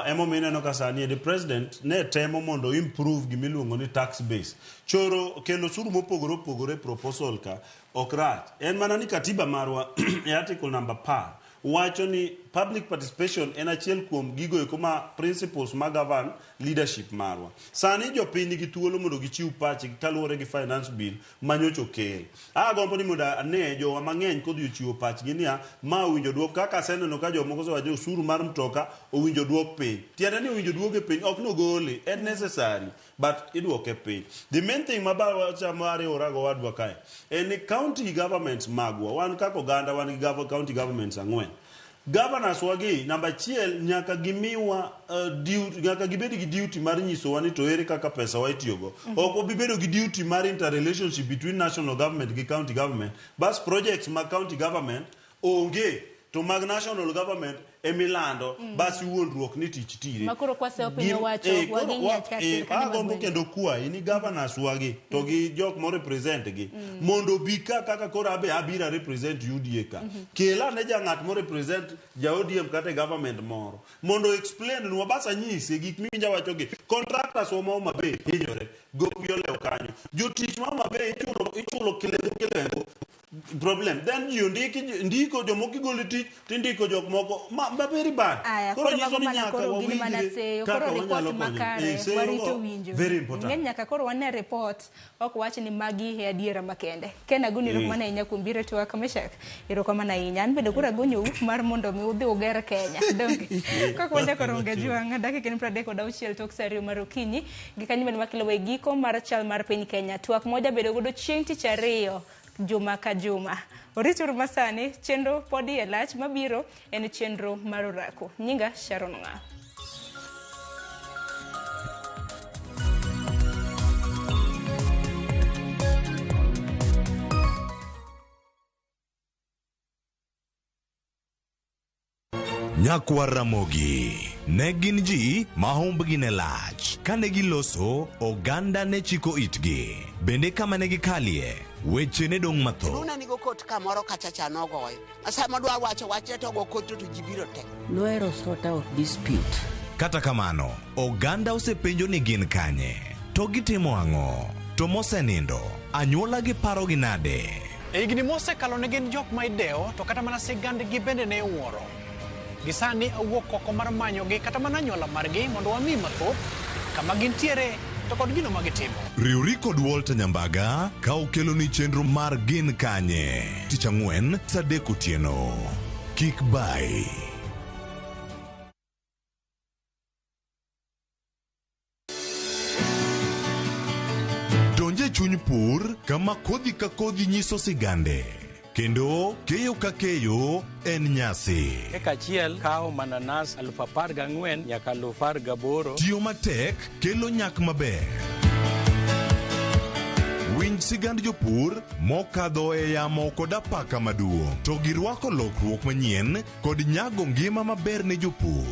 Emomiyo ineno ka sani the president ne temo mondo improve gimiluongo ni tax base. Choro kelo osuru mopogore opogore proposal ka ok rach. En mana ni katiba marwa e article number 10 wacho ni public participation en achiel kuom gigo eko ma principles ma govern leadership marwa. Sani jopiny nigi thuolo mondo gichiw pachgi kaluwore gi finance bill manyocha okel. Agombo ni mondo ane jowa mang'eny kodhi ochiwo pachgi niya ma owinjo duok kaka aseneno ka jomoko osewacho osuru mar mtoka owinjo duok piny. Tiende ni owinjo duoke piny ok nogole en necessary but iduoke piny. The main thing mabachamo ariwora go wadwa kae en ni county governments magwa wan kaka oganda wan gi county governments ang'wen. Governors wagi namba achiel nyaka gimiwa duty, nyaka gibed gi duty mar nyisowa ni to ere kaka pesa wa itiyogo. Ok wabi bedo gi duty mar interrelationship between national government gi county government. Bas projects mag county government onge to mag national government emilando. Bas iwuondruok ni tich tire. Makoro kwaseyo piny owacho Koro waging'ech ka sirkande mag agombo gwenge. Kendo kwayi ni governors wagi to gi jok mo represent gi mondo obi ka kaka koro abe abira represent UDA ka. Kel ane ja ng'at mo represent ja ODM kata e government moro mondo explain nwa, bas anyise gik miwinja wacho gi. Contractors wa ma Homa Bay hinyore, gopi olewo kanyo, jotich ma Homa Bay ichulo kilengo kilengo, problem. Then ji ondiki ndiko jomoko igolo e tich tindiko jok moko ma very bad. Aya, Koro koro nyiso mago ni mana nyaka koro gin mana wawinjre seyo, kaka koro wanyalo report konyo. makare Seyo warito go, winjo. very important. Ng'eny nyaka koro wane report, ok wach ni magi e adiera makende. Ken Aguni, erokamano ahinya kuom biro e twak. Meshak, erokamano ahinya. An bende koro agonyou mar mondo mi udhi uger Kenya. Donge? Kok wachako ronge jwang', dakika en 36 tok sa 2 mar okinyi. Gi kanyo bende wakelo e giko mar chal mar piny Kenya. Twak moja bedo godo chieng' tich ariyo juma ka juma. Orituru masani, chenro pod iye lach mabiro en chenro mar orako. Nyinga Sharon Ng'a. Nyakwar Ramogi ne gin ji ma humbgi ne lach. Kane giloso, oganda ne chiko itgi. Bende kama ne gikalie, weche ne dong' mathoth. Luna nigo kot kamoro kacha cha nogoyo. Sama dwa wacho wachne to go kot to ji biro te. Nohero sort out dispute. Kata kamano, oganda osepenjo ni gin kanye, to gitimo ang'o, to mosenindo, anyuola gi parogi nade? E higni mosekalo ne gin jok ma idewo to kata mana sigandgi bende ne iwuoro. Gi sani awuok oko mar manyogi kata mana anyuola margi mondo wang'i mathoth kama gintiere to kod gino ma gitimo. Riwri kod Walter Nyambaga ka okeloni chenro mar Gin Kanye tich ang'wen saa 3 otieno. Kik bayi. Donj e chuny pur kama kodhi ka kodhi nyiso sigande kendo keyo ka keyo en nyasi. Eka achiel kawo mananas 14,000 nyaka 18,000. Tiyo matek kelo nyak maber. Winj sigand jopur mokadho e yamo kod apaka maduong' to girwako lokruok manyien kod nyago ngima maber ne jopur.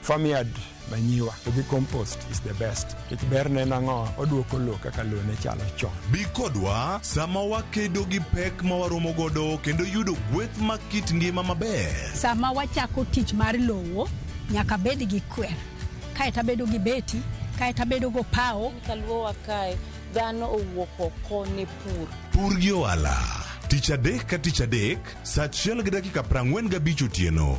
Farmyard manyiwa to gi compost is the best. Nikech berne en ang'o? Oduoko lowo kaka lowo ne chalo chon. Bi kodwa sama wakedo gi pek ma waromo godo kendo yudo gweth mag kit ngima maber. Sama wachako tich mar lowo, nyaka bed gi kwer. Kaeto abedo gi beti, kaeto abedo go pawo. Kaluowa kae, dhano owuok oko ne pur. Pur gi ohala. Tich adek ka tich adek, saa 1:45 otieno.